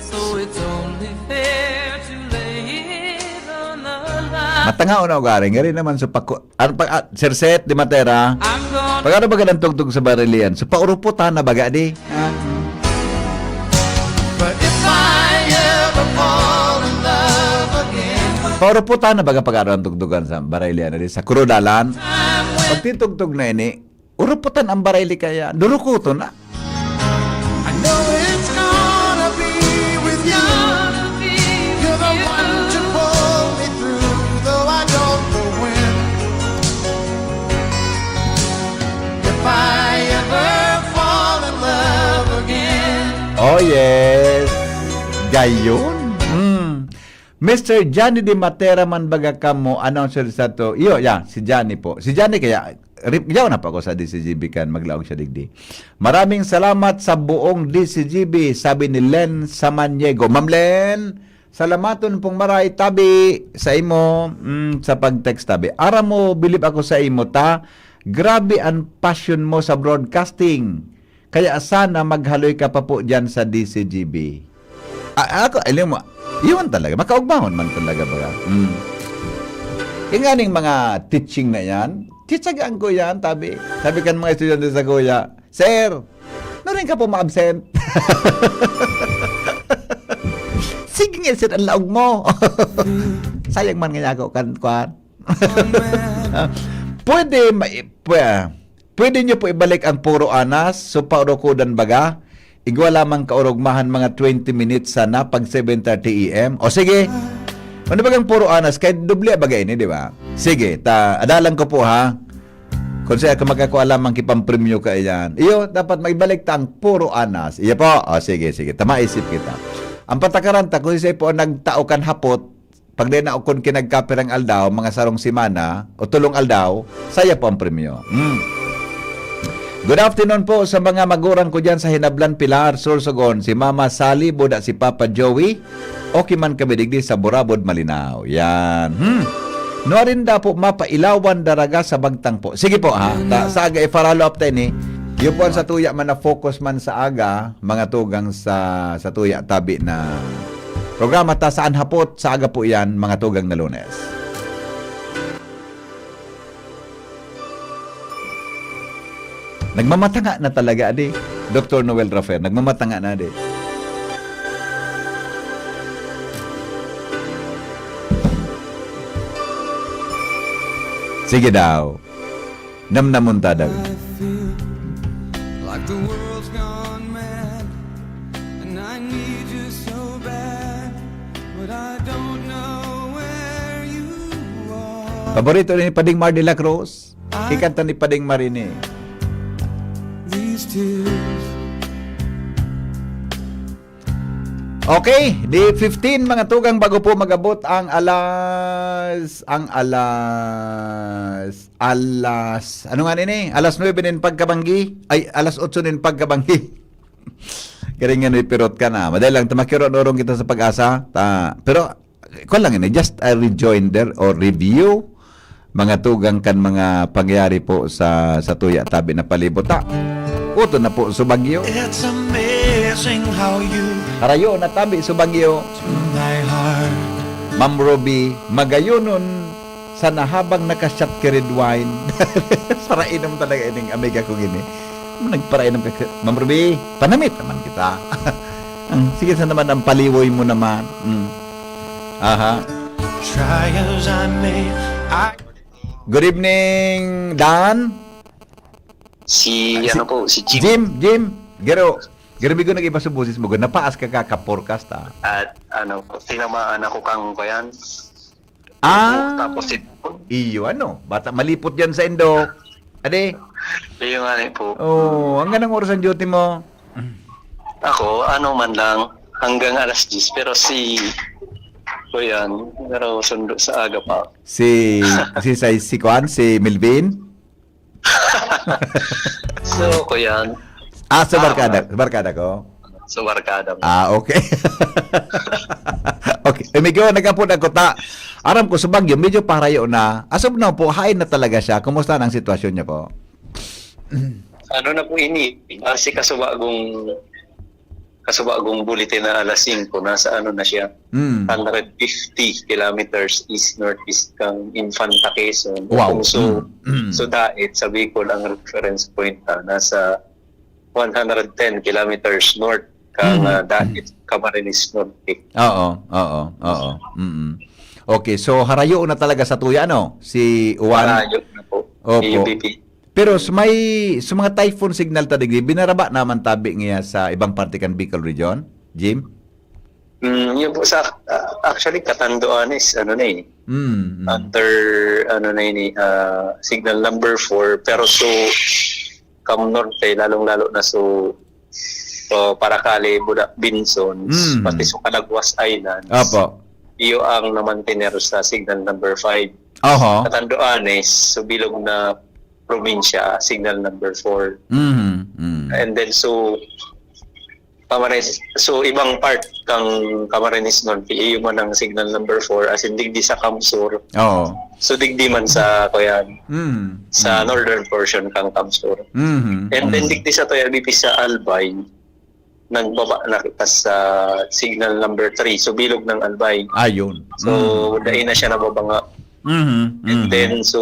So it's only fair to lay it on the line. Matanga o na ugaring, ngari naman sa pako-, ano pa, ah, Sir Seth de Matera? I'm gonna Pag ano ba ganang tugtog sa barilian? So, pauruputan na baga, di? Ah. But if I ever fall in love again, Pauruputan na baga pag ano ang tugtugan sa barilian, di? Sa kurodalan? Pag titugtog na ini, uruputan ang barili kaya, durukuton na. I know it's gonna be with you. You're the one to pull me through, though I don't know when. If I ever fall in love again. Oh, yes. Gayon. Mm. Mister Johnny de Matera man baga kamo, announcer sa to. Iyo, ya, si Johnny po. Si Johnny kaya, rip-, yaw na pa ako sa D C G B kan, maglaog siya digdi. "Maraming salamat sa buong D C G B," sabi ni Len Samaniego. Ma'am Len, salamaton pong maray, tabi sa imo, mm, sa pag-text, tabi. Aram mo, bilib ako sa imo, ta. Grabe ang passion mo sa broadcasting. Kaya sana maghaloy ka pa po diyan sa D C G B. Ah, ako, alam mo, iyon talaga. Makaugmahon man talaga, baga. Mm. Yung aning mga teaching na yan, titsagaan ko yan, tabi. Sabi kan mga estudyante sa kuya, "Sir, nuring ka po ma-absent?" "Sige nga, sir, ang laog mo." Sayang man nga ako, kan, kwan. Pwede, ma-, pwe-, pwede nyo po ibalik ang Puro Anas, so paurukudan baga? Igwa lamang kaurugmahan, mga twenty minutes sana pag seven thirty A M. O sige. Ano bagang Puro Anas? Kay doble baga ini, di ba? Sige, ta, adalan ko po, ha. Kung siya ka magkakuha lamang kipampremyo ka iyan. Iyo, dapat maibalik ta ang Puro Anas. Iyo po. O sige, sige. Tama isip kita. Ang patakaran ta, kung siya po ang nagtao kan hapot, pag di na ukon kinagkapirang aldaw, mga sarong semana o tulong aldaw, saya po ang premyo. Hmm. Good afternoon po sa mga magurang ko dyan sa Hinablan, Pilar, Sorsogon, si Mama Sally, Buda, si Papa Joey. Okay man kami digdi sa Burabod, Malinao. Yan. Hmm. Nuarin da po mapailawan daraga sa bagtang po. Sige po, ha. Ta, sa aga, i-follow up tayo ni. Iyo po ang sa tuya man na focus man sa aga, mga tugang sa, sa tuya tabi na programa ta saan hapot sa aga po yan, mga tugang na Lunes. Nagmamatanga na talaga, adi. Doktor Noel Rafer, nagmamatanga na, adi. Sige daw. Namnamon ta daw. I feel like the world's gone mad, and I need you so bad, but I don't know where you are. Paborito ni Pading Mar de la Cruz. Ikanta ni Pading Mar ini. These tears. Okay, di fifteen, mga tugang, bago po mag-abot ang alas, ang alas, alas, ano nga nini? Alas nuebe nin pagkabanggi? Ay, alas otso nin pagkabanggi. Garing nga ni pirot ka na. Madali lang, tumakiro, norong kita sa pag-asa. Ta, pero, kwan lang ini, just a rejoinder or review, mga tugang kan mga pangyayari po sa, sa tuya tabi na palibot. Ta, uto na po sa bagyo. It's amazing how you Harayo na tabi sa bagyo. My heart. Ma'am Ruby, magayonon sana habang naka-shot ka red wine. Parainom talaga ining amiga kong ini. Nagparainom ka, Ma'am Ruby, panamit naman kita. Ang, sige sa naman, ang paliwoy mo naman. Mm. Aha. Try as I may, I Good evening, Dan. Si, Si ano po, si Jim. Jim, Jim. Garo, garo, bigo nag-iba sa boses mo. Napaas ka ka, ka-forecast, ah. At ano po, tinamaan ako kang kuyan. Ah, Tapos si iyo, ano, bata malipot yan sa indo. Ade? Iyo nga ni po. Oh, hanggang anong oras ang duty mo? Ako, ano man lang, hanggang alas diyes, pero si kuyan, pero sundo sa aga pa. Si, si, si, si Kuan, si Melvin? So, kuyan. Ah, sa Ah, barkada, sa barkada ko? Sa barkada mo. Ah, okay. Okay. Eh, medyo nagkapon ako ta. Aram ko, sa Baguio, medyo parayo na. As of now po, hain na talaga siya. Kumusta na ang sitwasyon niya po? Ano na po ini? Base kasubagong, kasubagong bulletin na alas singko, nasa ano na siya? Mm. Hundred fifty kilometers east-northeast kang Infanta, Quezon. Wow. Kung so, Mm. Mm. so dait, sa Bicol, ang reference point na nasa one hundred ten kilometers north kang, Mm. ah, dait, Camarines Norte. Oo, oo, oo. Mm. Okay, so harayo na talaga sa tuya, ano? Si Juan? Harayo na po. Opo. A U P P. Pero sa may, sa mga typhoon signal ta digdi, binaraba naman tabi niya sa ibang parte kan Bicol Region, Jim? Mm, yun po sa, ah, actually, Catanduanes, ano na eh. Mm, mm. Under, ano na yun eh, ah, signal number four, pero so, Cam Norte, lalong-lalo na so, so Paracale, Buda, Binson, Mm. pati so Calaguas Islands, Apo. iyo ang namantener sa signal number five. Oho. Catanduanes, so bilog na probinsya, signal number four. Mhm, mm. And then, so, Camarines, so, ibang part kang Camarines Norte, iyo man ang signal number four, as in, digdi sa Cam Sur. Oo. So, digdi man sa, kuyan, Mm, sa mm. northern portion kang Cam Sur. Mhm, And then, mm. digdi sa Toya B P sa Albay, nagbaba na kita sa signal number three. So, bilog ng Albay. Ayun. So, Mm. dai na siya nababanga. Mhm, And mhm. then, so,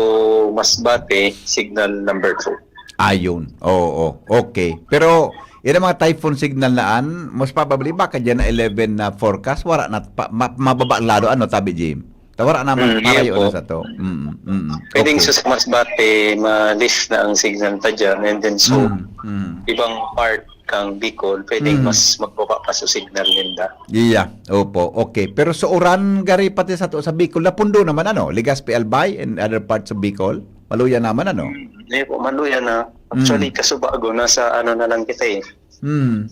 Masbate, signal number two. Ayun. Oo, okay. Pero, yun ang mga typhoon signal na an, most probably, baka dyan na eleven na forecast, wala na, pa, ma, mababa lalo, ano, tabi, Jim? Ta wala naman, Mm, parayo yun na po. sa to. Mm, mm, mm. Pwedeng Okay. so sa Masbate, ma-lift na ang signal ta dyan, and then so, Mm, mm. ibang part kang Bicol, pwedeng Mm. mas magbaba pa sa signal ninda. Yeah, opo. Okay. Pero sa uran, gari pati sa to, sa Bicol, napundo naman, ano? Legazpi, Albay, and other parts of Bicol? Maluya naman, ano? Hindi po, maluya na. Actually, Mm. kasubago, nasa ano na lang kita eh. Mm.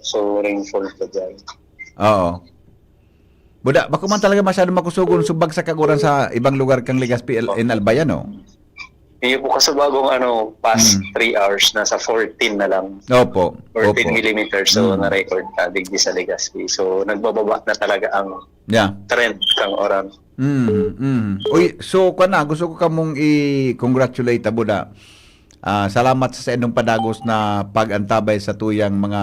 So, rainfall pa dyan. Oo. Buda, bako man talaga masyado makusugon subag sa kaguran sa ibang lugar kang Legazpi, El-, in Albay, ano? Iyo po, kasubagong ano, past Mm. three hours, nasa fourteen na lang. Opo. Fourteen Opo. Millimeters, so Mm. na-record na digdi sa Legazpi. So nagbababa na talaga ang Yeah. trend kang uran. Mm, mm. Uy, so, kana, gusto ko kamong i-congratulate, Abuda. Ah, salamat sa saindong padagos na pag-antabay sa tuyang mga,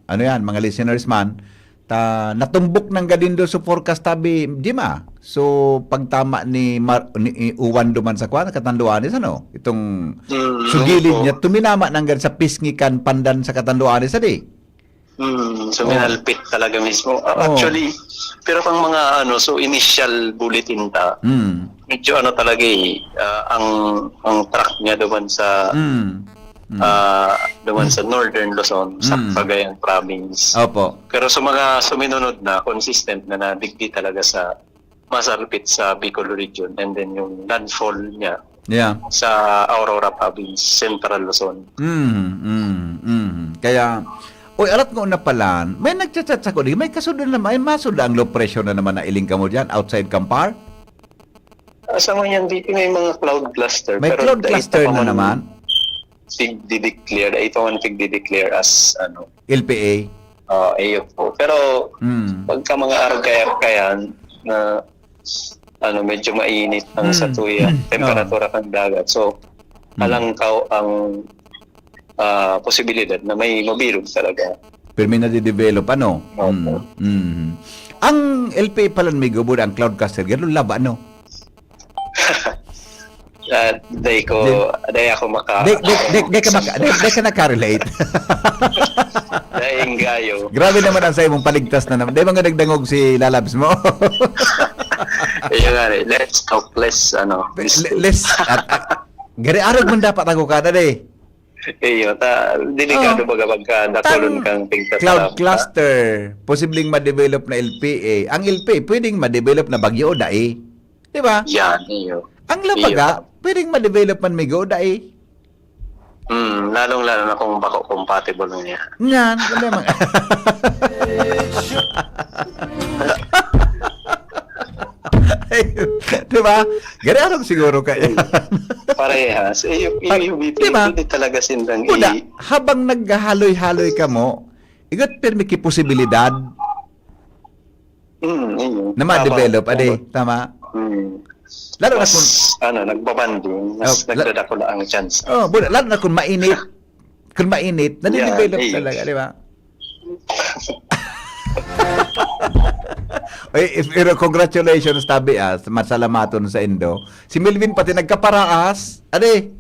ano yan, mga listeners man. Ta, natumbok nang gadindo sa forecast tabi, di ma? So, pagtama ni, Mar, ni, ni Uwan duman sa kwan, Catanduanes, ano? Itong Mm, sugilid opo. niya, tuminama nang gad sa Pisngikan, Pandan sa Catanduanes, adi? Hmm, so Oh. minalpit talaga mismo. Ah, Oh. Actually, pero kang mga ano, so initial bulletin ta, Mm. medyo ano talaga eh, ah, ang ang track niya duman sa Mm. Mm. ah, duman sa Northern Luzon, sa Mm. Cagayan province. Opo. Pero sa mga suminunod na, consistent na nadigdi talaga sa masalpit sa Bicol region, and then yung landfall niya Yeah. sa Aurora province, Central Luzon. Mm, mm, mm. Kaya, oy, alat ko na palan, may nagchat-chat sa ko, di, may kasudan na, may masuda ang low pressure na naman na iling kamo dyan, outside Kampar? Ah, sa ngayon, di may mga cloud cluster. May pero cloud dahil cluster pa na man naman? Tigdi-declare, dahil pa man tigdi-declare as ano, L P A? Ah, iyo po. Pero Mm. pagka mga arog-arog kayan na ano, medyo mainit ang Mm. sa tuya, Mm. temperatura ng dagat. So, Mm. halangkaw ang ah, posibilidad na may mabilog talaga. Pero may nade-develop, ano? Opo. Mm. Mm. Ang L P A pala, Migo, Buda, ang cloud cluster, ganun laba, ano? Ah, day ko, day ako maka... Di, di, di, di ka maka, di, di ka nakarelate. Dahil gayo. Grabe naman ang sa imong paligtas na naman. Di ba nga nagdangog si lalabs mo? Ayun nga eh, let's talk less, ano, Le- this le- day. Less, at, at, gari arog man dapat ako kada, di. Iyo, ta, delikado Oh. baga pagka dakulon Tang- kang tingkat Cloud sa cluster, posibleng ma-develop na L P A. Ang L P A, pwedeng ma-develop na bagyo o dai. Di ba? Yan, iyo. Ang labaga, pwedeng ma-develop man, Migo, o dai. Hmm, lalong-lalo na kung bako compatible niya. Ngan, problema. Di ba? Gari arog siguro ka. Parehas. Eh, yung, yung, yung Di ba? Hindi talaga sindang Kuda, i- habang naghahaloy-haloy ka mo, igot pirmi ki posibilidad Hmm, yun. na ma-develop, Tama. adi. Tama. Hmm. Lalo na Mas, kung, ano, nagbabanding, mas Oh, la- nagdadakula ang chance. Oh, bu- lalo na kung mainit. Kung mainit, nade-develop Yeah, eh. talaga, di ba? Oy, if, pero congratulations, tabi, ah, masalamaton sa indo. Si Melvin pati nagkaparaas. Ade.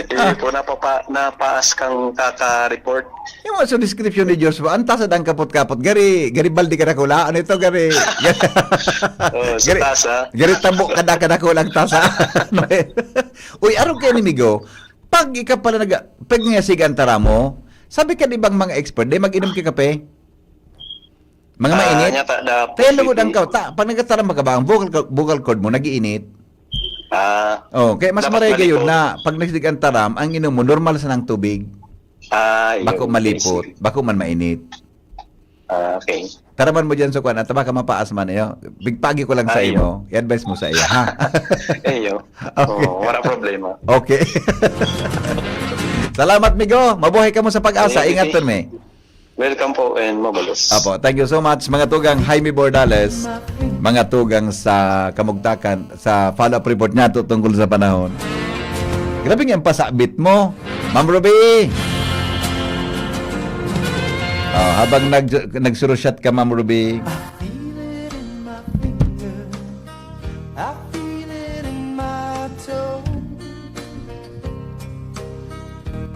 Iyo po, napapa, napaas kang kaka-report. Yung mga sa description ni Joshua, ang tasa dang kapot-kapot. Gari, Garibaldi ka na kula. Ano ito, Gari? Oh, sa Gari, tasa. Gari tambo ka na, ka na kulang tasa. Uy, arog kayo ni Migo. Pag ikaw pala nag, pag nga siga ang tara mo, sabi ka di bang mga expert, di mag-inom ka kape? Mga Ah, mainit? nyata, da, Kaya lugod ang positive. Kauta, pag nagkatara mo ka ba, ang vocal, co- vocal cord mo, nag-iinit. Ah, Oh, kaya mas Dapat maray gayod malipot. Na pag nagsiga ang taram, ang inom mo, normal sa nang tubig. ah, yun. Bako malipot, bako man mainit. Ah, okay. Taraman mo dyan sa kwan, at baka mapaas man, iyo. Bigpagi ko lang sa Ay, imo. I-advise mo sa iyo, ha? Iyo. Okay. Oo, wala problema. Okay. Salamat, Migo. Mabuhay ka mo sa pag-asa. Thank you, Ingat thank you. pirmi. Welcome po and mabalos. Apo, thank you so much, mga tugang Jaime Bordales, mga tugang sa Kamugtakan, sa follow-up report niya to tungkol sa panahon. Grabe nga ang pasabit mo, Ma'am Ruby. Oh, habang nag nagsurusyat ka, Ma'am Ruby.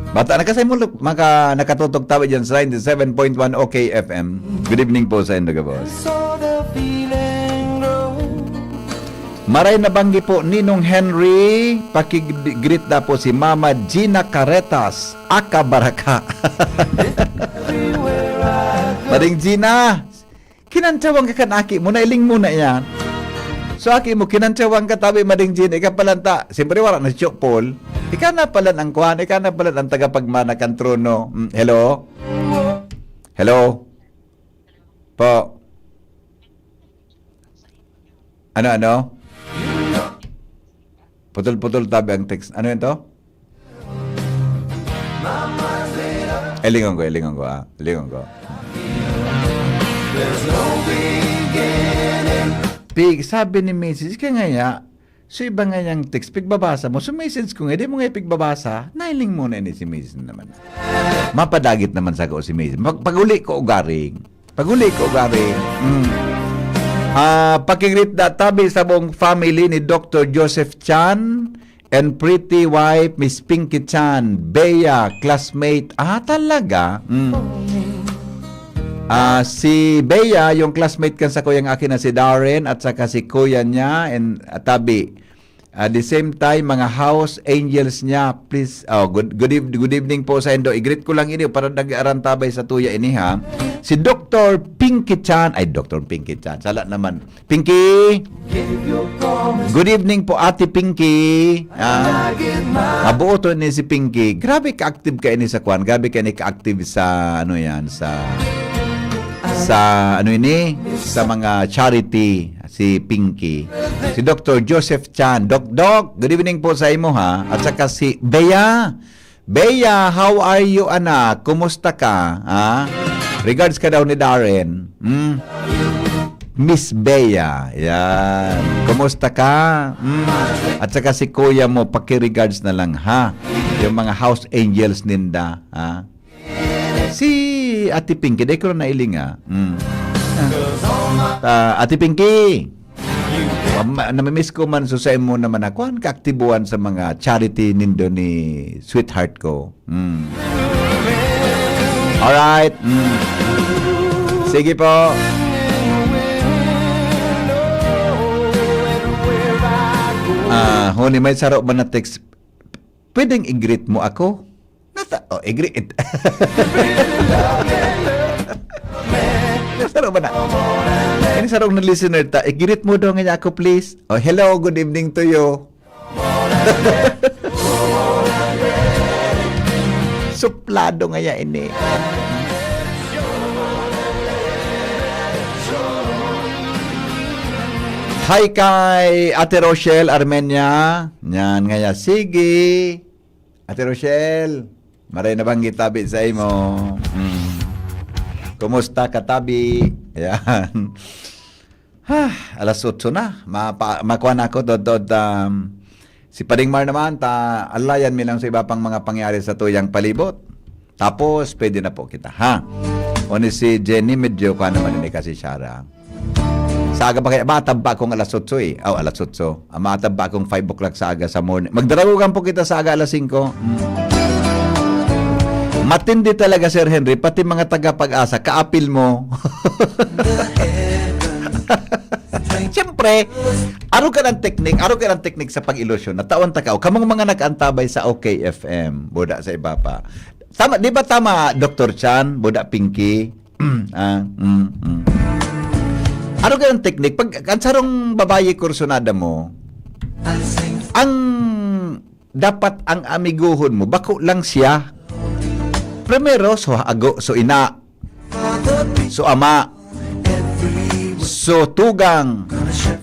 Bata, nakasay mo, maka, nakatutok tabi dyan sa ninety-seven point one O K F M. Good evening po sa indo gabos. Maray na banggi po, Ninong Henry, pakig-greet na po si Mama Gina Caretas, aka baraka. Mading Gina, kinantsawan ka kan aki mo, nailing mo na yan. So, aki mo, kinantsawan ka tabi, Mading Gina, ika palanta, siyempre wala na si Chok Paul. Ika na pala ang kwan, ika na pala ang tagapagmana kan trono. Mm, hello? Hello? Po? Ano, ano? Putol-putol tabi ang text. Ano yun to? Eh, lingon ko, eh, lingon ko, ah. Lingon ko. Pig, sabi ni misis, kaya ngaya, so iba nga yang text, pigbabasa mo, so message ko nga, di mo nga pigbabasa, nailing mo na ini si misis naman. Mapadagit naman sa ko si misis. Pag, pag-uli ko, ugaring. Pag-uli ko, ugaring. Mm. Ah, pakigreet da tabi sa buong family ni Doctor Joseph Chan and pretty wife, Miss Pinky Chan, Bea, classmate. Ah, talaga? Mm. Ah, si Bea, yung classmate kan sa kuyang akin na si Darren, at saka si kuya niya, and, ah, tabi. At the same time, mga house angels niya, please, oh, good, good, eve- good evening po sa indo. I-greet ko lang ini para nag-arantabay sa tuya ini, ha. Si Doctor Pinky Chan, ay, Doctor Pinky Chan, sala naman. Pinky! Good evening po, Ate Pinky. Ah, mabuo to ni si Pinky. Grabe ka-active ka ini sa kwan. Grabe ka ini ka-active sa, ano yan, sa, sa, ano ini, sa mga charity, si Pinky. Si Doctor Joseph Chan. Doc, Doc, good evening po sa imo, ha. At saka si Bea. Bea, how are you, anak? Kumusta ka? Ha? Regards ka daw ni Darren. Hmm? Miss Bea. Yan. Kumusta ka? Hmm. At saka si kuya mo, paki-regards na lang, ha? Yung mga house angels ninda, ha? Si Ate Pinky, di ko na nailinga. Hmm. Ah, Ate Pinky! Ma-, namimiss ko man, so sa imo naman na, kuwan, kaaktibuhan sa mga charity nindo ni sweetheart ko. Mm. Alright. Mm. Sige po. Ah, huni, may saro ba na text? Pwedeng i-greet mo ako? Nasa, oh, i-greet. Saro ba na? Ini sarong na listener ta, i-greet mo daw nga ako, please. Oh, hello, good evening to you. Suplado ngaya ini. Hi kay Ate Rochelle Armenia. Yan ngaya. Sige. Ate Rochelle, maray nabanggit tabi sa imo. Mm. Kumusta ka, tabi? Ayan. Ah, alas otso na. Mapa-, makuha na ako, dodod, um, si Pading Mar naman, ta, alayan mi lang sa iba pang mga pangyari sa tuyang palibot. Tapos, pwede na po kita, ha? O ni si Jenny, medyo kuha naman ni kasi Shara. Sa aga pa kaya, matab pa akong alas otso eh. Aw, alas otso. Ah, matab pa akong five o'clock sa aga sa morning. Magdaragogan po kita sa aga alas singko. Mm. Matindi talaga, Sir Henry. Pati mga taga-Pag-asa, kaapil mo. Siyempre, arog ka ng teknik, arog ka ng teknik sa pag-ilusyon. Natawan ta ka, o, kamong mga nag-antabay sa O K F M, buda sa iba pa. Tama, di ba tama, Doktor Chan, buda Pinky? Ah, mm, mm. Ano kaya ang teknik? Pag ang sarong babayi kursunada mo, ang dapat ang amiguhon mo, bako lang siya. Primero, so ago, so ina, so ama, so tugang,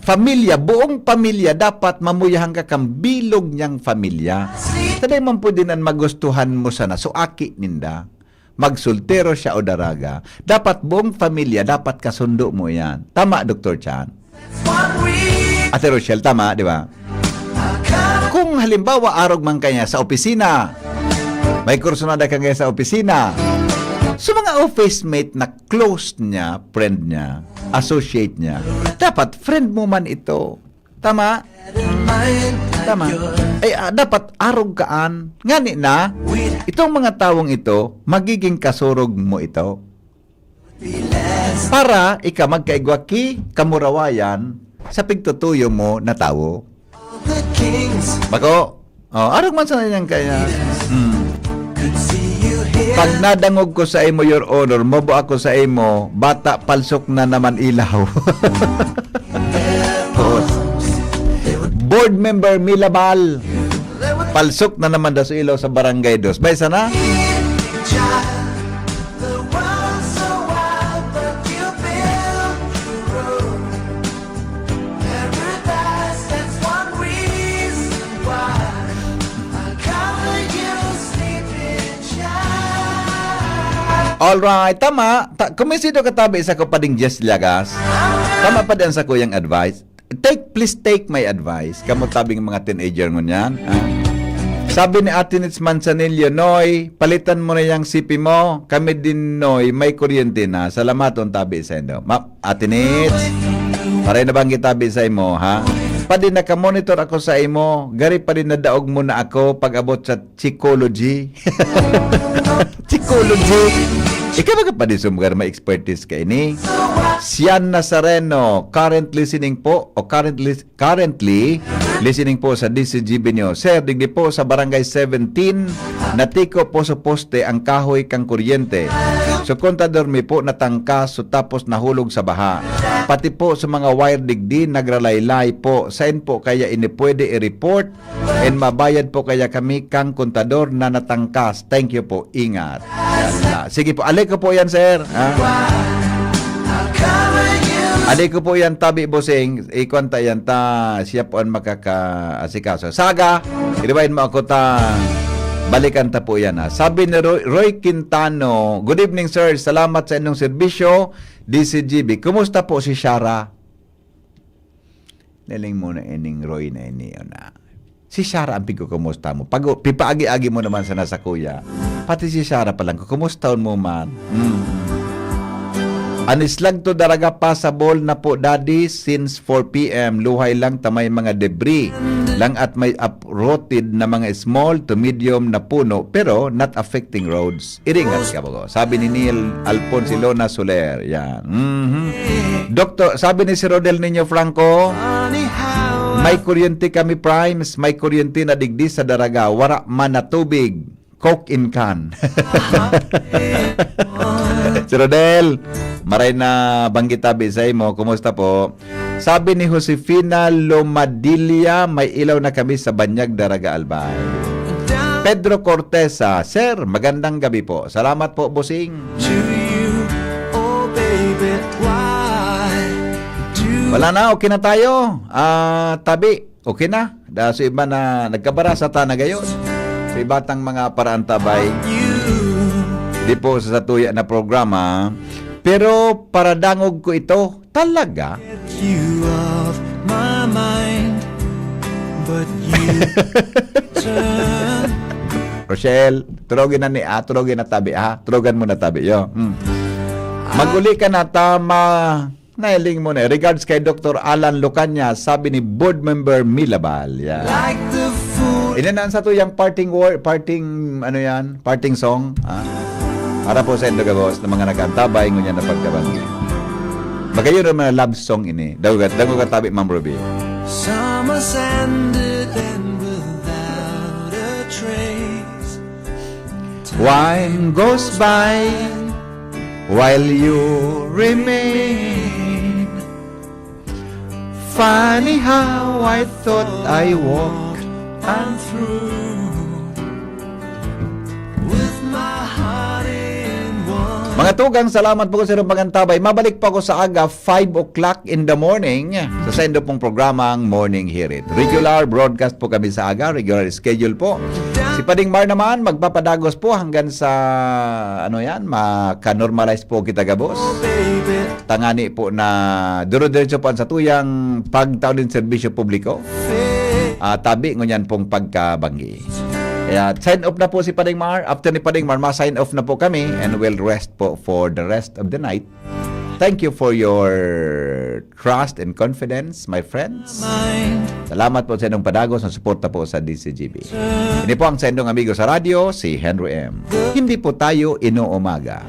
pamilya, buong pamilya, dapat mamuyahan ka kang bilog niyang pamilya. Sa di man pwede nan magustuhan mo sana, so aki ninda. Magsoltero siya o daraga, dapat buong pamilya, dapat kasundo mo yan. Tama, Doktor Chan? Ate Rochelle, tama, di ba? Kung halimbawa, arog man kanya sa opisina, may kursunada ka ngayon sa opisina, so mga office mate na close niya, friend niya, associate niya, dapat friend mo man ito. Tama? Tama. Ay, ah, dapat arog kaan. Ngani na, itong mga tawong ito, magiging kasurog mo ito. Para ika magkaigwa ki kamurawayan sa pigtutuyo mo na tawo. Bako, oh, arog man sa niyang kaya. Hmm. Pag nadangog ko sa imo, Your Honor, mobo ako sa imo, bata, palsok na naman ilaw. Board member Milabal, palsok na naman daw sa ilaw sa Barangay Dos. Bay, sana? Alright, tama. Ta kumbinsido ka tabi sa ko pading Jess Llagas. Tama pa din sa kuyang advice. Take, please take my advice. Kamo tabing mga teenager ngunyan, ha? Sabi ni Ate Nits Manzanillo, "Noy, palitan mo na yang sipi mo. Kami din, Noy, may kuryente na. Salamaton tabi sa indo." Ma Ate Nits, paray na bang kita bisay mo, ha? Padi naka-monitor ako sa imo, gari padi nadaog mo na ako pag-abot sa psychology. Psychology? Ikaw ba ka padi sumgar may expertise ka ini? Sian Nazareno, current listening po o currently currently listening po sa D C G B News. Sir, digdi po sa Barangay seventeen, natiko po sa poste ang kahoy kang kuryente. So, kontador mi po natangkas, so tapos nahulog sa baha. Pati po sa mga wire digdi, nagralaylay po. Sain po kaya ini pwede i-report? And mabayad po kaya kami kang kontador na natangkas? Thank you po. Ingat. Yan na. Sige po, ali ko po yan, sir. Ha? Ali ko po yan, tabi, bossing. Ikwan ta yan ta. Siya po ang makakaasikaso. Saga, iribayin mo ako ta. Balikan ta po yan, ha. Sabi ni Roy, Roy Quintano, "Good evening, sir. Salamat sa inyong serbisyo." D C G B, kumusta po si Shara? Naling mo na ining Roy na ini, na. Si Shara ang pigkukumusta mo. Pag, pipaagi-agi mo naman sana sa kuya. Pati si Shara pa lang, kukumustahon mo man. Mm. An Islagto Daraga passable na po, Daddy, since four p m. Luhay lang ta may mga debris lang at may uprooted na mga small to medium na puno, pero not affecting roads. Iringat ka bago. Sabi ni Neil Alfonsilona Soler. Yan. Mhm. Doktor, sabi ni si Rodel Niño Franco, "May kuryente kami, Primes. May kuryente na digdi sa Daraga. Wara man na tubig. Coke in can." Si Rodel, maray na banggit tabi sa imo. Kumusta po? Sabi ni Josefina Lomadilla, "May ilaw na kami sa Banyag, Daraga, Albay." Pedro Cortesa, "Sir, magandang gabi po." Salamat po, bossing. To you, oh baby, why do Wala na, okay na tayo. Ah, tabi, okay na. Da, sa iba na nagkabarasa ta na gayon. Sa iba tang mga paraan tabay. You Di po sa satuya na programa. Pero paradangog ko ito. Talaga? You off my mind, but you turn. Rochelle, turogin na ni, ah, turogin na tabi, ha? Turogan mo na tabi, yo. Hmm. Maguli ka na, tama. Nailing mo na. Regards kay Doktor Alan Lucanya, sabi ni Board Member Milabal. Yan. Like the food. Ina na sa tuyang parting word, parting, ano yan? Parting song. Ah. Para po sa indo gabos na mga nag-antabay, ngunyan na pagkabanggi. Magayon naman na love song ini. Dagugat, dagugat tabi, Ma'am Ruby. Summer's ended and without a trace. Time goes by while you remain. Funny how I thought I walked on through with my heart in one. Mga tugang, salamat po sa inyong pagantabay. Mabalik po ako sa aga, five o'clock in the morning, sa saindo pong programang Morning Hirit. Regular broadcast po kami sa aga, regular schedule po. Si Pading Mar naman, magpapadagos po hanggang sa, ano yan, maka-normalize po kita gabos. Tangani po na duro-diretso po ang satuyang pagtao nin serbisyo publiko. Ah, tabi ngunyan pong pagkabanggi. Kaya sign off na po si Pading Mar. After ni Pading Mar, ma-sign off na po kami and we'll rest po for the rest of the night. Thank you for your trust and confidence, my friends. Salamat po sa inyong padagos na suporta po sa D C G B. Ini po ang sa inyong amigo sa radyo, si Henry M. Hindi po tayo inuumaga.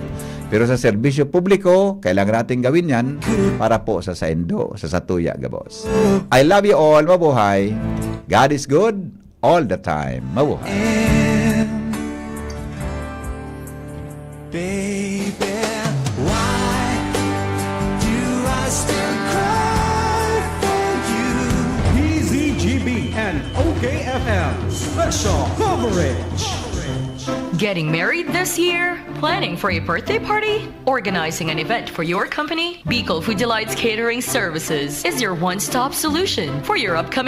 Pero sa serbisyo publiko, kailangan natin gawin yan para po sa saindo, sa satuya gabos. I love you all. Mabuhay. God is good all the time. Mabuhay. And baby, why do I still cry for you? P Z G B and O K F M special coverage. Getting married this year? Planning for a birthday party? Organizing an event for your company? Bicol Food Delights Catering Services is your one-stop solution for your upcoming